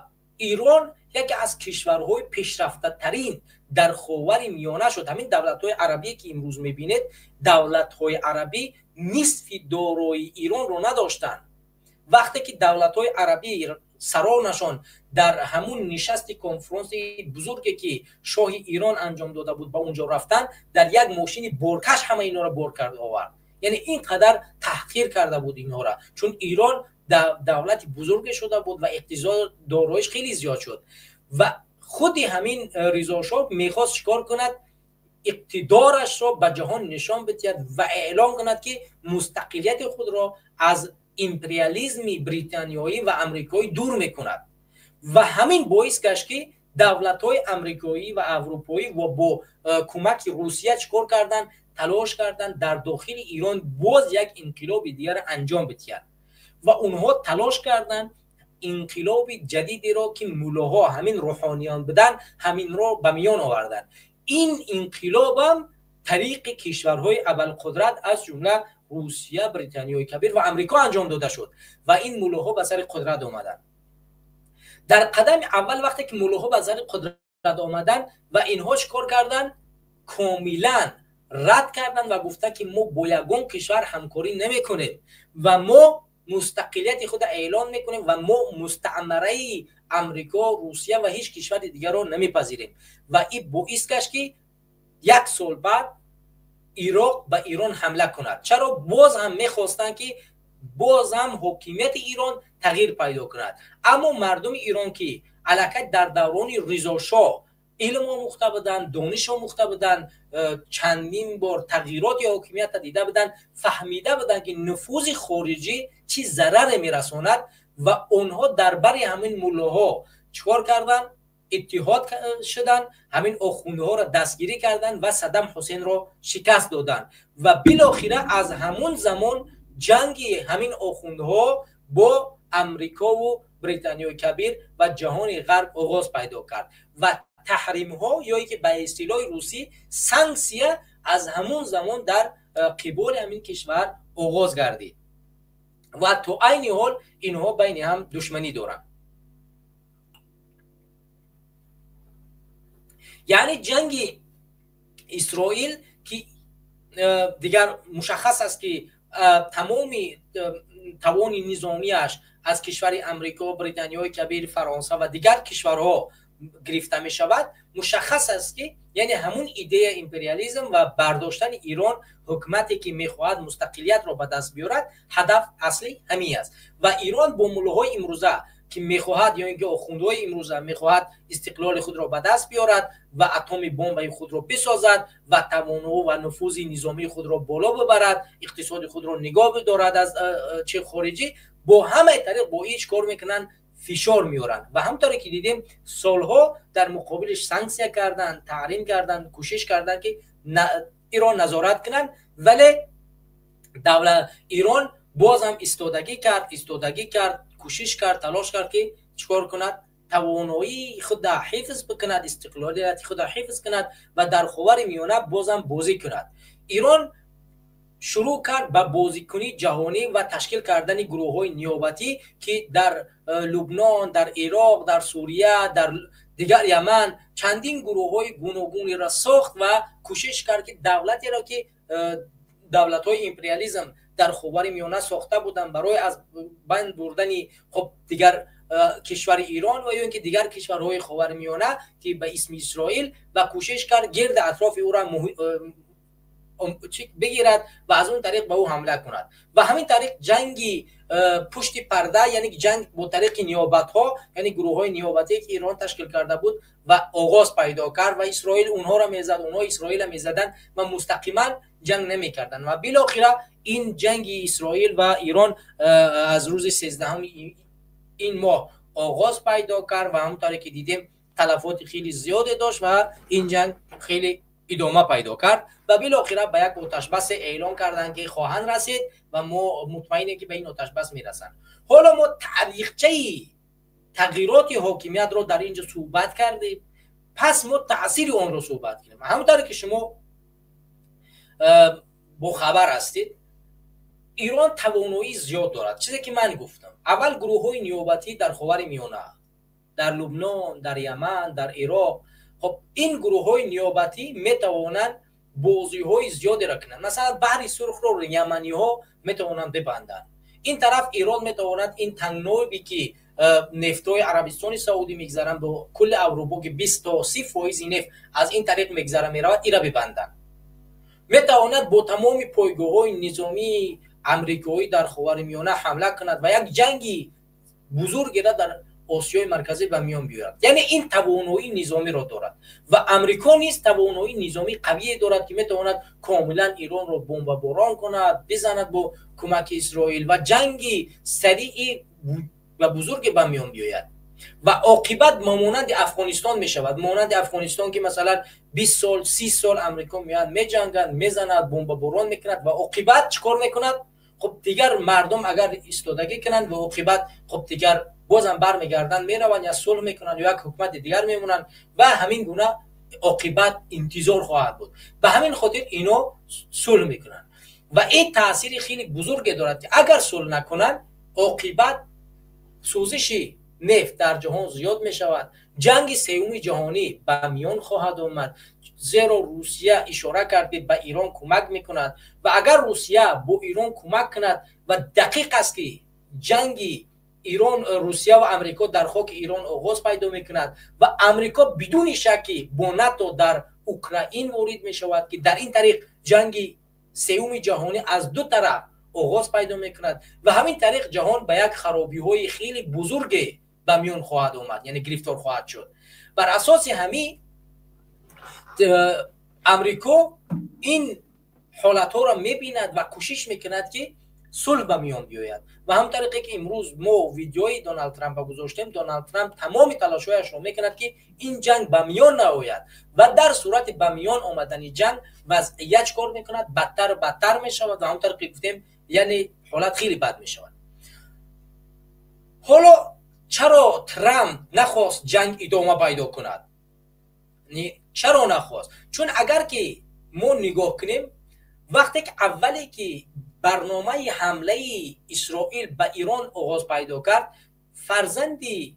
[SPEAKER 8] Эрон яке аз кишварҳои пешрафтатарин дар Ховари Миёна шуд. Ҳамин давлатҳои арабие ки имрӯз мебинед, давлатҳои арабӣ нисфи дорои Эронро надоштанд. Вақте ки давлатҳои арабӣ саронашон дар ҳамун нишасти конфронси бузурге ки шоҳи Эрон анҷом дода буд ба унҷо рафтанд, дар як мошини боркаш ҳама инҳоро бор кард овард. Яъне ин қадар таҳқир карда буд инҳоро, чун Эрон давлати бузурге шуда буд ва иқтисод, дороиш хеле зиёд шуд. Ва худи ҳамин Ризошоҳ мехост чикор кунад? Иқтидорашро ба ҷаҳон нишон бидиҳад ва эълон кунад, ки мустақилияти худро аз империализми британиёӣ ва амрикоӣ дур мекунад. Ва ҳамин боис гашт, ки давлатҳои амрикоӣ ва аврупоӣ ва бо кӯмаки Русия чӣ кор карданд? Талош карданд дар дохили Эрон боз як инқилоби дигарро анҷом бидиҳанд. Ва онҳо талош карданд инқилоби ҷадидеро, ки муллоҳо, ҳамин рӯҳониён буданд, ҳаминро ба миён оварданд. Ин инқилобам тариқи кишварҳои абарқудрат, аз ҷумла Русия, Британиёи Кабир ва Амрико анҷом дода шуд ва ин муллоҳо ба сари қудрат омаданд. Дар қадами аввал вақте ки муллоҳо ба сари қудрат омаданд ва инҳо чӣ кор карданд? Комилан рад карданд ва гуфтанд, ки мо бо ягон кишвар ҳамкорӣ намекунем ва мо мустақилияти худро эълон мекунем ва мо мустаъмараи Амрико, Русия ва ҳеҷ кишвари дигарро намепазирем. Ва ин боис гашт, ки як сол баъд Ироқ ба Ирон ҳамла кунад. Чаро? Боз ҳам мехостанд, ки боз ҳам ҳокимияти Ирон тағйир пайдо кунад. Аммо мардуми Ирон, ки аллакай дар даврони Ризошоҳ илм омӯхта буданд, дониш омӯхта буданд, чандин бор тағйироти ҳокимиятро дида буданд, фаҳмида буданд, ки нуфузи хориҷӣ чӣ зараре мерасонад. Ва онҳо дар бари ҳамин муллоҳо чӣ кор карданд? Иттиҳод шуданд, ҳамин охундҳоро дастгирӣ карданд ва Саддам Ҳусейнро шикаст доданд. Ва билохира аз ҳамун замон ҷанги ҳамин охундҳо бо Амрикову Британиёи Кабир ва ҷаҳони Ғарб оғоз пайдо кард ва таҳримҳо ё ки ба истилоҳи русӣ санксия аз ҳамун замон дар қиболи ҳамин кишвар оғоз гардид ва то айни ҳол инҳо байни ҳам душманӣ доранд. Яъне ҷанги Исроил, ки дигар мушаххас аст, ки тамоми тавони низомиаш аз кишвари Амрико, Британиёи Кабир, Фаронса ва дигар кишварҳо гирифта мешавад, мушаххас аст, ки яъне ҳамун идея империализм ва бардоштани Ирон, ҳукумате ки мехоҳад мустақилиятро ба даст биёрад, ҳадаф аслӣ ҳамин аст. Ва Ирон бо муллоҳои имрӯза, ки мехоҳад, ё ин ки охундҳои имрӯза мехоҳад истиқлоли худро ба даст биёрад ва атоми бомбаи худро бисозад ва тавоно ва нуфузи низомии худро боло бибарад, иқтисоди худро нигоҳ бидорад аз чи хориҷӣ, бо ҳамаи тариқ бо ҳеҷ кор мекунанд, фишор меоранд. Ва ҳамторе ки дидем, солҳо дар муқобилиш санксия карданд, таҳрим карданд, кӯшиш карданд, ки Ирон назорат кунанд, вале давлат Ирон боз ҳам истодагӣ кард, истодагӣ кард, кӯшиш кард, талош кард, ки чикор кунад? Тавоноии худро ҳифз бикунад, истиқлолияти худро ҳифз кунад ва дар Ховари Миёна бозам бозӣ кунад. Ирон шурӯъ кард ба бозикунии ҷаҳонӣ ва ташкил кардани гурӯҳҳои ниёбатӣ, ки дар Лубнон, дар Ироқ, дар Сурия, дар дигар Яман чандин гурӯҳҳои гуногунеро сохт ва кӯшиш кард, ки давлатеро, ки давлатҳои империализм дар Ховари Миёна сохта буданд барои аз байн бурдани хоб дигар кишвари Ирон ва ё ин ки дигар кишварҳои Ховари Миёна, ки ба исми Исроил, ва кӯшиш кард гирди атрофи ӯро бигирад ва аз он тариқ ба ӯ ҳамла кунад. Ва ҳамин тариқ ҷанги пушти парда, яъне ҷанг бо тариқи ниёбатҳо, яъне гурӯҳҳои ниёбатие, ки Ирон ташкил карда буд, ва оғоз пайдо кард ва Исроил онҳоро мезад, онҳо Исроилро мезаданд ва мустақиман ҷанг намекарданд. Ва билохира ин ҷанги Исроил ва Ирон аз рӯзи 13-уми ин моҳ оғоз пайдо кард ва ҳамонтавре ки дидем, талафоти хеле зиёде дошт ва ин ҷанг хеле идома пайдо кард ва билохира ба як оташбас эълон карданд, ки хоҳанд расид ва мо мутмаинем, ки ба ин оташбас мерасанд. Ҳоло мо таърихчаи тағйироти ҳокимиятро дар инҷо суҳбат кардем, пас мо таъсири онро суҳбат кунем. Ҳамонтавре ки шумо бохабар ҳастед, Ирон тавоноии зиёд дорад. Чизе ки ман гуфтам, аввал гурӯҳҳои ниёбатӣ дар Ховари Миёна, дар Лубнон, дар Яман, дар Ироқ. Хоб, ин гурӯҳҳои ниёбатӣ метавонанд бозиҳои зиёдеро кунанд. Масалан, Баҳри Сурхро яманиҳо метавонанд бибанданд, ин тараф Ирон метавонад ин тангнобе, ки нефтҳои Арабистони Саудӣ мегзаранд бо кулли Аврупо, ки 20 то 30 фоизи нефт аз ин тариқ мегзара меравад, ира бибанданд. Метавонад бо тамоми пойгоҳҳои низомии амрикоӣ дар Ховари Миёна ҳамла кунад ва як ҷанги бузургеро дар Осиёи Марказӣ ба миён биёрад. Яъне ин тавоноии низомиро дорад ва Амрико низ тавоноии низомии қавие дорад, ки метавонад комилан Иронро бомбаборон кунад, бизанад бо кӯмаки Исроил ва ҷанги сариъи ва бузурге ба миён биёяд ва оқибат монанди Афғонистон мешавад. Монанди Афғонистон, ки масалан 20 сол, 30 сол Амрико меояд, меҷангад, мезанад, бомбаборон мекунад ва оқибат чӣ кор мекунад? Хуб, дигар мардум агар истодагӣ кунанд ва оқибат хуб дигар бозам бармегарданд, мераванд, я сулҳ мекунанд, ё як ҳукумати дигар мемонанд ва ҳамин гуна оқибат интизор хоҳад буд. Ба ҳамин хотир ино сулҳ мекунанд ва ин таъсири хеле бузурге дорад, ки агар сулҳ накунанд, оқибат сӯзиши нефт дар ҷаҳон зиёд мешавад, ҷанги сеюми ҷаҳонӣ ба миён хоҳад омад, зеро Русия ишора кард, ки ба Ирон кӯмак мекунад ва агар Русия бо Ирон кӯмак кунад ва дақиқ аст, ки ҷанги Ирон, Русия ва Амрико дар хоки Ирон оғоз пайдо мекунад ва Амрико бидуни шакки бо НАТО дар Украин ворид мешавад, ки дар ин тариқ ҷанги сеюми ҷаҳонӣ аз ду тараф оғоз пайдо мекунад ва ҳамин тариқ ҷаҳон ба як харобиҳои хеле бузурге ба миён хоҳад омад, яъне гирифтор хоҳад шуд. Бар асоси ҳамин Амрико ин ҳолатҳоро мебинад ва кӯшиш мекунад, ки сулҳ ба миён биёяд. Ва ҳам тариқе ки имрӯз мо видеои Доналд Трампа гузоштем, Доналд Трамп тамоми талошҳояшро мекунад, ки ин ҷанг ба миён наояд ва дар сурати ба миён омадани ҷанг вазъият чӣ кор мекунад? Бадтару бадтар мешавад ва ҳам тариқе гуфтем, яъне ҳолат хеле бад мешавад. Ҳоло чаро Трамп нахост ҷанг идома пайдо кунад? Чаро нахост? Чун агар ки мо нигоҳ кунем, вақте ки аввале ки барномаи ҳамлаи Исроил ба Ирон оғоз пайдо кард, фарзанди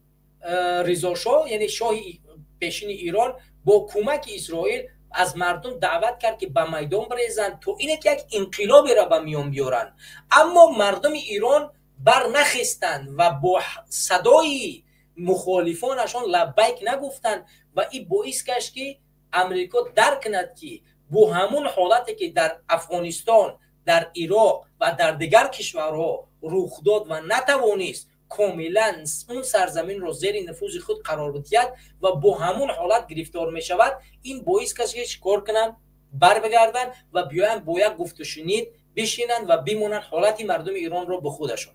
[SPEAKER 8] Ризошоҳ, яъне шоҳи пешини Ирон, бо кӯмаки Исроил аз мардум даъват кард, ки ба майдон бирезанд то ине ки як инқилоберо ба миён биёранд. Аммо мардуми Ирон барнахестанд ва бо садои мухолифонашон лаббайк нагуфтанд ва ин боис гашт, ки Амрико дарк кунад, ки бо ҳамун ҳолате ки дар Афғонистон, дар Ироқ ва дар дигар кишварҳо рух дод ва натавонист комилан он сарзаминро зери нуфузи худ қарор бидиҳад ва бо ҳамун ҳолат гирифтор мешавад. Ин боис гашт, ки чӣ кор кунанд? Барбигарданд ва биёянд бо як гуфтушунид бишинанд ва бимонанд ҳолати мардуми Иронро ба худашон,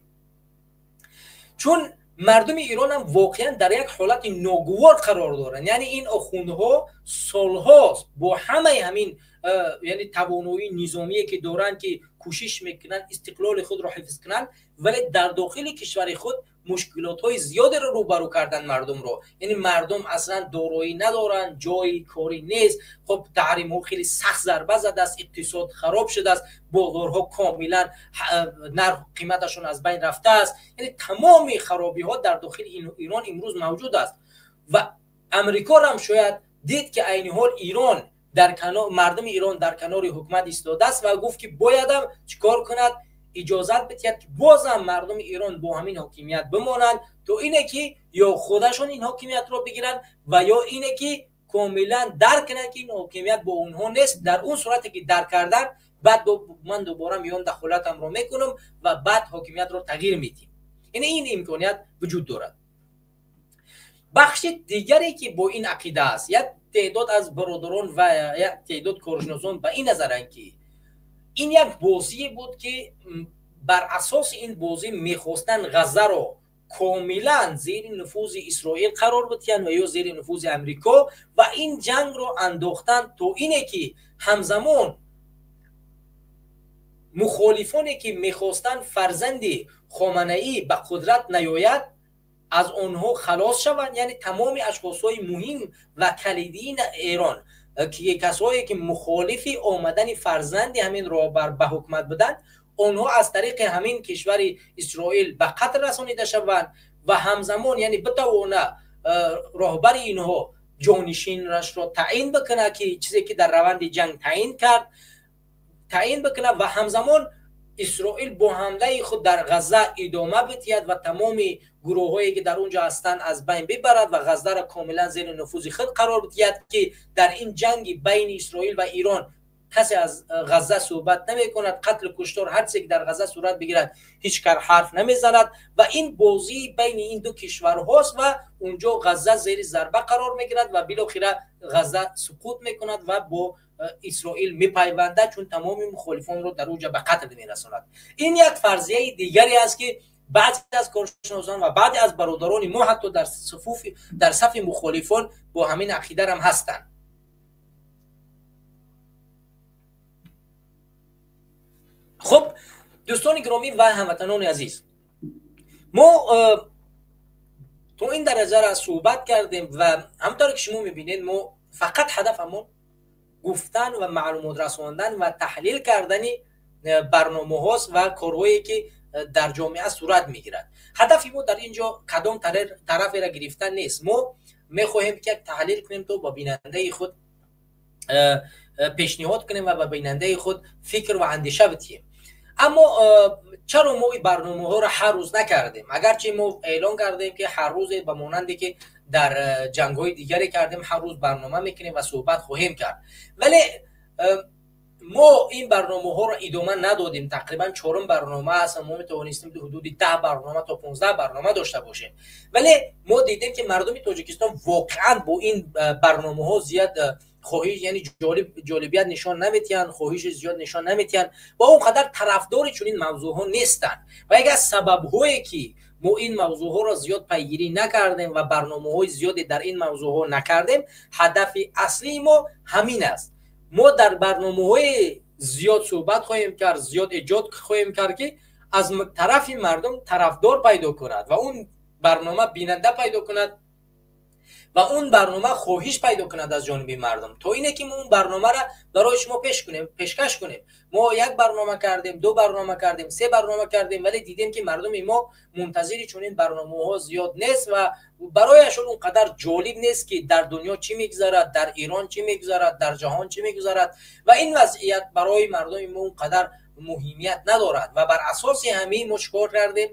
[SPEAKER 8] чун мардуми Иронам воқеан дар як ҳолати ногувор қарор доранд. Яъне ин охундҳо солҳост бо ҳамаи ҳамин, яъне тавоноии низомие ки доранд, ки кӯшиш мекунанд истиқлоли худро ҳифз кунанд, вале дар дохили кишвари худ мушкилотҳои зиёдеро рӯбарӯ карданд мардумро. Яъне мардум аслан дороӣ надоранд, ҷои корӣ нест. Хоб, таҳримҳо хеле сахт зарба задааст, иқтисод хароб шудааст, бозорҳо комилан нарх қиматашон аз байн рафтааст. Яъне тамоми харобиҳо дар дохили Ирон имрӯз мавҷуд аст ва Амрикорам шояд дид, ки айни ҳол Ирон дар канор, мардуми Ирон дар канори ҳукумат истодааст ва гуфт, ки боядам чӣ кор кунад? Иҷозат бидиҳад, ки бозам мардуми Ирон бо ҳамин ҳокимият бимонанд, то ине ки ё худашон ин ҳокимиятро бигиранд ва ё ине ки комилан дарк кунанд, ки ин ҳокимият бо онҳо нест. Дар он сурате ки дарк кардан, баъд ман дубора миён дахолатамро мекунам ва баъд ҳокимиятро тағйир медиҳем. Яъне ин имконият вуҷуд дорад. Бахши дигаре ки бо ин ақида аст, як теъдод аз бародарон ва як теъдод коршиносон ба ин назаранд, ки ин як бозие буд, ки бар асоси ин бозӣ мехостанд Ғаззаро комилан зери нуфузи Исроил қарор бидиҳанд ва ё зери нуфузи Амрико ва ин ҷангро андохтанд, то ине ки ҳамзамон мухолифоне ки мехостанд фарзанди Хоманаӣ ба қудрат наёяд, аз онҳо халос шаванд. Яъне тамоми ашхосҳои муҳим ва калидии Эрон, ки касое ки мухолифи омадани фарзанди ҳамин роҳбар ба ҳукумат буданд, онҳо аз тариқи ҳамин кишвари Исроил ба қатл расонида шаванд ва ҳамзамон, яъне битавона роҳбари инҳо ҷонишинашро таъин бикунад, ки чизе ки дар раванди ҷанг таъин кард, таъин бикунад ва ҳамзамон Исроил бо ҳамлаи худ дар Ғазза идома бидиҳад ва тамоми гурӯҳҳое ки дар он ҷо ҳастанд аз байн бибарад ва Ғаззаро комилан зери нуфузи худ қарор бидиҳад, ки дар ин ҷанги байни Исроил ва Ирон касе аз Ғазза суҳбат намекунад, қатлу куштор ҳар чизе ки дар Ғазза сурат бигирад, ҳеҷ кар ҳарф намезанад. Ва ин бозии байни ин ду кишварҳост ва унҷо Ғазза зери зарба қарор мегирад ва билохира Ғазза суқут мекунад ва бо Исроил мепайвандад, чун тамоми мухолифонро дар онҷа ба қатл мерасонад. Ин як фарзияи дигаре аст, ки баъзе аз коршиносон ва баъзе аз бародарони мо ҳатто дар суфуфи, дар сафи мухолифон бо ҳамин ақидарам ҳастанд. Хуб, дӯстони гиромӣ ва ҳамватанони азиз, мо то ин дараҷара суҳбат кардем ва ҳамтавре ки шумо мебинед, мо фақат ҳадафамон гуфтан ва маълумот расондан ва таҳлил кардани барномаҳост ва корҳое ки дар ҷомеа сурат мегирад. Ҳадафи мо дар ин ҷо кадом тараферо гирифтан нест. Мо мехоҳем ки як таҳлил кунем, то ба бинандаи худ пешниҳод кунем ва ба бинандаи худ фикр ва андеша бидиҳем. Аммо чаро мо ин барномаҳоро ҳар рӯз накардем? Агарчи мо эълон кардем, ки ҳар рӯзе ба монанде ки дар ҷангҳои дигаре кардем, ҳар рӯз барнома мекунем ва суҳбат хоҳем кард, вале мо ин барномаҳоро идома надодем. Тақрибан чорум барнома аст. Мо метавонистем ҳудуди 10 барнома то 15 барнома дошта бошем, вале мо дидем, ки мардуми Тоҷикистон воқеан бо ин барномаҳо зиёд хоҳиш, яъне ҷолибият нишон наметиҳанд, хоҳиши зиёд нишон наметиҳанд ва он қадар тарафдори чунин мавзӯъҳо нестанд. Ва яке аз сабабҳое ки мо ин мавзӯъҳоро зиёд пайгирӣ накардем ва барномаҳои зиёде дар ин мавзӯъҳо накардем, ҳадафи аслии мо ҳамин аст. Мо дар барномаҳои зиёд суҳбат хоҳем кард, зиёд эҷод хоҳем кард, ки аз тарафи мардум тарафдор пайдо кунад ва он барнома бинанда пайдо кунад ва он барнома хоҳиш пайдо кунад аз ҷониби мардум, то ине ки мо он барномаро барои шумо пеш кунем, пешкаш кунем. Мо як барнома кардем, ду барнома кардем, се барнома кардем, вале дидем, ки мардуми мо мунтазири чунин барномаҳо зиёд нест ва барояшон он қадар ҷолиб нест, ки дар дунё чӣ мегузарад, дар Эрон чӣ мегузарад, дар ҷаҳон чӣ мегузарад, ва ин вазъият барои мардуми мо он қадар муҳимият надорад. Ва бар асоси ҳамин мо чикор кардем?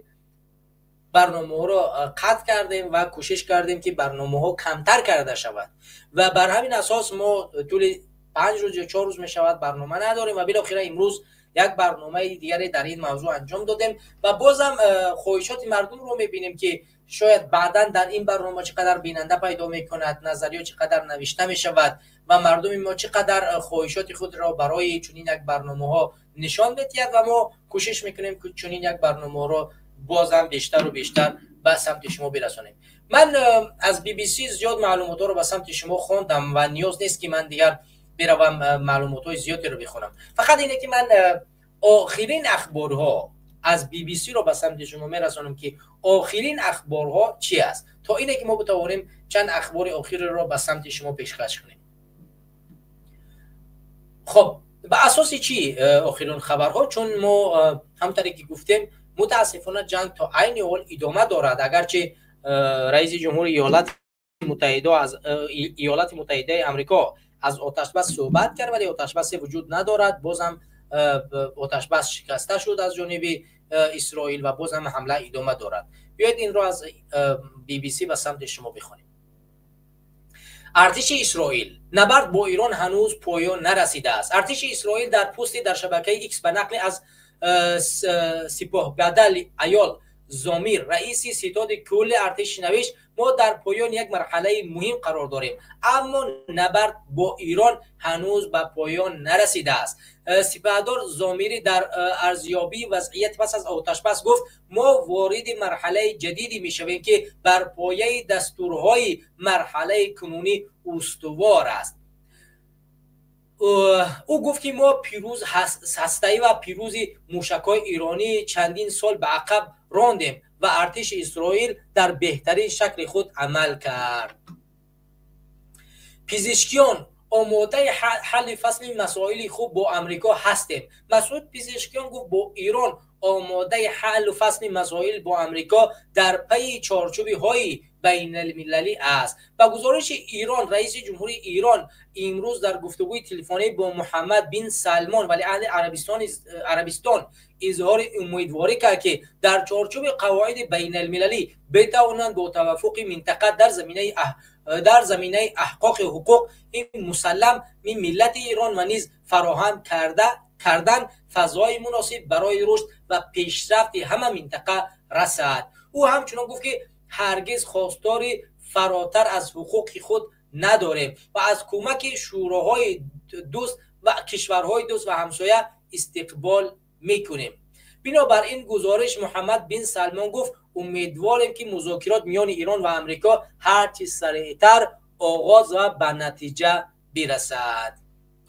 [SPEAKER 8] Барномаҳоро қатъ кардем ва кӯшиш кардем, ки барномаҳо камтар карда шавад. Ва бар ҳамин асос мо тӯли 5 рӯз ё 4 рӯз мешавад, барнома надорем ва билохира имрӯз як барномаи дигаре дар ин мавзӯъ анҷом додем ва бозам хоҳишоти мардумро мебинем, ки шояд баъдан дар ин барнома чӣ қадар бинанда пайдо мекунад, назариё чӣ қадар навишта мешавад ва мардуми мо чӣ қадар хоҳишоти худро барои чунин як барномаҳо нишон медиҳад. Ва мо кӯшиш мекунем, ки чунин як барномаҳоро бозам бештару бештар ба самти шумо бирасонем. Ман аз BBC зиёд маълумотҳоро ба самти шумо хондам ва ниёз нест, ки ман дигар биравам, маълумотҳои зиёдеро бихонам. Фақат ине ки ман охирин ахборҳо аз BBC-ро ба самти шумо мерасонам, ки охирин ахборҳо чи аст, то ине ки мо битавонем чанд ахбори охирро ба самти шумо пешкаш кунем. Хоб, ба асоси чӣ охирин хабарҳо? Чун мо ҳамтаре ки гуфтем, мутаассифона ҷанг то айни ҳол идома дорад. Агарчи раиси ҷумҳури Иёлати Муттаҳидаи Амрико аз оташбас суҳбат кард, вале оташбасе вуҷуд надорад. Бозам оташбас шикаста шуд аз ҷониби Исроил ва бозам ҳамла идома дорад. Биёед, инро аз BBC ба самти шумо бихонем. Артиши Исроил: набард бо Ирон ҳанӯз поён нарасидааст. Артиши Исроил дар пости дар шабакаи Икс ба нақли аз сипоҳбадал Аёл Зомир, раиси ситоди кулли артиш, навишт: мо дар поёни як марҳалаи муҳим қарор дорем, аммо набард бо Ирон ҳанӯз ба поён нарасидааст. Сипаҳдор Зомирӣ дар арзёбии вазъият пас аз оташбас гуфт: мо вориди марҳалаи ҷадиде мешавем, ки бар пояи дастурҳои марҳалаи кунунӣ устувор аст. Ӯ гуфт, ки мо пирӯз ҳастаӣ ва пирӯзи мушакҳои иронӣ чандин сол ба ақаб рондем ва артиши Исроил дар беҳтарин шакли худ амал кард. Пизишкиён: омодаи ҳалли фасли масоили хуб бо Амрико ҳастем. Масуд Пизишкиён гуфт, бо Ирон омодаи ҳаллу фасли масоил бо Амрико дар пайи чорчӯбиҳои байналмилалӣ аст. Ба гузориши Ирон, раиси ҷумҳурии Ирон имрӯз дар гуфтугӯи телефонӣ бо Муҳаммад бин Салмон, валиаҳди Арабистон, изҳори умедворӣ кард, ки дар чорчӯби қавоиди байналмилалӣ битавонанд бо таваффуқи минтақа дар заминаи аҳқоқи ҳуқуқ мусаллам миллати Ирон ва низ фароҳам кардан фазои муносиб барои рушд ва пешрафти ҳама минтақа расад. Ӯ ҳамчунон гуфт, ки ҳаргиз хостори фаротар аз ҳуқуқи худ надорем ва аз кӯмаки шӯроҳои дӯст ва кишварҳои дӯст ва ҳамсоя истиқбол мекунем. Бинобар ин гузориш, Муҳаммад бин Салмон гуфт, умедворем, ки музокирот миёни Ирон ва Амрико ҳарчи сареътар оғоз ва ба натиҷа бирасад.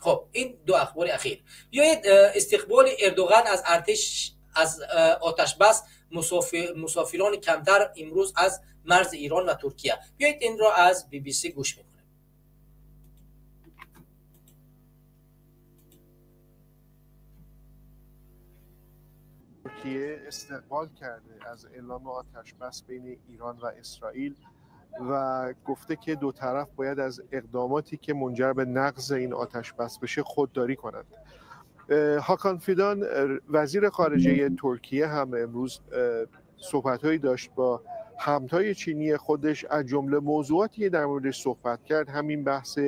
[SPEAKER 8] Хоб, ин ду ахбори ахир. Биёед, истиқболи Эрдоған аз артиш аз оташбас, мусофирони камтар имрӯз аз марзи Ирон ва Туркия. Биёед, инро аз BBC гӯш мекунем.
[SPEAKER 9] ترکیه استقبال کرده از اعلام آتش بس بین ایران و اسرائیل و گفته که دو طرف باید از اقداماتی که منجر به نقض این آتش بس بشه خودداری کنند. هاکان فیدان، وزیر خارجه ترکیه، هم امروز صحبتهایی داشت با همتای چینی خودش. از جمله موضوعاتی که در موردش صحبت کرد همین بحث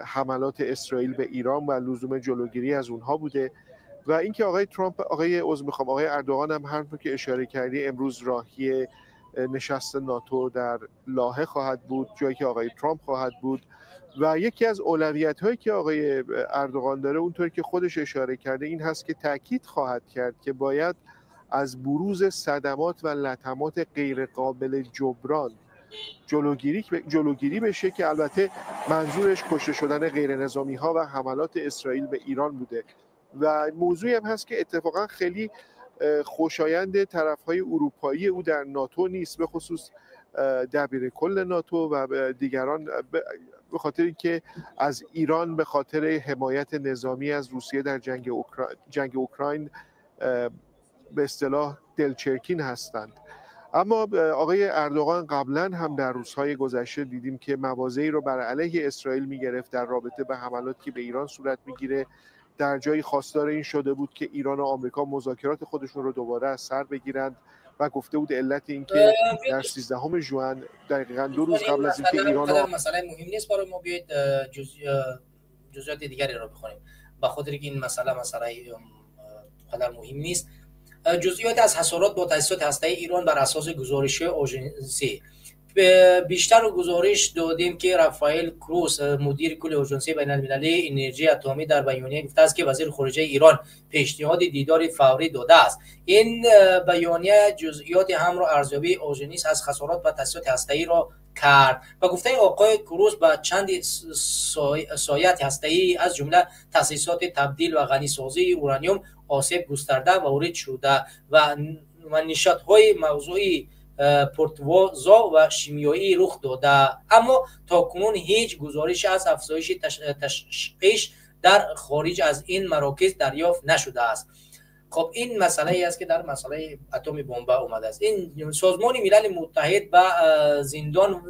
[SPEAKER 9] حملات اسرائیل به ایران و لزوم جلوگیری از اونها بوده و اینکه آقای ترامپ، آقای، عذر میخوام، آقای اردوغان هم همونطور که اشاره کردی امروز راهی نشست ناتو در لاهه خواهد بود، جایی که آقای ترامپ خواهد بود. و یکی از اولویت هایی که آقای اردوغان داره، اونطور که خودش اشاره کرده، این هست که تاکید خواهد کرد که باید از بروز صدمات و لطمات غیر قابل جبران جلوگیری بشه که البته منظورش کشته شدن غیر نظامی ها و حملات اسرائیل به ایران بوده. و موضوعی هم هست که اتفاقا خیلی خوشایند طرف های اروپایی او در ناتو نیست، به خصوص دبیر کل ناتو و دیگران، به خاطر اینکه از ایران به خاطر حمایت نظامی از روسیه در جنگ اوکراین به اصطلاح دلچرکین هستند. اما آقای اردوغان قبلا هم در روزهای گذشته دیدیم که مواضعی رو بر علیه اسرائیل میگرفت در رابطه به حملاتی که به ایران صورت میگیره. در جایی خواستار این شده بود که ایران و آمریکا مذاکرات خودشون رو دوباره از سر بگیرند و گفته بود علت اینکه در 13 ژوئن، دقیقا 2 روز قبل از اینکه ایران
[SPEAKER 8] و مسئله مهم نیست برای ما. بیاید جزئیات دیگری رو بخونیم، به خاطر که این مسئله مسئله قدر مهم نیست. جزئیات از خسارات با تاسیسات هسته‌ای ایران بر اساس گزارش آژانسی. بیشتر گزارش دادیم که رافائل گروسی، مدیر کل آژانس بین‌المللی انرژی اتمی، در بیانیه گفته است که وزیر خارجه ایران پیشنهاد دیدار فوری داده است. این بیانیه جزئیات هم را ارزیابی آژانس از خسارات و تاسیسات هسته‌ای را کرد. و گفته آقای گروسی به چند سایت هسته‌ای از جمله تاسیسات تبدیل و غنی‌سازی اورانیوم آسیب گسترده وارد شده و نشت‌های موضعی پرتوزا و شیمیایی رخ داده، اما تا کنون هیچ گزارش از افزایش تشعشع در خارج از این مراکز دریافت نشده است. خب، این مسئله ای است که در مسئله اتمی بمب اومده است. این سازمان ملل متحد به زندان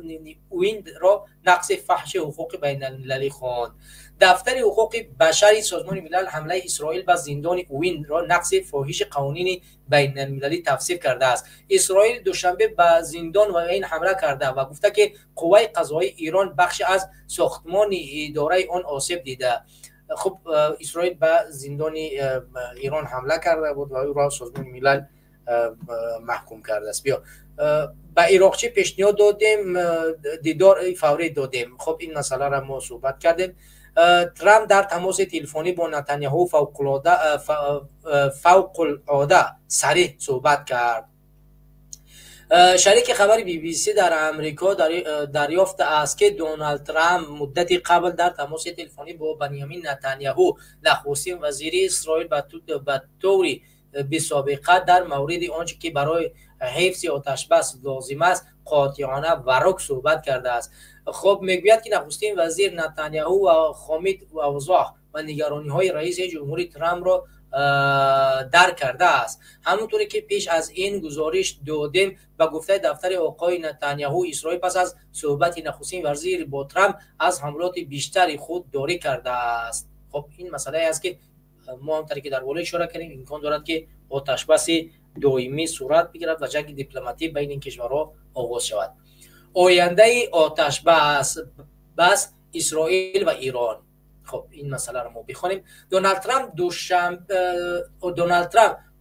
[SPEAKER 8] اوین را نقض فاحش حقوق بین المللی خواند. دفتر حقوق بشری سازمان ملل حمله اسرائیل به زندان اوین را نقض فاحش قوانین بین المللی تفسیر کرده است. اسرائیل دوشنبه به زندان اوین حمله کرده و گفته که قوای قضایی ایران بخش از ساختمان اداره آن آسیب دیده. خب، اسرائیل به زندان ایران حمله کرده بود و او را سازمان ملل محکوم کرده است. بیا به عراقچی پیشنهاد دادیم، دیدار فوری دادیم. خب، این مسئله را ما صحبت کردیم. ترامپ در تماس تلفنی با نتانیاهو فوق العاده صریح صحبت کرد. شریک خبری بی بی سی در امریکا دریافت است که دونالد ترامپ مدتی قبل در تماس تلفنی با بنیامین نتانیاهو، نخستین وزیر اسرائیل، به طوری بی سابقه در مورد آنچه که برای حفظ آتش بس لازم است قاطعانه و رک صحبت کرده است. خب، میگوید که نخستین وزیر نتانیاهو و خامید و اوضاع و نگرانی های رئیس جمهوری ترامپ را درک کرده است. همونطوری که پیش از این گزارش دادیم، به گفته دفتر آقای نتانیاهو، اسرائیل پس از صحبت نخستین وزیر با ترامپ از حملات بیشتری خود داری کرده است. خب، این مسئله است که ما هم که در بالا اشاره کردیم، امکان دارد که آتش بس دائمی صورت بگیرد و جنگ دیپلماتی بین این کشورها آغاز شود. آینده آتش بس اسرائیل و ایران. خب، این مسئله رو ما بخوانیم. دونالد ترامپ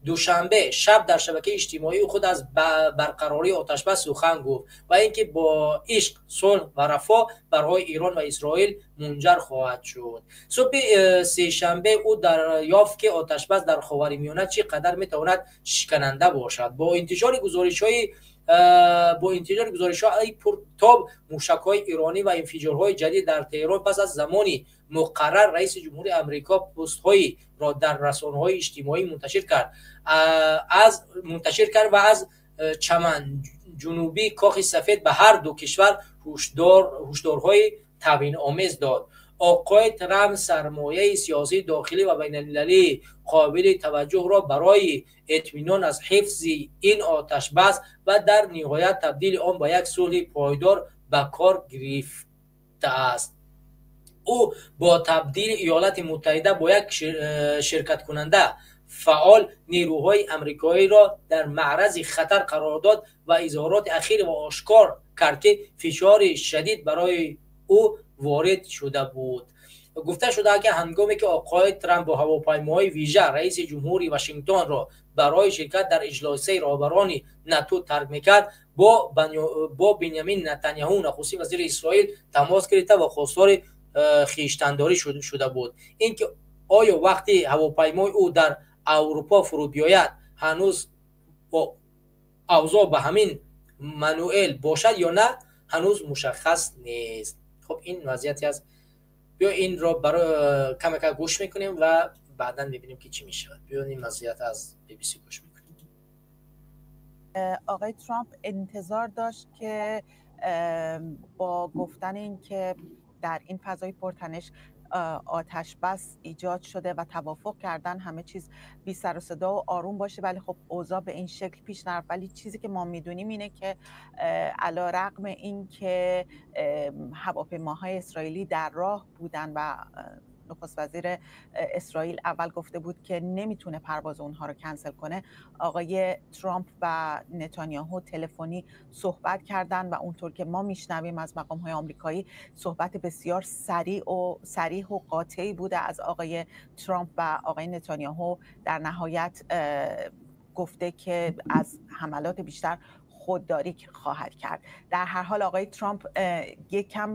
[SPEAKER 8] دوشنبه شب در شبکه اجتماعی خود از برقراری آتش بس سخن گفت و اینکه با عشق، صلح و رفاه برای ایران و اسرائیل منجر خواهد شد. صبح سه‌شنبه او دریافت که آتش بس در خاورمیانه چقدر میتواند شکننده باشد. با انتشار گزارش های پرتاب موشک های ایرانی و انفجارهای جدید در تهران پس از زمانی مقرر، رئیس جمهوری امریکا پست هایی را در رسانه های اجتماعی منتشر کرد و از چمن جنوبی کاخ سفید به هر دو کشور هشدارهای توهین آمیز داد. آقای ترامپ سرمایه سیاسی داخلی و بین المللی قابل توجه را برای اطمینان از حفظ این آتش بس و در نهایت تبدیل آن به یک صلح پایدار به کار گرفته است. او با تبدیل ایالات متحده با یک شرکت کننده فعال نیروهای امریکایی را در معرض خطر قرار داد و اظهارات اخیر و آشکار کرد که فشار شدید برای او وارد شده بود. گفته شده که هنگامی که آقای ترامپ با هواپیماهای ویژه رئیس جمهوری واشنگتن را برای شرکت در اجلاسه رهبران ناتو ترک میکرد، با بنیامین نتانیاهو نخستین وزیر اسرائیل تماس گرفته و خواستار خویشتنداری شده بود. اینکه آیا وقتی هواپیمای او در اروپا فرود بیاید هنوز با اوضاع به همین منوئل باشد یا نه هنوز مشخص نیست. خب این وضعیتی است. بیا این را برای کم کم گوش میکنیم و بعدا میبینیم که چی میشود. بیا این وضعیت از بی بی سی گوش میکنیم.
[SPEAKER 10] آقای ترامپ انتظار داشت که با گفتن اینکه در این فضای پرتنش آتش بس ایجاد شده و توافق کردن همه چیز بی سر و صدا و آروم باشه، ولی خب اوضاع به این شکل پیش نرفت. ولی چیزی که ما میدونیم اینه که علی رغم این که هواپیماهای اسرائیلی در راه بودن و نخست وزیر اسرائیل اول گفته بود که نمیتونه پرواز اونها رو کنسل کنه، آقای ترامپ و نتانیاهو تلفنی صحبت کردن و اونطور که ما میشنویم از مقام‌های آمریکایی صحبت بسیار سریع و قاطعی بوده از آقای ترامپ و آقای نتانیاهو در نهایت گفته که از حملات بیشتر خودداری خواهد کرد. در هر حال آقای ترامپ یکم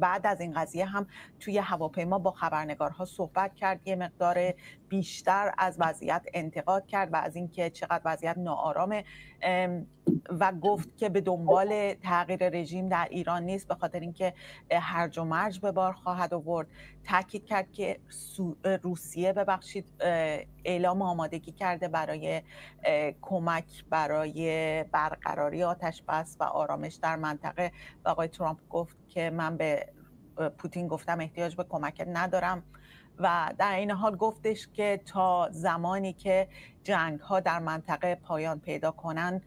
[SPEAKER 10] بعد از این قضیه هم توی هواپیما با خبرنگارها صحبت کرد، یه مقدار بیشتر از وضعیت انتقاد کرد و از اینکه چقدر وضعیت ناآرامه و گفت که به دنبال تغییر رژیم در ایران نیست به خاطر اینکه هرج و مرج به بار خواهد آورد. تاکید کرد که روسیه ببخشید اعلام آمادگی کرده برای کمک برای برقراری آتش بس و آرامش در منطقه و آقای ترامپ گفت که من به پوتین گفتم احتیاج به کمک ندارم و در این حال گفتش که تا زمانی که جنگ ها در منطقه پایان پیدا کنن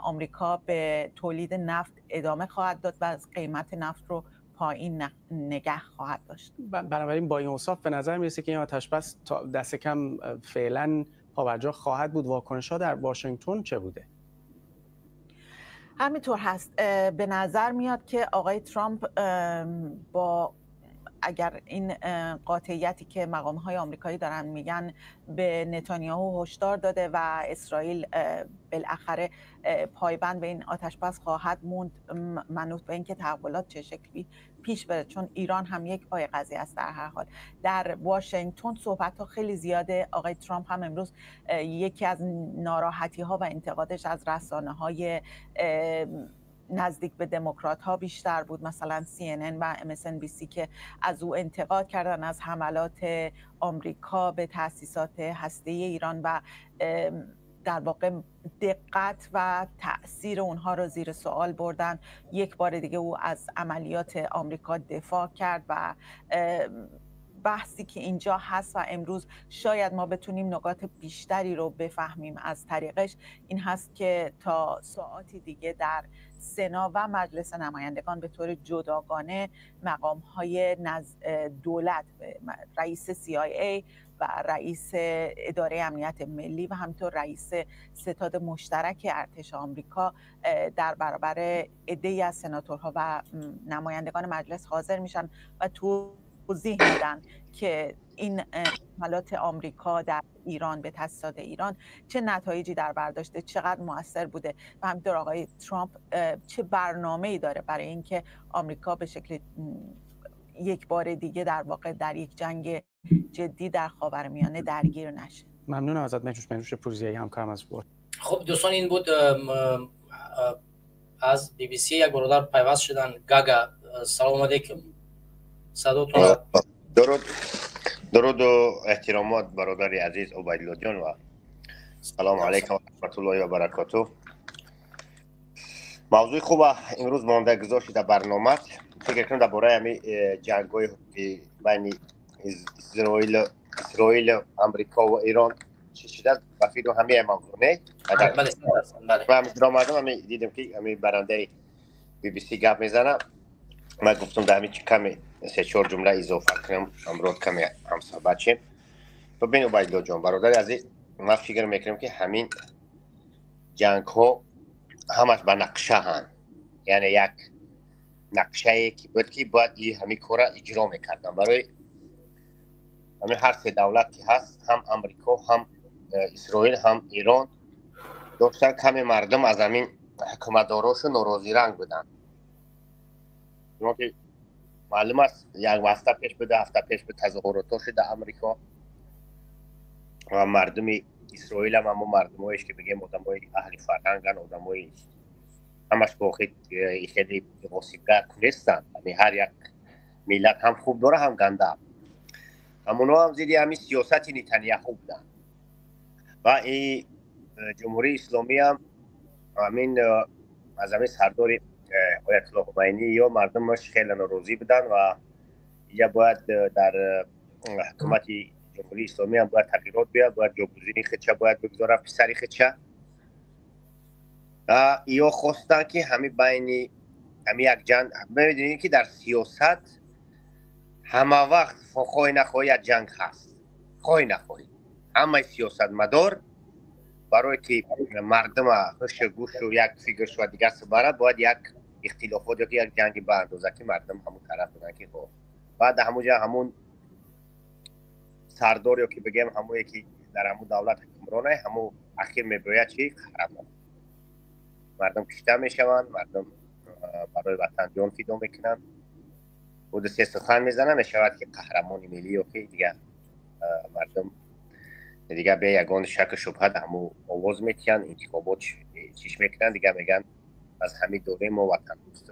[SPEAKER 10] آمریکا به تولید نفت ادامه خواهد داد و از قیمت نفت رو پایین نگه خواهد داشت.
[SPEAKER 11] بنابراین با این اوصاف به نظر میرسه که این آتش بس تا دست کم فعلا پابرجا خواهد بود. واکنش ها در واشنگتن چه بوده؟
[SPEAKER 10] همینطور هست. به نظر میاد که آقای ترامپ با اگر این قاطعیتی که مقام‌های آمریکایی دارن میگن به نتانیاهو هشدار داده و اسرائیل بالاخره پایبند به این آتش بس خواهد موند، منوط به اینکه تحولات چه شکلی پیش بره، چون ایران هم یک پای قضیه است. در هر حال در واشنگتن صحبت‌ها خیلی زیاده. آقای ترامپ هم امروز یکی از ناراحتی‌ها و انتقادش از رسانه‌های نزدیک به دموکرات ها بیشتر بود، مثلا CNN و MSNBC که از او انتقاد کردن از حملات آمریکا به تأسیسات هسته‌ای ایران و در واقع دقت و تأثیر اونها رو زیر سوال بردن. یک بار دیگه او از عملیات آمریکا دفاع کرد و بحثی که اینجا هست و امروز شاید ما بتونیم نکات بیشتری رو بفهمیم از طریقش این هست که تا ساعاتی دیگه در سنا و مجلس نمایندگان به طور جداگانه مقام‌های دولت، رئیس CIA و رئیس اداره امنیت ملی و همینطور رئیس ستاد مشترک ارتش آمریکا در برابر عده‌ای از سناتورها و نمایندگان مجلس حاضر میشن و توضیح میدن که این حملات آمریکا در ایران به تأسیسات ایران چه نتایجی در بر داشته، چقدر موثر بوده و همینطور آقای ترامپ چه برنامه‌ای داره برای اینکه آمریکا به شکل یک بار دیگه در واقع در یک جنگ جدی در خاورمیانه درگیر نشه.
[SPEAKER 11] ممنونم ازت مهنوش پورزیایی، همکارم از بود.
[SPEAKER 8] خب دوستان این بود از بی بی سی. یک برادر پیوست شدن، گاگا، سلام علیکم. صداتون.
[SPEAKER 12] درود و احترامات برادر عزیز عبیدالله جان و سلام علیکم و رحمت الله و برکاته. Мавзӯи хуба имрӯз монда гузошти дар барномат. Фикр кунам, дар бораи ҳами ҷангҳои байни Исроил, Амрико ва Эрон чӣ шуда, ба фикр ҳамаи мавзӯъ, не? Ҳами омадам, ҳами дидам, ки ҳами барандаи BBC гап мезана. Ман гуфтам, дар ҳами каме се-чор ҷумла изофа кунам, ҳамроҳ каме ҳамсӯҳбат шем. Бибин, Убайдуллоҷон, бародари азиз, ман фикр мекунам, ки ҳамин ҷангҳо ҳамаш ба нақшаанд, яъне як нақшае ки буд, ки бояд ҳамин кора иҷро мекардам. Барои ҳамин ҳар се давлат ки ҳаст, ҳам Амрико, ҳам Исроил, ҳам Эрон, доштан каме мардум аз ҳамин ҳукуматдорошу норозиранг буданд. Ки маълум аст, як ҳафта пеш буда, ҳафта пеш буд, тазоҳуротҳо шуда Амрико ва мардуми Исроил ҳам, ҳамо мардумоеш ки бигем одамои аҳли фарҳанган, одамои ҳамаш бохи хеле ғосибгар нестанд. Ҳар як миллат ҳам хуб дора, ҳам ганда. Ҳамоно ҳам зидди ҳамин сиёсати Нетанияҳу буданд ва Ҷумҳурии Исломӣ ҳам ҳамин аз ҳамин сардори Оятулло Хумайнӣ ё мардумаш хеле норозӣ буданд ва инҷа бояд дар ҳукумати Ҷумҳурии Исломӣ ҳам бояд тағйирот биёяд, бояд ҷойгузини худша бояд бигзора, писари худша. Ё хостанд, ки ҳами байни ҳами як ҷанг. Мебинед, ки дар сиёсат ҳама вақт, хоҳӣ нахоҳӣ, як ҷанг ҳаст. Хоҳӣ нахоҳӣ, ҳамаи сиёсатмадор барое ки мардума ҳушу гӯшу як фикр шува, дигар субара, бояд як ихтилофот ё як ҷанги ба андоза, ки мардум ҳамун тараф буданд, ки хо баъд ҳамунҷа ҳамун сардор ё ки бигем ҳамое ки дар ҳамун давлат ҳукмронае, ҳамун ахир мебояд чи қаҳрамон. Мардум кишта мешаванд, мардум барои ватан ҷон фидо мекунанд, ду се сухан мезанад, мешавад ки қаҳрамони миллӣ ё ки дигар мардум дигар бе ягон шаку шубҳа ҳамун овоз метиҳанд, интихобот чиш мекунанд, дигар мегӯянд, аз ҳамин дорем мо ватандӯст,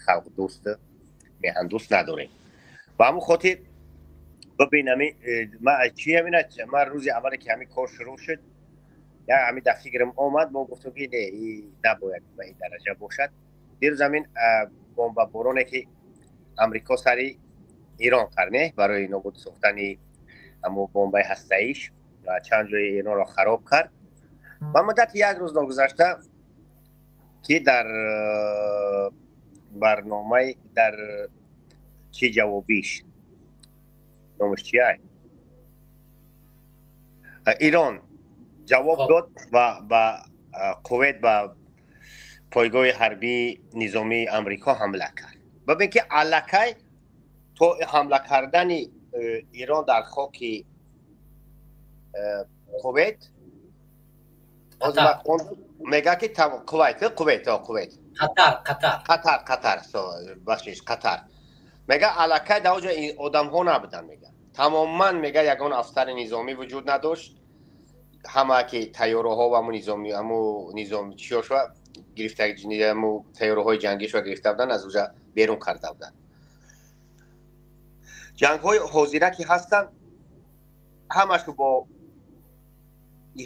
[SPEAKER 12] халқдӯст, меҳандӯст надорем. Ба ҳамун хотир бибин, ами чи ҳамина, ман рӯзи аввале ки ҳамин кор шурӯъ шуд, як ҳамин дар фикрам омад, мо гуфтем, ки не, набояд ба ин дараҷа бошад. Дирӯз ҳамин бомбабороне ки Амрико сари Эрон кард, не, барои нобуд сохтани ҳамун бомбаи ҳастаиш ва чанд ҷои Эронро хароб кард, ба муддати як рӯз ногузашта, ки дар барномаи дар чи ҷавобиш номаш чия, Ирон ҷавоб дод ва ба Кувайт, ба пойгоҳи ҳарбии низомии Амрико ҳамла кард. Бибин, ки аллакай то ҳамла кардани Ирон дар хоки Кувайт мега, ки Кувайт, Кувайт, Кувайт,
[SPEAKER 8] Қатар, Қатар.
[SPEAKER 12] Қатар, Қатар, бахшиш, Қатар. Мега, аллакай дар оҷо одамҳо набуданд, мега, тамоман, мега, ягон афсари низомӣ вуҷуд надошт. Ҳама ки тайёраҳо ва ҳаму низоми, ҳаму низом чиёшва гирифта, ҳаму тайёраҳои ҷангишва гирифта буданд, аз уҷа берун карда буданд. Ҷангҳои ҳозира ки ҳастанд, ҳамашу бо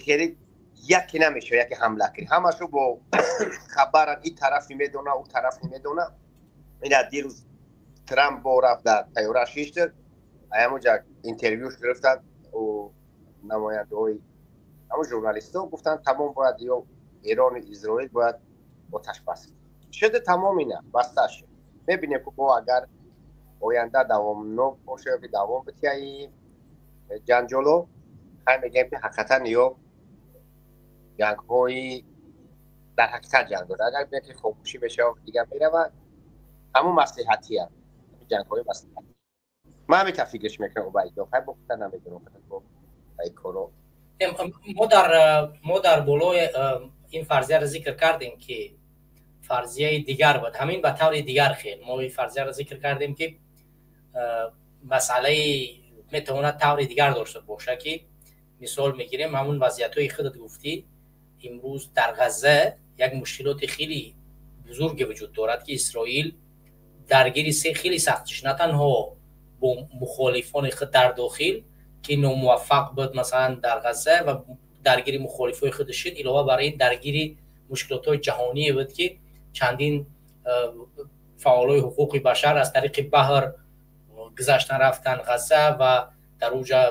[SPEAKER 12] хеле яке намешава, яке ҳамла кунӣ, ҳамашу бо хабаран, ин тараф намедона, ӯ тараф намедона. Ина дирӯз Трамп бо рафт, дар тайёра шишт, ҳамуҷа интервюш гирифтанд намояндаҳои ҳамун журналистҳо, гуфтанд, тамом, бояд ё Эрону Изроил бояд оташбас шуда, тамом, ина баста шуд. Мебинем, ки бо агар оянда давомнок боша ё ки давом битияи ҷанҷоло, ҳай мегӯем, ки ҳақиқатан ё ҷангҳои дар ҳақиқат ҷанг дорад. Агар бинем, ки хомӯшӣ мешава, дигар меравад, ҳамун маслиҳатия, ҷангҳои маслиҳатӣ. Ман ҳамин фикраш мекунам, Убайдо. Хай, бо гуфта намедонам, бо ай коро.
[SPEAKER 8] Мо дар болои ин фарзияро зикр кардем, ки фарзияи дигар буд, ҳамин ба таври дигар хел мо ин фарзияро зикр кардем, ки масъалаи метавонад таври дигар дошта боша, ки мисол мегирем ҳамун вазъиятҳои худат гуфтӣ. Имрӯз дар Ғазза як мушкилоти хеле бузурге вуҷуд дорад, ки Исроил даргири се хеле сахтиш на танҳо бо мухолифони худ дар дохил, ки номуваффақ буд, масалан, дар Ғазза ва даргири мухолифои худ шуд, илова бар ин даргири мушкилотҳои ҷаҳоние буд, ки чандин фаъолои ҳуқуқи башар аз тариқи баҳр гузаштан, рафтан Ғазза ва дар уҷа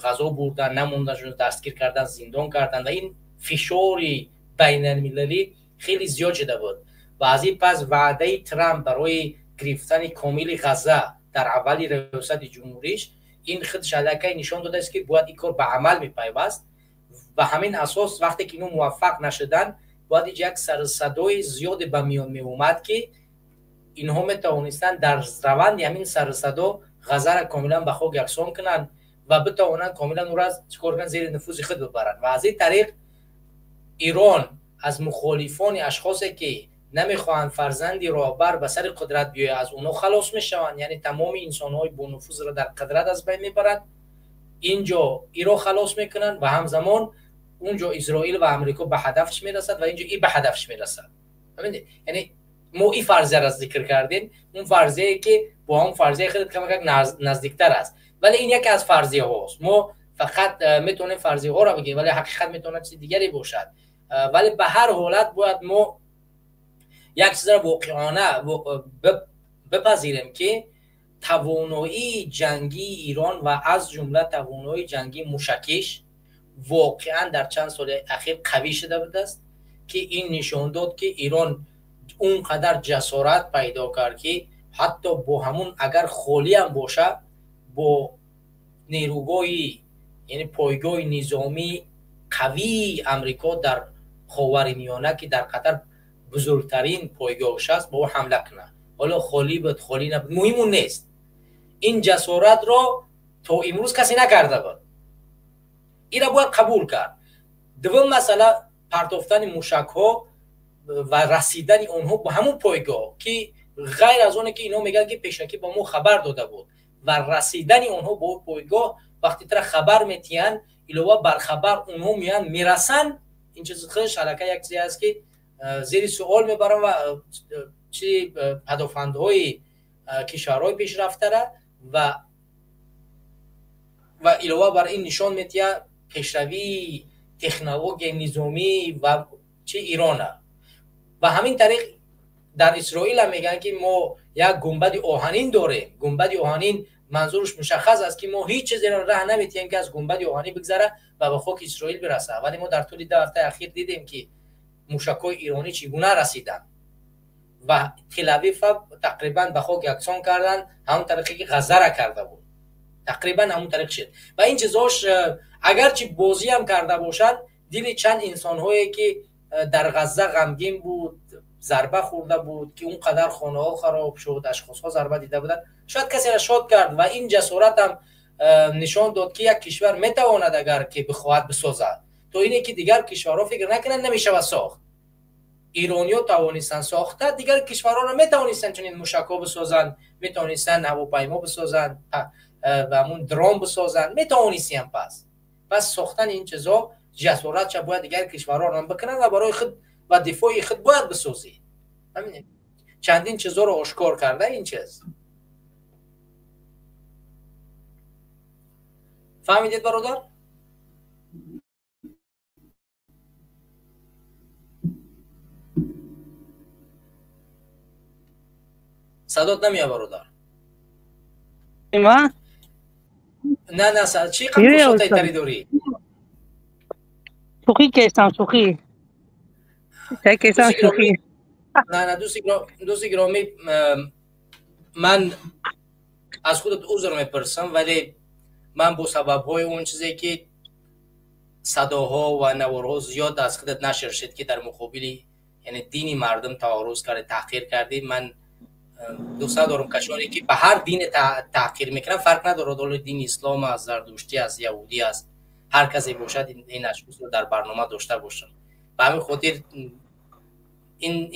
[SPEAKER 8] ғазо бурдан, намондан, дастгир кардан, зиндон кардан ва ин фишори байналмилалӣ хеле зиёд шуда буд. Ва аз ин пас ваъдаи Трамп барои гирифтани комили Ғазза дар аввали риёсати ҷумҳуриш ин худш аллакай нишон додааст, ки бояд ин кор ба амал мепайваст. Ба ҳамин асос вақте ки ино муваффақ нашуданд, бояд як сарсадои зиёде ба миён меомад, ки инҳо метавонистанд дар раванди ҳамин сарсадо Ғаззаро комилан ба хок яксон кунанд ва битавонанд комилан ӯро чикор кунанд, зери нуфузи худ бибаранд. Ва аз ин тариқ Ирон аз мухолифони ашхосе ки намехоҳанд фарзанди роҳбар ба сари қудрат биёяд, аз онҳо халос мешаванд, яъне тамоми инсонҳои бонуфузро дар қудрат аз байн мебаранд. Инҷо иро халос мекунанд ва ҳамзамон унҷо Исроил ва Амрико ба ҳадафш мерасад ва инҷо и ба ҳадафш мерасад. Яъне мо ин фарзияро зикр кардем, он фарзияе ки бо ҳамон фарзияи худат камакак наздиктар аст, вале ин яке аз фарзияҳост. Мо фақат метавонем фарзияҳоро бигем, вале ҳақиқат метавонад чизи дигаре бошад. Вале ба ҳар ҳолат бояд мо як чизро воқеона бипазирем, ки тавоноии ҷангии Ирон ва аз ҷумла тавоноии ҷангии мушакиш воқеан дар чанд соли ахир қавӣ шуда будааст, ки ин нишон дод, ки Ирон он қадар ҷасорат пайдо кард, ки ҳатто бо ҳамун агар холиам бошад, бо нерӯгоҳи, яъне пойгоҳи низомии қавии Амрико дар Ховари Миёна, ки дар Қатар бузургтарин пойгоҳш аст, ба ӯ ҳамла кунад. Ҳоло холӣ буд, холӣ набуд, муҳиму нест. Ин ҷасоратро то имрӯз касе накарда буд, инро бояд қабул кард. Дуввум масъала партофтани мушакҳо ва расидани онҳо ба ҳамун пойгоҳ, ки ғайр аз оне ки инҳо мегӯянд, ки пешакӣ ба мо хабар дода буд, ва расидани онҳо ба пойгоҳ вақте тара хабар метиҳанд, илова бар хабар онҳо меянд, мерасанд. Ин чиз худш аллакай як чизе аст, ки зери суол мебарам ва чи падофандҳои кишварҳои пешрафтара ва илова бар ин нишон метиҳад пешравии технологияи низомӣ ва чи Ирона. Ва ҳамин тариқ дар Исроил ҳам мегӯянд, ки мо як гунбади оҳанин дорем. Гунбади оҳанин манзураш мушаххас аст, ки мо ҳеҷ чизеро раҳ наметиҳем, ки аз гунбади оҳанӣ бигзара ва ба хоки Исроил бирасад. Вале мо дар тӯли 2 ҳафтаи ахир дидем, ки мушакҳои иронӣ чӣ гуна расиданд ва Телавифа тақрибан ба хок яксон карданд, ҳамон тариқе ки Ғаззара карда буд, тақрибан ҳамон тариқ шуд. Ва ин чизош агарчи бозиам карда бошанд, дили чанд инсонҳое ки дар Ғазза ғамгин буд, зарба хӯрда буд, ки он қадар хонаҳо хароб шуд, ашхосҳо зарба дида буданд, шояд касеро шод кард. Ва ин ҷасорат ҳам нишон дод, ки як кишвар метавонад агар ки бихоҳад бисозад, то ине ки дигар кишварҳо фикр накунанд намешавад сохт. Ирониҳо тавонистанд сохта, дигар кишварҳоро метавонистанд чунин мушакҳо бисозанд, метавонистанд ҳавопаймо бисозанд ва ҳамун дрон бисозанд, метавонистанд. Пас сохтани ин чизҳо ҷасоратша бояд дигар кишварҳоро бикунанд ва барои худ ва дифои худ бояд бисозӣ. Чандин чизҳоро ошкор карда ин чиз. Фаҳмидед, бародар? Садот намеяд, бародар?
[SPEAKER 13] Ма?
[SPEAKER 8] Не, не, чӣ қадр тари дорӣ?
[SPEAKER 13] Шӯхӣ кестам, шӯхӣ. Кестам шӯхӣ.
[SPEAKER 8] Не, не, дӯсти гиромӣ, ман аз худат узр мепурсам, вале ман бо сабабҳои он чизе ки садоҳо ва наворҳо зиёд аз худат нашр шуд, ки дар муқобили, яъне дини мардум таорруз карди, таҳқир кардӣ, ман дӯст надорам касоне ки ба ҳар дин таҳқир мекунанд, фарқ надорад, ҳоло дини ислом аст, зардуштӣ аст, яҳудӣ аст, ҳар касе бошад, ин ашхосро дар барнома дошта бошам. Ба ҳамин хотир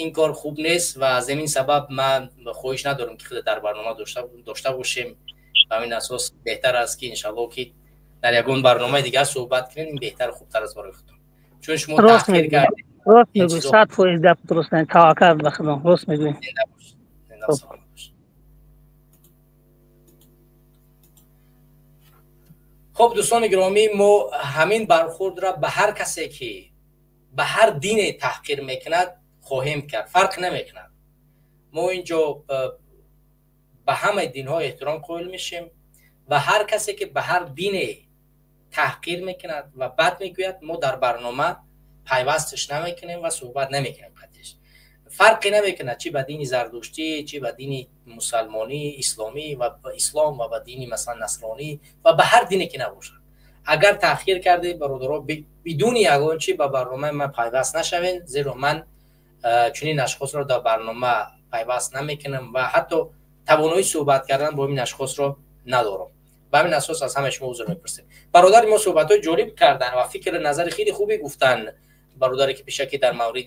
[SPEAKER 8] ин кор хуб нест ва аз ҳамин сабаб ман хоҳиш надорам, ки худ дар барнома дошта бошем. Ба ҳамин асос беҳтар аст, ки иншаллоҳ ки дар ягон барномаи дигар суҳбат кунем, ин беҳтар хубтар аст барои худтон, чун шумо таҳқир кардед.
[SPEAKER 13] Рост мегӯӣ, 100% гап дуруст, таваккал ба Худо, рост мегӯӣ.
[SPEAKER 8] Хуб, дӯстони гиромӣ, мо ҳамин бархӯрдро ба ҳар касе ки به هر دین تحقیر میکند خواهیم کرد، فرق نمیکند. ما اینجا به همه دین ها احترام قائل میشیم و هر کسی که به هر دین تحقیر میکند و بد میگوید ما در برنامه پیوستش نمیکنیم و صحبت نمیکنیم قدش. فرقی نمیکنه چی به دین زردشتی، چی به دین مسلمانی، اسلامی و اسلام و به دین مثلا نصرانی و به هر دینی که نباشد. اگر تأخیر کرده برادرها بدون یگان چی به برنامه من پیوست نشوین، زیرا من چنین اشخاص را در برنامه پیوست نمیکنم و حتی توانایی صحبت کردن با این اشخاص را ندارم. به همین اساس از همه شما عذر میپرسیم. برادر ما صحبت‌های جالب کردن و فکر نظر خیلی خوبی گفتن، برادری که پیشکی در مورد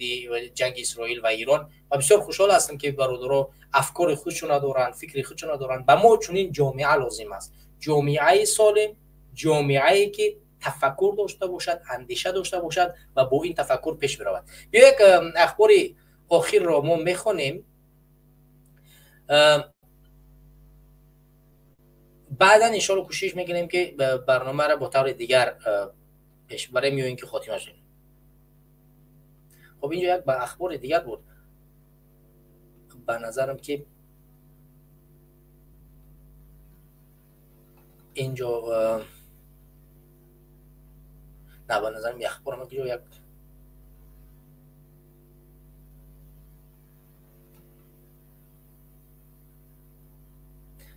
[SPEAKER 8] جنگ اسرائیل و ایران، و بسیار خوشحال هستم که برادرها افکار خودشون دارن، فکر خودشون دارن. به ما چنین جامعه لازم است، جامعه سالم، جامعه‌ای که تفکر داشته باشد، اندیشه داشته باشد و با این تفکر پیش برود. یک اخبار آخر را ما میخوانیم، بعدا انشالله کوشش میکنیم که برنامه را با طور دیگر پیش بریم یا اینکه خاتمه شیم. خب اینجا یک با اخبار دیگر بود به نظرم که اینجا نه، به نظرم یک اخبار ما یک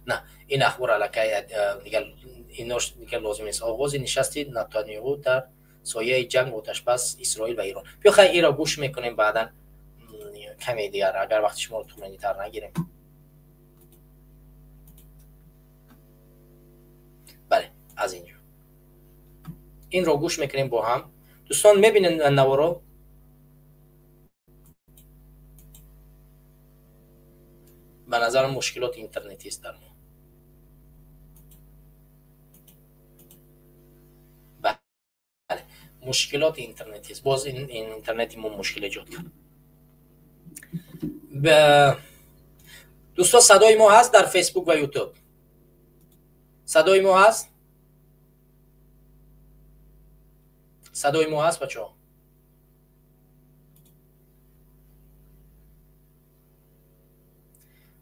[SPEAKER 8] نه، این اخبار علاقه دیگر ایناش دیگر لازم نیست. آغاز نشست نتانیاهو در سایه جنگ آتش‌بس اسرائیل و ایران. بیا خیلی این را گوش میکنیم بعدا کمی دیگر، اگر وقت شما رو طولانی تر نگیریم. بله از اینجا این را گوش میکنیم با هم. دوستان میبینن نوارو؟ به نظر مشکلات اینترنتی است در ما. بله مشکلات اینترنتی است. باز این اینترنتی ما مشکل ایجاد کرد. دوستان صدای ما هست در فیسبوک و یوتیوب؟ صدای ما هست؟ صدای ما هست بچه‌ها؟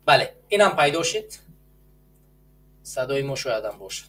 [SPEAKER 8] بله اینم پیدا شد. صدای ما شاید هم باشه.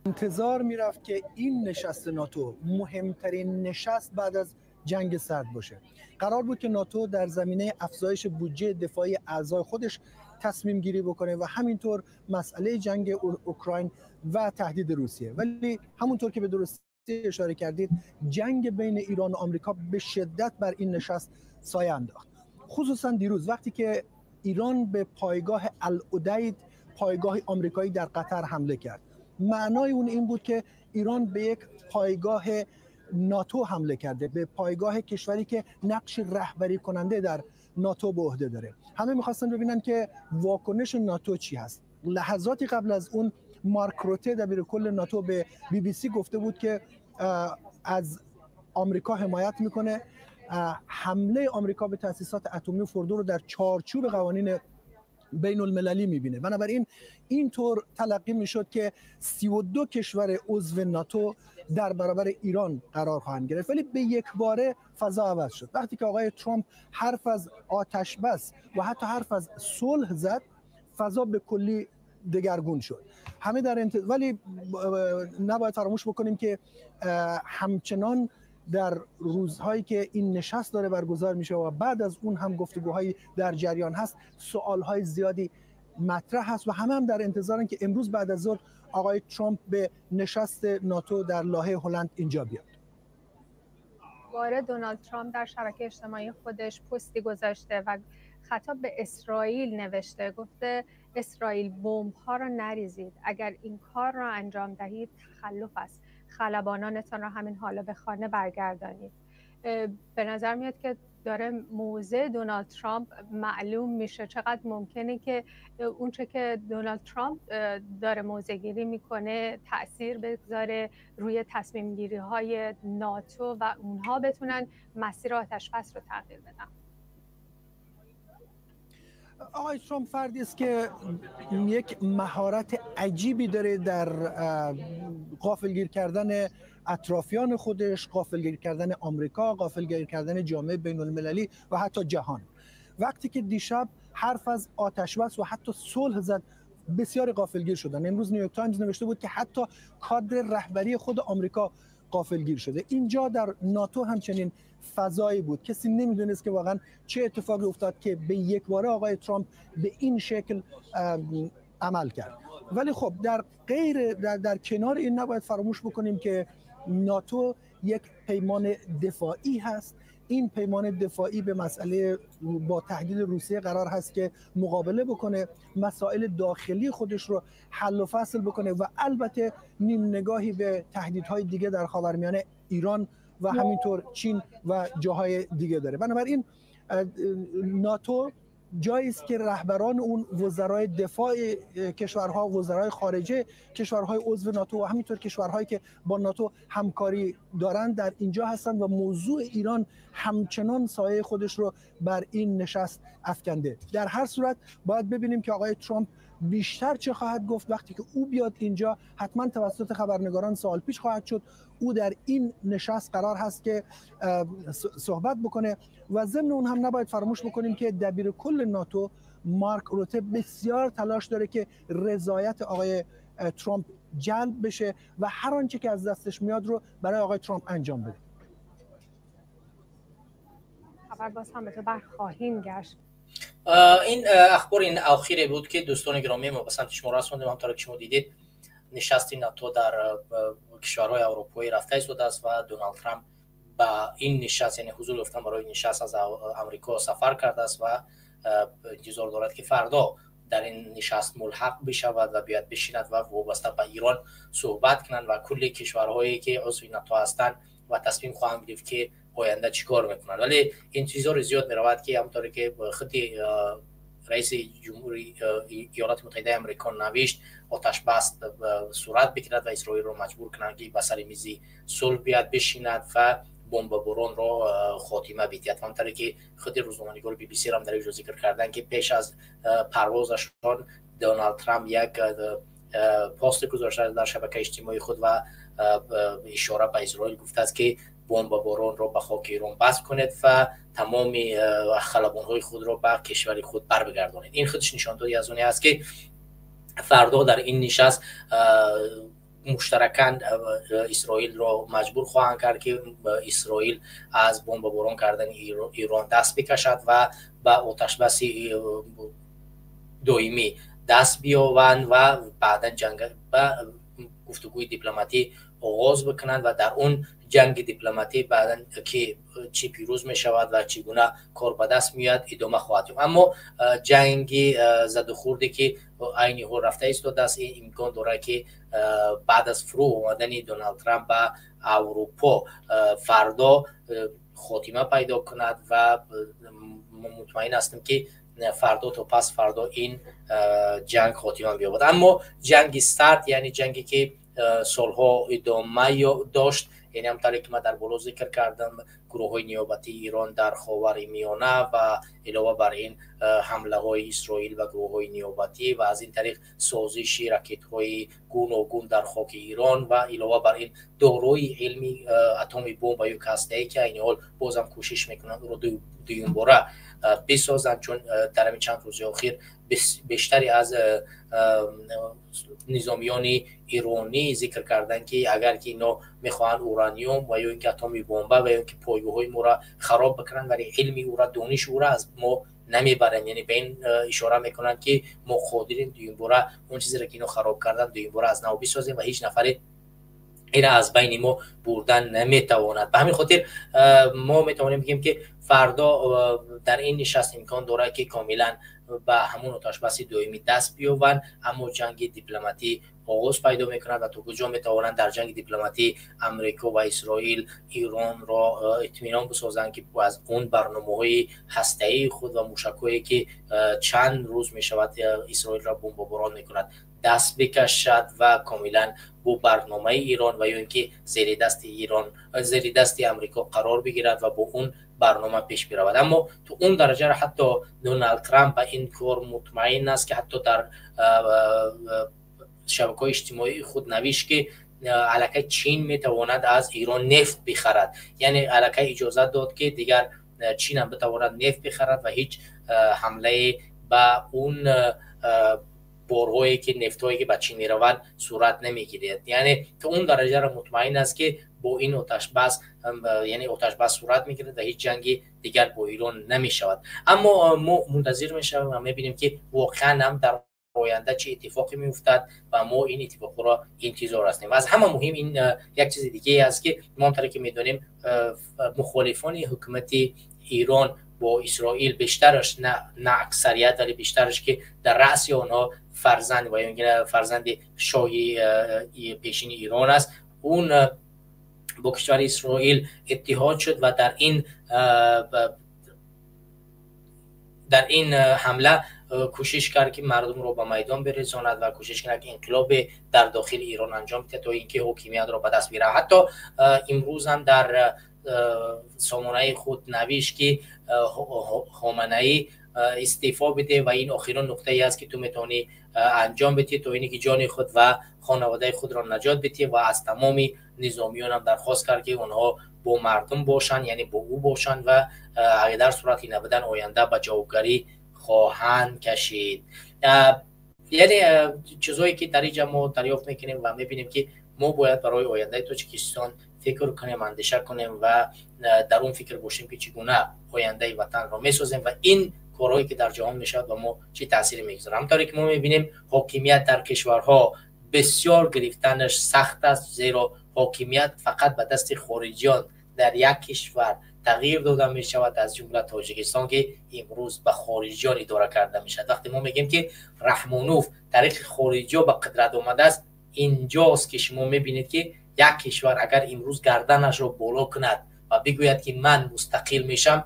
[SPEAKER 14] انتظار میرفت که این نشست ناتو مهمترین نشست بعد از جنگ سرد باشه. قرار بود که ناتو در زمینه افزایش بودجه دفاعی اعضای خودش تصمیم گیری بکنه و همینطور مسئله جنگ اوکراین و تهدید روسیه. ولی همونطور که به درستی اشاره کردید، جنگ بین ایران و آمریکا به شدت بر این نشست سایه انداخت. خصوصا دیروز وقتی که ایران به پایگاه العدید، پایگاه آمریکایی در قطر حمله کرد. معنای اون این بود که ایران به یک پایگاه ناتو حمله کرده، به پایگاه کشوری که نقش رهبری کننده در ناتو به عهده داره. همه میخواستن ببینن که واکنش ناتو چی هست. لحظاتی قبل از اون مارک روته دبیر کل ناتو به بی بی سی گفته بود که از آمریکا حمایت میکنه، حمله آمریکا به تأسیسات اتمی فردو رو در چارچوب قوانین بین المللی میبینه. بنابراین اینطور تلقی میشد که 32 کشور عضو ناتو در برابر ایران قرار خواهند گرفت. ولی به یک باره فضا عوض شد. وقتی که آقای ترامپ حرف از آتش بس و حتی حرف از صلح زد، فضا به کلی دگرگون شد. همه در ولی نباید فراموش بکنیم که همچنان در روزهایی که این نشست داره برگزار میشه و بعد از اون هم گفتگوهایی در جریان هست، سوالهای زیادی مطرح هست و همه هم در انتظارن که امروز بعد از ظهر آقای ترامپ به نشست ناتو در لاهه هلند اینجا بیاد.
[SPEAKER 15] باره دونالد ترامپ در شبکه اجتماعی خودش پستی گذاشته و خطاب به اسرائیل نوشته، گفته اسرائیل بمب‌ها را نریزید، اگر این کار را انجام دهید تخلف است، خلبانانتان را همین حالا به خانه برگردانید. به نظر میاد که داره موضع دونالد ترامپ معلوم میشه. چقدر ممکنه که اونچه که دونالد ترامپ داره موضع گیری میکنه تأثیر بگذاره روی تصمیم گیری های ناتو و اونها بتونن مسیر آتش بس رو تغییر بدن؟
[SPEAKER 14] آقای ترامپ فردی است که یک مهارت عجیبی داره در غافلگیر کردن اطرافیان خودش، غافلگیر کردن آمریکا، غافلگیر کردن جامعه بین المللی و حتی جهان. وقتی که دیشب حرف از آتش‌بس و حتی صلح زد، بسیار غافلگیر شدن. امروز نیویورک تایمز نوشته بود که حتی کادر رهبری خود آمریکا غافلگیر شده. اینجا در ناتو همچنین فضایی بود، کسی نمیدونست که واقعا چه اتفاقی افتاد که به یک باره آقای ترامپ به این شکل عمل کرد. ولی خب در کنار این نباید فراموش بکنیم که ناتو یک پیمان دفاعی هست. این پیمان دفاعی به مسئله با تهدید روسیه قرار هست که مقابله بکنه، مسائل داخلی خودش رو حل و فصل بکنه و البته نیم نگاهی به تهدیدهای دیگه در خاورمیانه، ایران و همینطور چین و جاهای دیگه داره. بنابراین ناتو جایی است که رهبران اون، وزرای دفاع کشورها، وزرای خارجه کشورهای عضو ناتو و همینطور کشورهایی که با ناتو همکاری دارند در اینجا هستند و موضوع ایران همچنان سایه خودش رو بر این نشست افکنده. در هر صورت باید ببینیم که آقای ترامپ بیشتر چه خواهد گفت. وقتی که او بیاد اینجا حتما توسط خبرنگاران سوال پیش خواهد شد. او در این نشست قرار هست که صحبت بکنه و ضمن اون هم نباید فراموش بکنیم که دبیر کل ناتو مارک روته بسیار تلاش داره که رضایت آقای ترامپ جلب بشه و هر آنچه که از دستش میاد رو برای آقای ترامپ انجام بده.
[SPEAKER 15] خبر باز هم به تو برخواهیم گشت.
[SPEAKER 8] این اخبار این اخیره بود که دوستان گرامی ما به سمت شما رسوندیم. همطور که شما دیدید نشست ناتو در کشورهای اروپایی رفته است و دونالد ترامپ به این نشست، یعنی حضور یافتن برای نشست، از امریکا سفر کرده است و انتظار دارد که فردا در این نشست ملحق بشود و بیاد بشیند و وابسته به ایران صحبت کنند و کل کشورهایی که عضو ناتو هستند و تصمیم خواهند گرفت که آینده چیکار میکنند. ولی انتظار زیاد میرود که همونطوری که خود رئیس جمهوری ایالات متحده آمریکا نوشت، آتش بس صورت بگیرد و اسرائیل رو مجبور کنند که به سر میز صلح بیاد بشیند و بمباران را خاتمه بدهد. همونطوری که خود روزنامه‌نگار بی بی سی را هم در اینجا ذکر کردن که پیش از پروازشان دونالد ترامپ یک پست گذاشته در شبکه اجتماعی خود و اشاره به اسرائیل گفته است که بمباران را به خاک ایران بس کنید و تمام خلبان‌های خود را به کشور خود بر بگردانید. این خودش نشان دادی از اونی است که فردا در این نشست مشترکاً اسرائیل را مجبور خواهند کرد که اسرائیل از بمباران کردن ایران دست بکشد و به آتش بس دائمی دست بیاورند و بعدا جنگ به گفتگوی دیپلماتی آغاز بکنند و در اون جنگ دیپلماتی بعدا که چی پیروز می شود و چگونه کار به دست میاد ادامه خواهد یافت. اما جنگ زد و خوردی که عینی حال رفته ایستاده است، این امکان داره که بعد از فرو آمدن دونالد ترامپ به اروپا فردا خاتمه پیدا کند و مطمئن هستم که فردا تا پس فردا این جنگ خاتمه بیابد. اما جنگ سرد، یعنی جنگی که سالها ادامه داشت، یعنی همطوری که من در بالا ذکر کردم گروه های نیابتی ایران در خاورمیانه و علاوه بر این حمله های اسرائیل و گروه های نیابتی و از این طریق سازش راکت های گوناگون در خاک ایران و علاوه بر این دارای علمی اتمی بمب و یک هسته‌ای که این حال بازم کوشش میکنند رو دویم باره بسازند، چون در همین چند روز اخیر بیشتری از نظامیان ایرانی ذکر کردن که اگر که اینا میخواهند اورانیوم و یا اینکه اتمی بمب و یا اینکه پایگاه‌های ما را خراب بکنن، ولی علمی او را، دانش او را از ما نمیبرن. یعنی به این اشاره میکنن که ما قادریم دویم باره اون چیزی را که اینا خراب کردن دویم باره از نو بسازیم و هیچ نفری این از بین ما بردن نمیتواند. به همین خاطر ما میتوانیم بگیم که فردا در این نشست امکان داره که کاملا به همون آتش بس دائمی دست بیاورند، اما جنگ دیپلماتی آغاز پیدا میکنند و تا کجا میتوانند در جنگ دیپلماتی امریکا و اسرائیل ایران را اطمینان بسازند که از اون برنامه‌های هسته‌ای خود و موشک‌هایی که چند روز میشود اسرائیل را بمباران میکند даст бикашад ва комилан бо барномаи Эрон ва ё инки зери дасти Эрон, зери дасти Амрико қарор бигирад ва бо он барнома пеш биравад. Аммо то он дараҷа ҳатто Доналд Трамп ба ин кор мутмаин аст, ки ҳатто дар шабакаҳои иҷтимоии худ навишт, ки аллакай Чин метавонад аз Эрон нефт бихарад. Яъне аллакай иҷозат дод, ки дигар Чин ҳам битавонад нефт бихарад ва ҳеҷ ҳамлае ба он борҳое ки нефтҳое ки ба Чин мераванд сурат намегирад. Яъне то он дараҷаро мутмаин аст, ки бо ин оташбас, яъне оташбас сурат мегирад ва ҳеҷ ҷанги дигар бо Эрон намешавад. Аммо мо мунтазир мешавем ва мебинем, ки воқеан ҳам дар оянда чӣ иттифоқе меуфтад ва мо ин иттифоқро интизор ҳастем. Аз ҳама муҳим ин як чизи диге аст, ки мо ҳамтаре ки медонем, мухолифони ҳукумати Эрон бо Исроил бештараш, на аксарият, вале бештараш, ки дар раъси онҳо фарзанд ва ё фарзанди шоҳи пешини Эрон аст, он бо кишвари Исроил иттиҳод шуд ва дар ин ҳамла кӯшиш кард, ки мардумро ба майдон бирезонад ва кӯшиш кунад, ки инқилобе дар дохили Эрон анҷом диҳад, то инки ҳокимиятро ба даст бигирад. Ҳатто имрӯз ҳам дар сомонаи худ навишт, ки Хоманаӣ, истеъфо биде ва ин охирон нуқтае аст, ки ту метавонӣ анҷом бидиҳӣ, то ине ки ҷони худ ва хонаводаи худро наҷот бидиҳӣ. Ва аз тамоми низомиёнам дархост кард, ки онҳо бо мардум бошанд, яъне бо ӯ бошанд ва агар дар сурати набудан оянда ба ҷавобгарӣ хоҳанд кашид. Яъне чизҳое ки дар инҷа мо дарёфт мекунем ва мебинем, ки мо бояд барои ояндаи Тоҷикистон фикр кунем, андеша кунем ва дар он фикр бошем, ки чӣ гуна ояндаи ватанро месозем ва ин корҳое ки дар ҷаҳон мешавад, ба мо чӣ таъсире мегузорад. Ҳамтавре ки мо мебинем, ҳокимият дар кишварҳо бисёр гирифтанаш сахт аст, зеро ҳокимият фақат ба дасти хориҷиён дар як кишвар тағйир дода мешавад, аз ҷумла Тоҷикистон, ки имрӯз ба хориҷиён идора карда мешавад. Вақте мо мегӯем, ки Раҳмонов тариқи хориҷиё ба қудрат омадааст, инҷост, ки шумо мебинед, ки як кишвар агар имрӯз гарданашро боло кунад ва бигӯяд, ки ман мустақил мешам,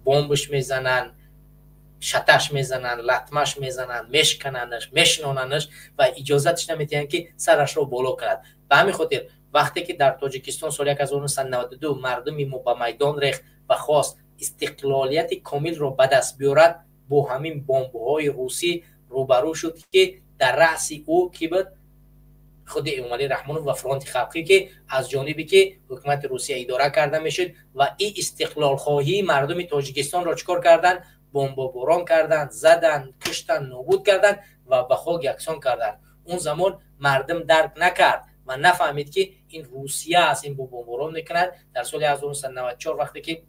[SPEAKER 8] бомбаш мезананд, шаташ мезананд, латмаш мезананд, мешканандаш, мешинонандаш ва иҷозаташ намедиҳанд, ки сарашро боло кунад. Ба ҳамин хотир вақте ки дар Тоҷикистон соли 1992 мардуми мо ба майдон рехт ва хост истиқлолияти комилро ба даст биёрад, бо ҳамин бомбҳои русӣ рӯбарӯ шуд, ки дар раъси ӯ кӣ буд? Худи Эмомалӣ Раҳмонов ва Фронти халқӣ, ки аз ҷонибе ки ҳукумати Русия идора карда мешуд. Ва ин истиқлолхоҳии мардуми Тоҷикистонро чӣ кор карданд? Бомбоборон карданд, заданд, куштанд, нобуд карданд ва ба хок яксон карданд. Он замон мардум дарк накард ва нафаҳмид, ки ин Русия аст, ин бо бомборон мекунад. Дар соли 1994, вақте ки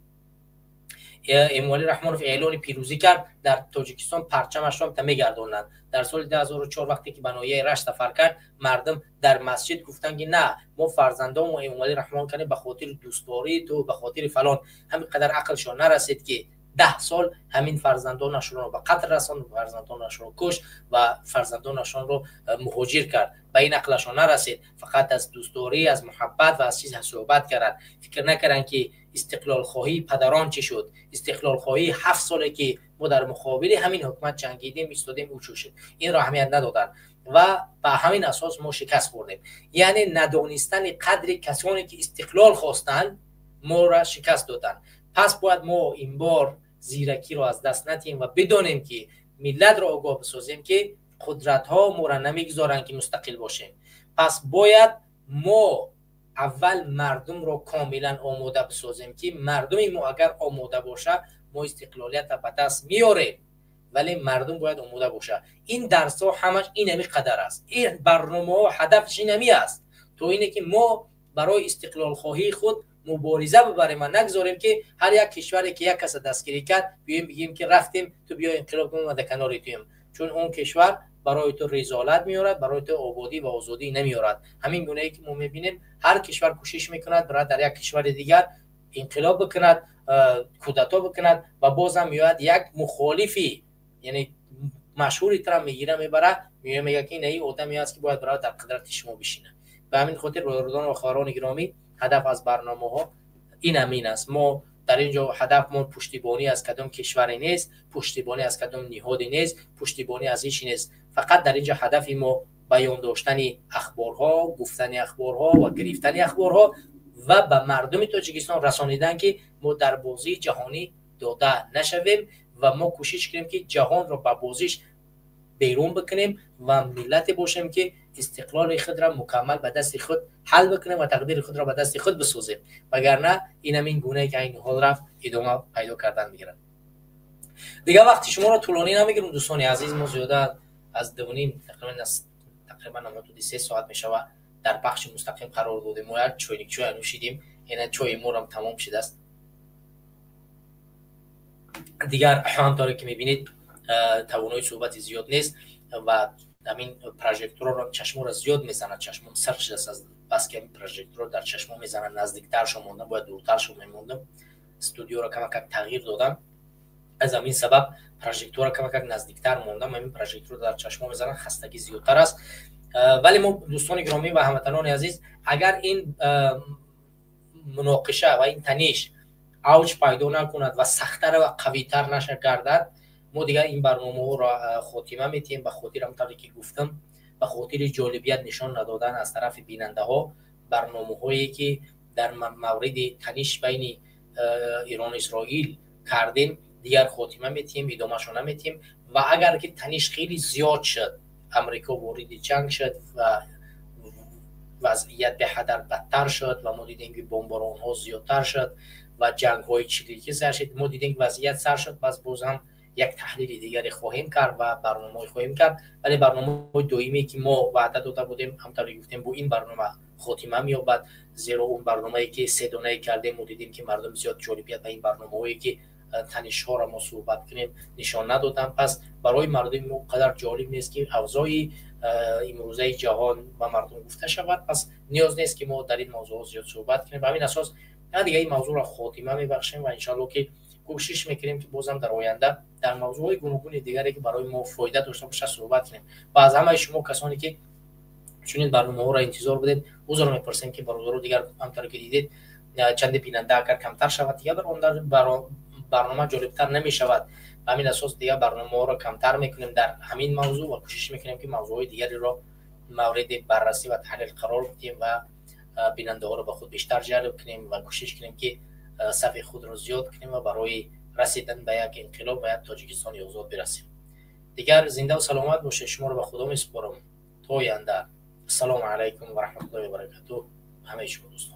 [SPEAKER 8] Эмомалӣ Раҳмонов эълони пирӯзӣ кард, дар Тоҷикистон парчамашро мегардонанд. Дар соли 2004, вақте ки ба ноҳияи Рашт сафар кард, мардум дар масҷид гуфтанд, ки на, мо фарзандонмо Эмомалӣ Раҳмон кардем ба хотири дӯстдории ту, ба хотири фалон. Ҳамин қадар ақлшон нарасид, ки 10 сол ҳамин фарзандонашонро ба қатл расонд, фарзандонашонро кушт ва фарзандонашонро муҳоҷир кард. Ба ин ақлашон нарасид. Фақат аз дӯстдорӣ, аз муҳаббат ва аз чиз суҳбат карданд, фикр накарданд, ки истиқлолхоҳии падарон чӣ шуд, истиқлолхоҳии 7 соле ки мо дар муқобили ҳамин ҳукумат ҷангидем, истодем, ӯ чӣ шуд. Инро аҳамият надоданд ва ба ҳамин асос мо шикаст хӯрдем. Яъне надонистани қадри касоне ки истиқлол хостанд, моро шикаст доданд. Пас бояд мо ин бор зиракиро аз даст надиҳем ва бидонем, ки миллатро огоҳ бисозем, ки қудратҳо моро намегузоранд, ки мустақил бошем. Пас бояд мо аввал мардумро комилан омода бисозем, ки мардуми мо агар омода боша, мо истиқлолиятро ба даст меорем, вале мардум бояд омода бошад. Ин дарсҳо ҳамаш инами қадар аст, ин барномаҳо ҳадафаш инами аст, то ине ки мо барои истиқлолхоҳии худ мубориза бибарем ва нагзорем, ки ҳар як кишваре ки як каса дастгирӣ кард, биёем бигӯем, ки рафтем, ту биё инқилоб кун ва дар канори туем, чун он кишвар барои ту ризолат меорад, барои ту ободӣ ва озодӣ намеорад. Ҳамин гунае ки мо мебинем, ҳар кишвар кӯшиш мекунад барад дар як кишвари дигар инқилоб бикунад, кудато бикунад ва бозам меояд як мухолифи, яъне машҳури тра мегира, мебара, меоя, мега, ки ин одаме аст, ки бояд барад дар қудрати шумо бишинад. Ба ҳамин хотир, бародарон ва хоҳарони гиромӣ, ҳадаф аз барномаҳо ин ҳамин аст. Мо дар ин ҷо ҳадафмон пуштибонӣ аз кадом кишваре нест, пуштибонӣ аз кадом ниҳоде нест, пуштибонӣ аз ҳечи нест. Фақат дар ин ҷо ҳадафи мо بیان داشتن اخبارها، گفتن اخبارها و گرفتن اخبارها و به مردم تاجیکستان رسانیدن که ما در بازی جهانی داده نشویم و ما کوشش کنیم که جهان را به بازیش بیرون بکنیم و ملت باشیم که استقلال خود را مکمل به دست خود حل بکنیم و تقدیر خود را به دست خود بسازیم، وگرنه این همین گونه که این حال رفت ادامه پیدا کردن میگیرد. دیگه وقتی شما را طولانی نمیگیرم دوستان عزیز، ما زیاده از 2.5 تقریبا حدود 3 ساعت میشوه در پخش مستقیم قرار دادیم. ما یک چای چای نوشیدیم، یعنی چای ما هم تمام شده است. دیگر همطور که میبینید توانایی صحبت زیاد نیست و همین پروژکتور را چشم را زیاد میزنه، چشمم سرخ شده است از بس که پروژکتور در چشم میزنه. نزدیکتر شو موندم، باید دورتر شو میموندم. استودیو را کم کم تغییر دادم، از همین سبب پروژکتور را کم کم نزدیکتر موندم. همین پروژکتور در چشم میزنه، خستگی زیادتر است. ولی ما دوستان گرامی و هموطنان عزیز، اگر این مناقشه و این تنش اوج پیدا نکند و سخت‌تر و قوی‌تر نشه گردد، ما دیگه این برنامه را خاتمه میتیم. به خاطر همونطوری که گفتم، به خاطر جالبیت نشان ندادن از طرف بیننده ها، برنامه هایی که در مورد تنش بین ایران و اسرائیل کردیم دیگر خاتمه میتیم، ادامه‌شو نمیتیم. و اگر که تنش خیلی زیاد شد، امریکا وارد جنگ شد و وضعیت به حدر بدتر شد و ما دیدیم که بمباران ها زیادتر شد و جنگ های چریکی سر شد، ما دیدیم که وضعیت سر شد، پس باز هم یک تحلیل دیگری خواهیم کرد و برنامه خواهیم کرد. ولی برنامه دویمی که ما وعده داده بودیم، همطور که گفتیم، با این برنامه خاتمه می‌یابد. زیرا اون برنامه‌ای که سه دانه کردیم و دیدیم که مردم زیاد جالبیت به این برنامه‌هایی که تنش ها را ما صحبت کنیم نشان ندادن. پس برای مردم ما قدر جالب نیست که اوضاع امروزه جهان و مردم گفته شود، پس نیاز نیست که ما در این موضوع زیاد صحبت کنیم. به همین اساس دیگه این موضوع را خاتمه میبخشیم و انشالله که کوشش میکنیم که بازم در آینده در موضوع گوناگون دیگری که برای ما فایده داشته باشه صحبت کنیم. و از همه شما کسانی که چنین برنامه‌ها را انتظار بودید عذر میپرسیم که برادران دیگر همطور که دیدید چند بیننده اگر کمتر شود دیگر برنامه جالبتر نمیشود. به همین اساس دیگر برنامه ها را کمتر میکنیم در همین موضوع و کوشش میکنیم که موضوع دیگری را مورد بررسی و تحلیل قرار بدیم و بیننده ها را به خود بیشتر جلب کنیم و کوشش کنیم که صف خود را زیاد کنیم و برای رسیدن به یک انقلاب و یک تاجیکستان آزاد برسیم. دیگر زنده و سلامت باشه، شما را به خدا میسپارم تا آینده. السلام علیکم و رحمت الله و برکاته. همه شما دوستان.